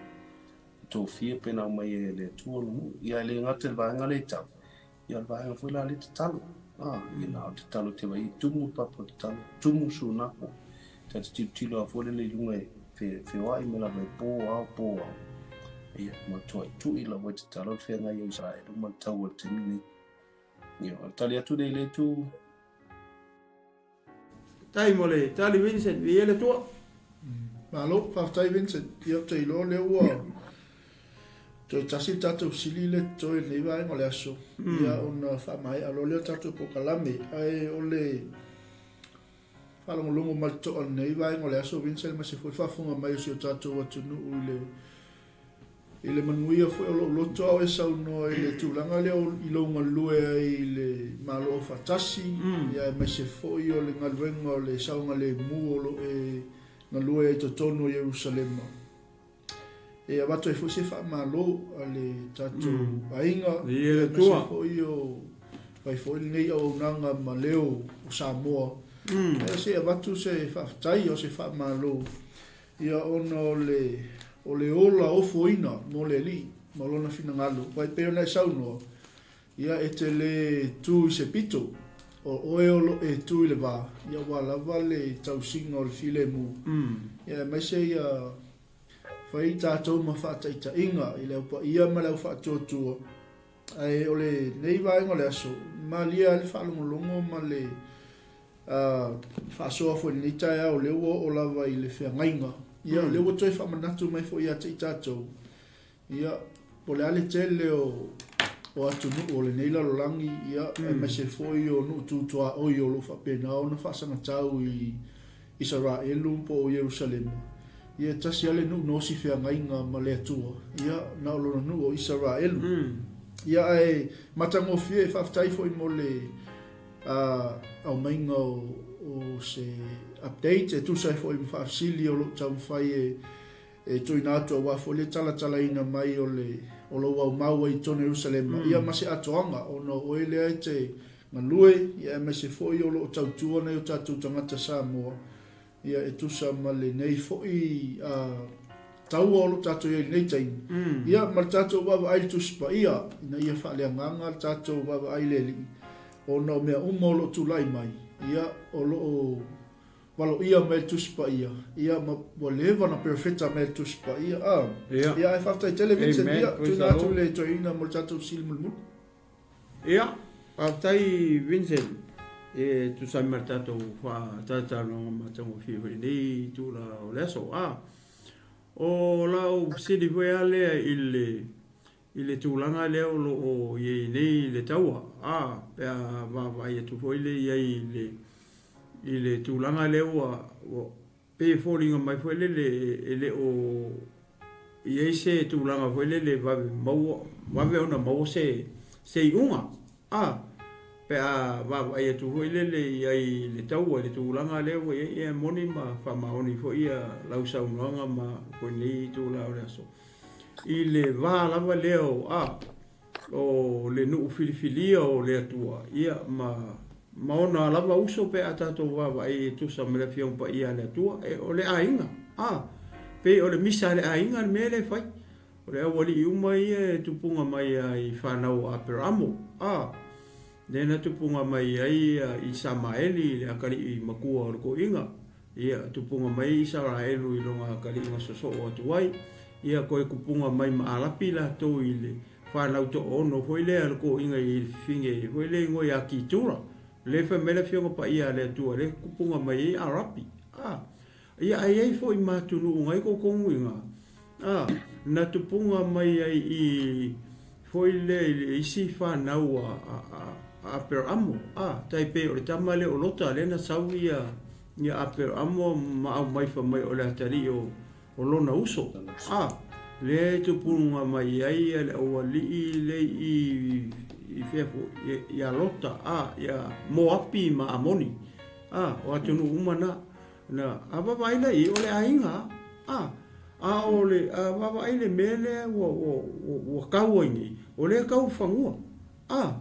tofia pe na aumai e le Atua le nuu. Ia e le gata i le vaega lea i tau, ia o le vaega foi la lea tatalo. Ah, ia na o le tatalo te vai, tumu le papa tatalo, tumu sunapo. Ta te tilotilo a foi lele i luga e feoai me lava e pō ao, pō ao. Ia, matua i tui la wai tatalo le whengai o Israelu ma le tau o le taimi nei. Ia, o le tali atu nei le tu. Tai mo le tali Vincent, viia le Atua. Malo, faafetai Vincent. Ia ou te iloa lea ua toe tasi le tatou fesili lea totoe i lenei vaega o le aso. Ia ona faamaea loa lea o le tatou polokalame. Ae o le faalogologo ma le totoa i lenei vaega o le aso Vincent aemaise foi le faafofoga mai o si o tatou atunuu i le I le manuia foi o lou loto a o e saunoa i le tulaga lea i lou galue ai i le Malo Aufaatasi, ia aemaise foi o le galuega o le saogalemu o lo o e galue ai i totonu o Ierusalema. E avatu ai foi se faamalo a le tatou aiga, aemaise foi o fai foi lenei auaunaga ma leo o Samoa. Ia se i avatu se faafetai o se faamalo Ia ona o le, o le ola ofoina mo le Alii ma lona finagalo, aua e pei ona e saunoa, ia e te le tu i se pito, o oe o lo e tu i le va, ia ua lava le tausiga o le filemu. Ia aemaise ia fai tatou ma faataitaiga i le au paia ma le au faatuatua, ae o lenei vaega o le aso, malie lava le faalogologo ma le faasoa foi i lenei taeao, o lea ua oo lava i le feagaiga. Ia, o lea ua toe faamanatu mai foi ia te i tatou, ia, po o le a le tele o, o atunuu o lenei lalolagi, ia, aemaise foi o nuu tu tuaoi o lo o faapena ona faasagatau i Isaraelu po o Ierusalema. Ia, e tasi lava le nuu na osi feagaiga ma le Atua, ia, na o lona nuu o Isaraelu. Ia, ae matagofie, faafetai foi mo le. aumaiga o se update e tusa ai foi ma faafesili o lo o taumafai e tuuina atu aua foi le talatalaina mai o le o lou aumau ai i totonu o Ierusalema, ia ma se atoaga, ona o oe lea e te galue, ia aemaise foi o lo o tautua nai o tatou tagata Samoa, ia e tusa ma lenei foi taua o lo o tatou i ai i lenei taimi, ia ma le tatou vaavaai i le Tusi Paia, ina ia faaleagaga le tatou vaavaai i le Alii, ona o mea uma o lo o tulai mai, ia o lo o valoia mai e le Tusi Paia, ia ma ua leva ona perofeta mai e le Tusi Paia. A, ia ae faafetai tele Vincent, ia tuuina atu le toeaina mo le tatou fesili mulimuli. Ia, faafetai Vincent e tusa ai ma le tatou faatalatalanoaga matagofie foi i lenei itula o le aso. A, o lau fesili foi lava lea i le i le tulaga lea o lo o i ai nei le taua, a, pe a vaavaai atu foi lea i ai i le i le tulaga lea ua ua Pei e foliga mai foi lele e le o i ai se tulaga foi lele e vave maua, vave ona maua se se iuga. A, pe a vaavaai atu foi lele i ai i le taua i le tulaga lea ua i ai, ia e moni ma faamaoni foi ia lau saunoaga ma foi lenei itula o le aso. I le va lava lea o, a, o le nuu filifilia o le Atua, ia, ma, ma ona lava uso pe a tatou vaavaai e tusa ma le Afioga Paia a le Atua, e, o le aiga, a, pei o le misa a le aiga le mea lea e fai. O le aualii uma ia e tupuga mai ai i fanau a Aperamo, a, lea na tupuga mai ai Isamaeli i le akalii matua o le toeaina, Ia, tupuga mai Isaraelu i lona akaliga sosoo atu ai, ia toe tupuga mai ma Arapi latou i le fanau toaono foi lea a le toeaina i le fifine foi lea igoa ia Kitura. Lea fai mai le Afioga Paia a le Atua lea tupuga mai ai Arapi. A, ia ae i ai foi ma atunuu na i totonu i ina, a, na tupuga mai ai i foi lea i le isi fanau a, a, a, a Aperamo, a, tai pei o le tama lea o Lota lea na sau ia Ia Aperamo ma aumai fai mai o le atalii o, o lona uso. A, lea e tupuga mai ai le aualii le i, i fea foi, ia Lota, a, ia Moapi ma Amoni. A, o atunuu uma na, na, a vaavaai la i, o le aiga, a, a o le, a vaavaai le mea lea ua, ua, ua, ua kau ai nei, o lea e kau i fanua. A,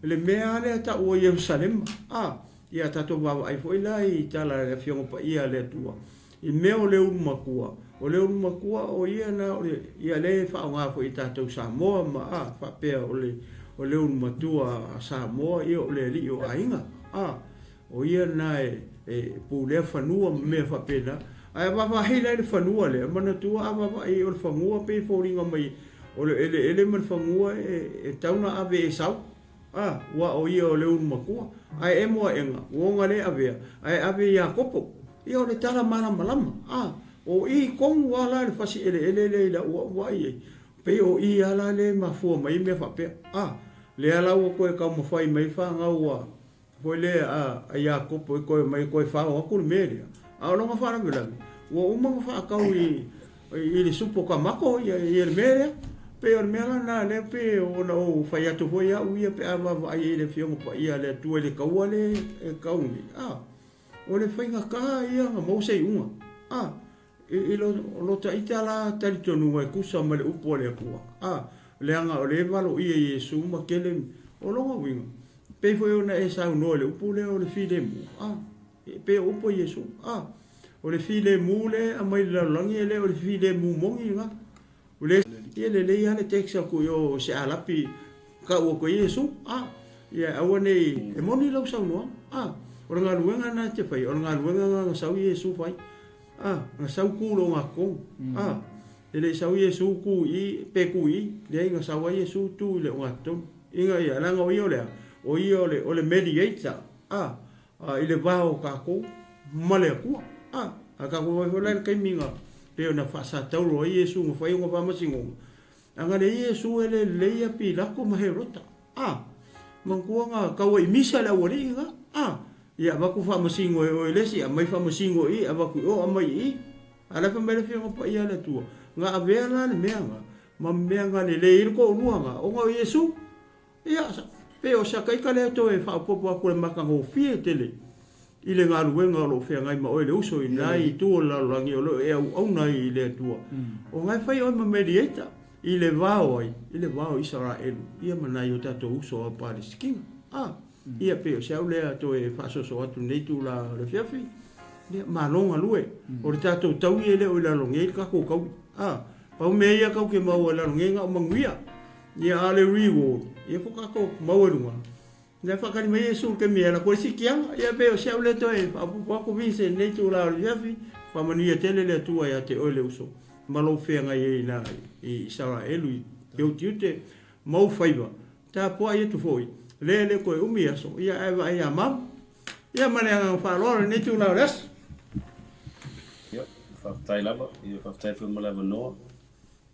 le mea lea e tau o Ierusalema. A, Ia tatou vaavaai foi la i tala a le Afioga Paia a le Atua i mea o le ulu matua. O le ulu matua o ia na o le, ia lea e faaaoga foi e tatou Samoa ma a faapea o le, o le ulu matua a Samoa ia o le alii o aiga. A, o ia na e, e pulea fanua ma mea faapena. Ae a vaavaai la i le fanua lea, manatua a vaavaai o le fanua pei e foliga mai o le eleele ma le fanua e, e tau na ave e Esau. A, ua o ia o le ulu matua, ae emo aʻega, ua ona le avea, ae ave i Iakopo. Ia o le tala malamalama. A, o i tonu a la le fasi eleele lea i lau au vaai ai, pei o i a la lea e mafua mai ai mea faapea. A, lea la ua toe taumafai mai fanau a, foi lea a, a Iakopo e toe mai e toe fao atu le mea lea. A o lona faalavelave, ua uma ona faatau i, i le supo tamato ia, ia le mea lea. Pei o le mea la lena lea pei ona ou fai atu foi au ia pe a vaavaai ai i le Afioga Paia a le Atua i le taua lea e kau nei. A, o le faigata ia ona maua se iuga. A, i, i lo, lo ta ita la talitonuga e tusa ma le upu a le Atua. A, leaga o lea e valoia Iesu ma kele, o lona uiga, pei foi ona e saunoa i le upu lea o le filemu. A, E pei o upu a Iesu, a, o le filemu lea e aumai i le lalolagi e le o le filemu moni lena. O le ia lelei lava le text atu i o se alapi tau atu ai Iesu, a, ia aua ne i, e moni lau saunoaga, a, o le galuega lena e te faia, o le galuega lena na sau Iesu fai, a, na sau tu i le ogatotonu, a, e le i sau Iesu tu i i, pe tu i i, leai na sau lava Iesu tu i le ogatotonu, ina ia, leaga o ia o le a? O ia o le, o le mediator, a, A, i le va o tatou ma le Atua. A, a tatou vaai foi la i le taimi na pei ona faasatauro ai Iesu na fai ona faamasinoga, a na leai Iesu e le lelei ia Pilato ma Herota. A, manatua na tau ai i misa le aualii lena. A, ia avatu faamasino e oe i le isi, aumai faamasino i i, avatu i o, aumai i i. A o la e fai mai le Afioga Paia a le Atua, na avea la le mea na, ma mea na lelei ai le toalua na, ona o Iesu. Ia, Pei o se akaika lea toe faaopoopo atu le matagofie tele i le galuega o lo o feagai ma oe le uso i lena itu o le lalolagi o lo o e auauna ai i le Atua. O lena e fai oe ma mediator i le va o ai? I le va o Isaraelu ia ma nai o tatou uso a Palesitina. A, ia pei o se au lea toe faasoaso atu i lenei itula o le afiafi. Ia, malo galue. O le tatou taui e le o i lalo nei le tatou taui. A, pau mea ia tatou te maua i lalo nei na o manuia. Ia, a o le reward, ia faatoa tatou maua i luga. Lea faatali mai Iesu i le taimi e alu atu ai si tiaga. Ia pei o si au lea toe faaopoopo atu Vincent i lenei itula o le afiafi, faamanuia tele le Atua ia te oe le uso ma lou feagai ai i ina i Isaraelu i ou tiute ma ou faiva. Tapuai atu foi, lea e le toe umi aso, ia ae vaai ia mama. Ia ma le agaga faaaloalo i lenei itula o le aso. Ia, faafetai lava. Ia, faafetai foi mo le avanoa.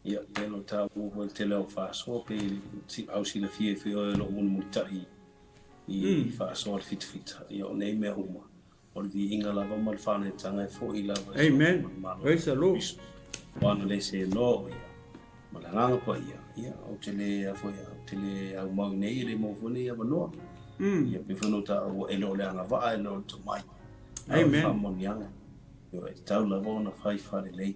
Ia, pei ona taua foi le tele o faasoa, pei au silafia foi oe o lo o mulimulitai i faasoa le fitafita. Ia, o nei mea uma, o le viiga lava ma le faaneetaga e foi lava i Amen. Ma le Malo Praise the Lord. Kristo. Ua ana le senoa o ia, ma le Agaga Paia, ia, ou te le, a foi, ou te le aumau i nei, e le maua foi nei avanoa. Ia, pei foi ona ou taua, e le o le agavaa, e le o le tomai, a o le Amen. faamanuiaga. Ioe, e tatau lava ona fai faalelei.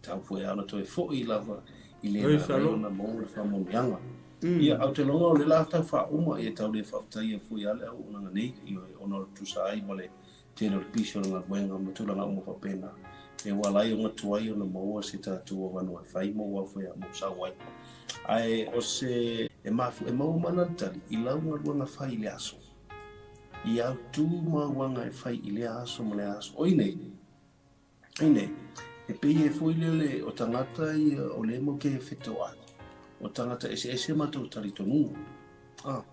Tau foi a ona toe foi lava i le Praise the lālai Lord. ona maua le faamanuiaga. Ia, ou te lagona o le la tau faauma, ia tau le faafetaia foi a le auaunaga nei, ioe, ona o le tusa ai ma le tele o le pisi o le galuega ma tulaga uma faapena. E ua ala ai ona tuai ona maua se tatou avanoa e fai ma ua foi a mo sau ai. Ae o se e mafu e maua mana le tali i lau galuega fai i le aso. I au tū mauaga e fai i lea aso ma lea aso. Oi nei, Ine, e pei e foi lele o tagata ia o le mo ke fetoai, o tagata eseese matou talitonuga. Ah,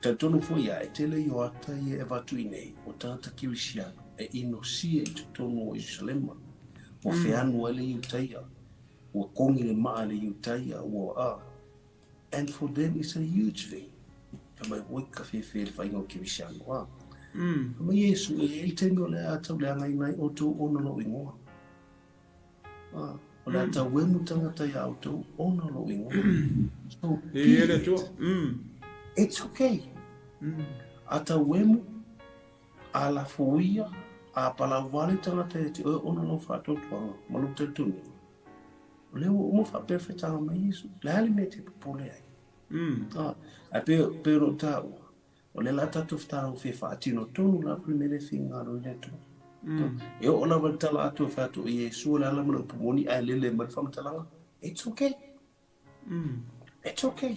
talitonu foi ia, e tele i o ata ia e avatu i nei, o tagata Kirisiano, e inosia i totonu o Ierusalema, ua feanu ai le Iutaia, ua kogi le maa i le Iutaia, ua, ah, And for them it's a huge thing. Fai mai, oi ka whewhe le whainga o Kirisiano, a. Fai mai Iesu, e iai taimi o le a tau leagaina ai outou ona lou ingoa. A, o le a tau emu tangata ia outou ona lou ingoa. So, E ia le be Atua. it. It's okay. A tau emu, a lafoia, a palau vale tangata ia te oe ona lou whaatuatuanga, ma lou talitonuga. O lea ua uma faaperefetaga mai Iesu. Le a le mea e te popole ai? Ah, ae pei, pei ona ou taua, o lea la tatou fetalagofi e faatino tonu lava le mea lea e finagalo ai le Atua. E oo lava i le tala atu e fai atu, o Iesu o le ala ma le upu moni ae lele mai le faamatalaga, it's okay. It's okay.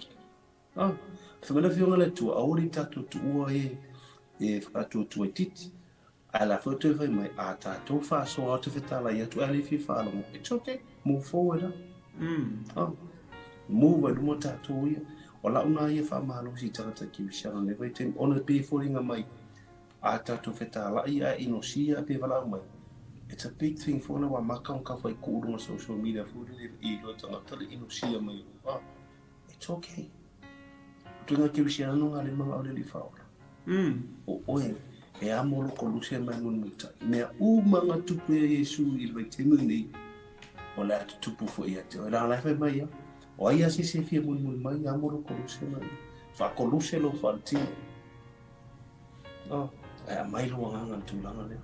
Ah, fai mai le Afioga a le Atua, aua le tatou tuua e, e faatuatua i titi. Ae la foi toe fai mai, a tatou faasoa atu fetalai atu ae le fia faalogo, it's okay, move forward ah. Ah, move ai luma tatou ia. O lau nā ia faamalosi i tagata kerisiano nei vaitaimi, ona e pei e foliga mai, a tatou fetalai ae inosia pe valaau mai, it's a big thing foi lea ua maka ona ka fai kuu luga social media foi lele i iloa tagata le inosia mai o, ah, it's okay. Tuinga kerisiano ngā le manga o le li whaola. O oe, e amo loko luse mai mulimulitai. Mea uma nga tupu e Iesu i le vaitaimi lenei, o le a tutupu foi ia te oe. Leaga la e fai mai ia, o ai a se isi e fia mulimuli mai, amo loko luse mai. Faakoluse lou faaletino. Oh, ae aumai lou agaga i le tulaga lea.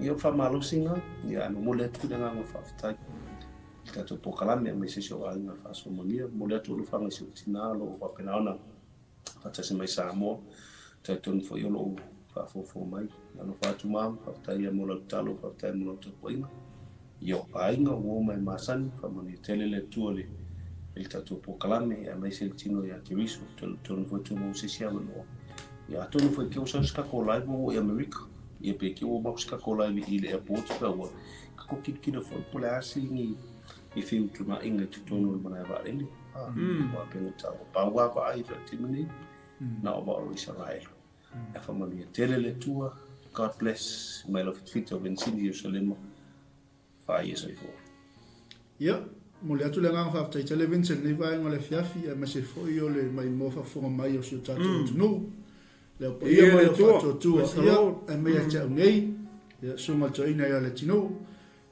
Ia, o le faamalosiga, ia, ae momoli atu le agaga faafetai i le tatou polokalame aemaise si ou aiga faasomolia. Momoli atu alofaga i si ou tina o lo o faapena ona faatasi mai Samoa. Talitonu foi o lo o faafogafoga mai. Alofa atu mama, faafetai ia mo lau tatalo, faafetai mo lau tapuaiga. I o aiga, uo ma e masani, faamanuia tele le Atua i le tatou polokalame, aemaise le tino ia Keriso. Talitonu foi ua maua se isi avanoa. Ia atonu foi ke ua sau se tatou live ua i Amerika. Ia pe ke ua maua se tatou live i le airport pe ua tatou kilokilo foi po o le a se ni i feutunaʻiga i totonu o le malae vaalele. Ua pei ona taua, pau lava vaai i le taimi nei, na o vaa o Isaraelu. Ae faamanuia tele le Atua. God bless mai lau fitafita o Venisini Ierusalema. Faaia soifua. Ia, momoli atu le agaga faafetai tele Vincent i lenei vaega o le afiafi aemaise foi o le maimoa faafofoga mai o si o tatou atunuu. Le au paia ma le au faatuatua, ia, ae mai ia te au nei, ia, Susuga i le Toeaina ia Leatinuu,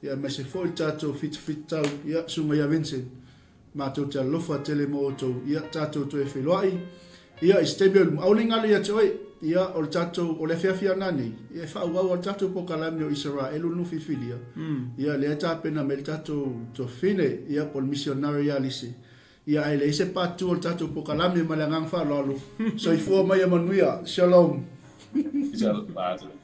ia aemaise foi le tatou fitafitau, ia, Susuga ia Vincent. Matou te alofa tele mo outou, ia, tatou toe feiloai. Ia, i se taimi o i luma, aua ne i galo ia te oe, ia, o le tatou, o le afiafi a nanei, ia, e faaauau a le tatou polokalame o Isaraelu le nuu filifilia, ia, lea e tapena mai le tatou tuafafine, ia, po o le misionare ia Lise, ia, ae leai se part 2 o le tatou polokalame ma le agaga faaaloalo. Soifua ma ia manuia. Shalom. Shalom.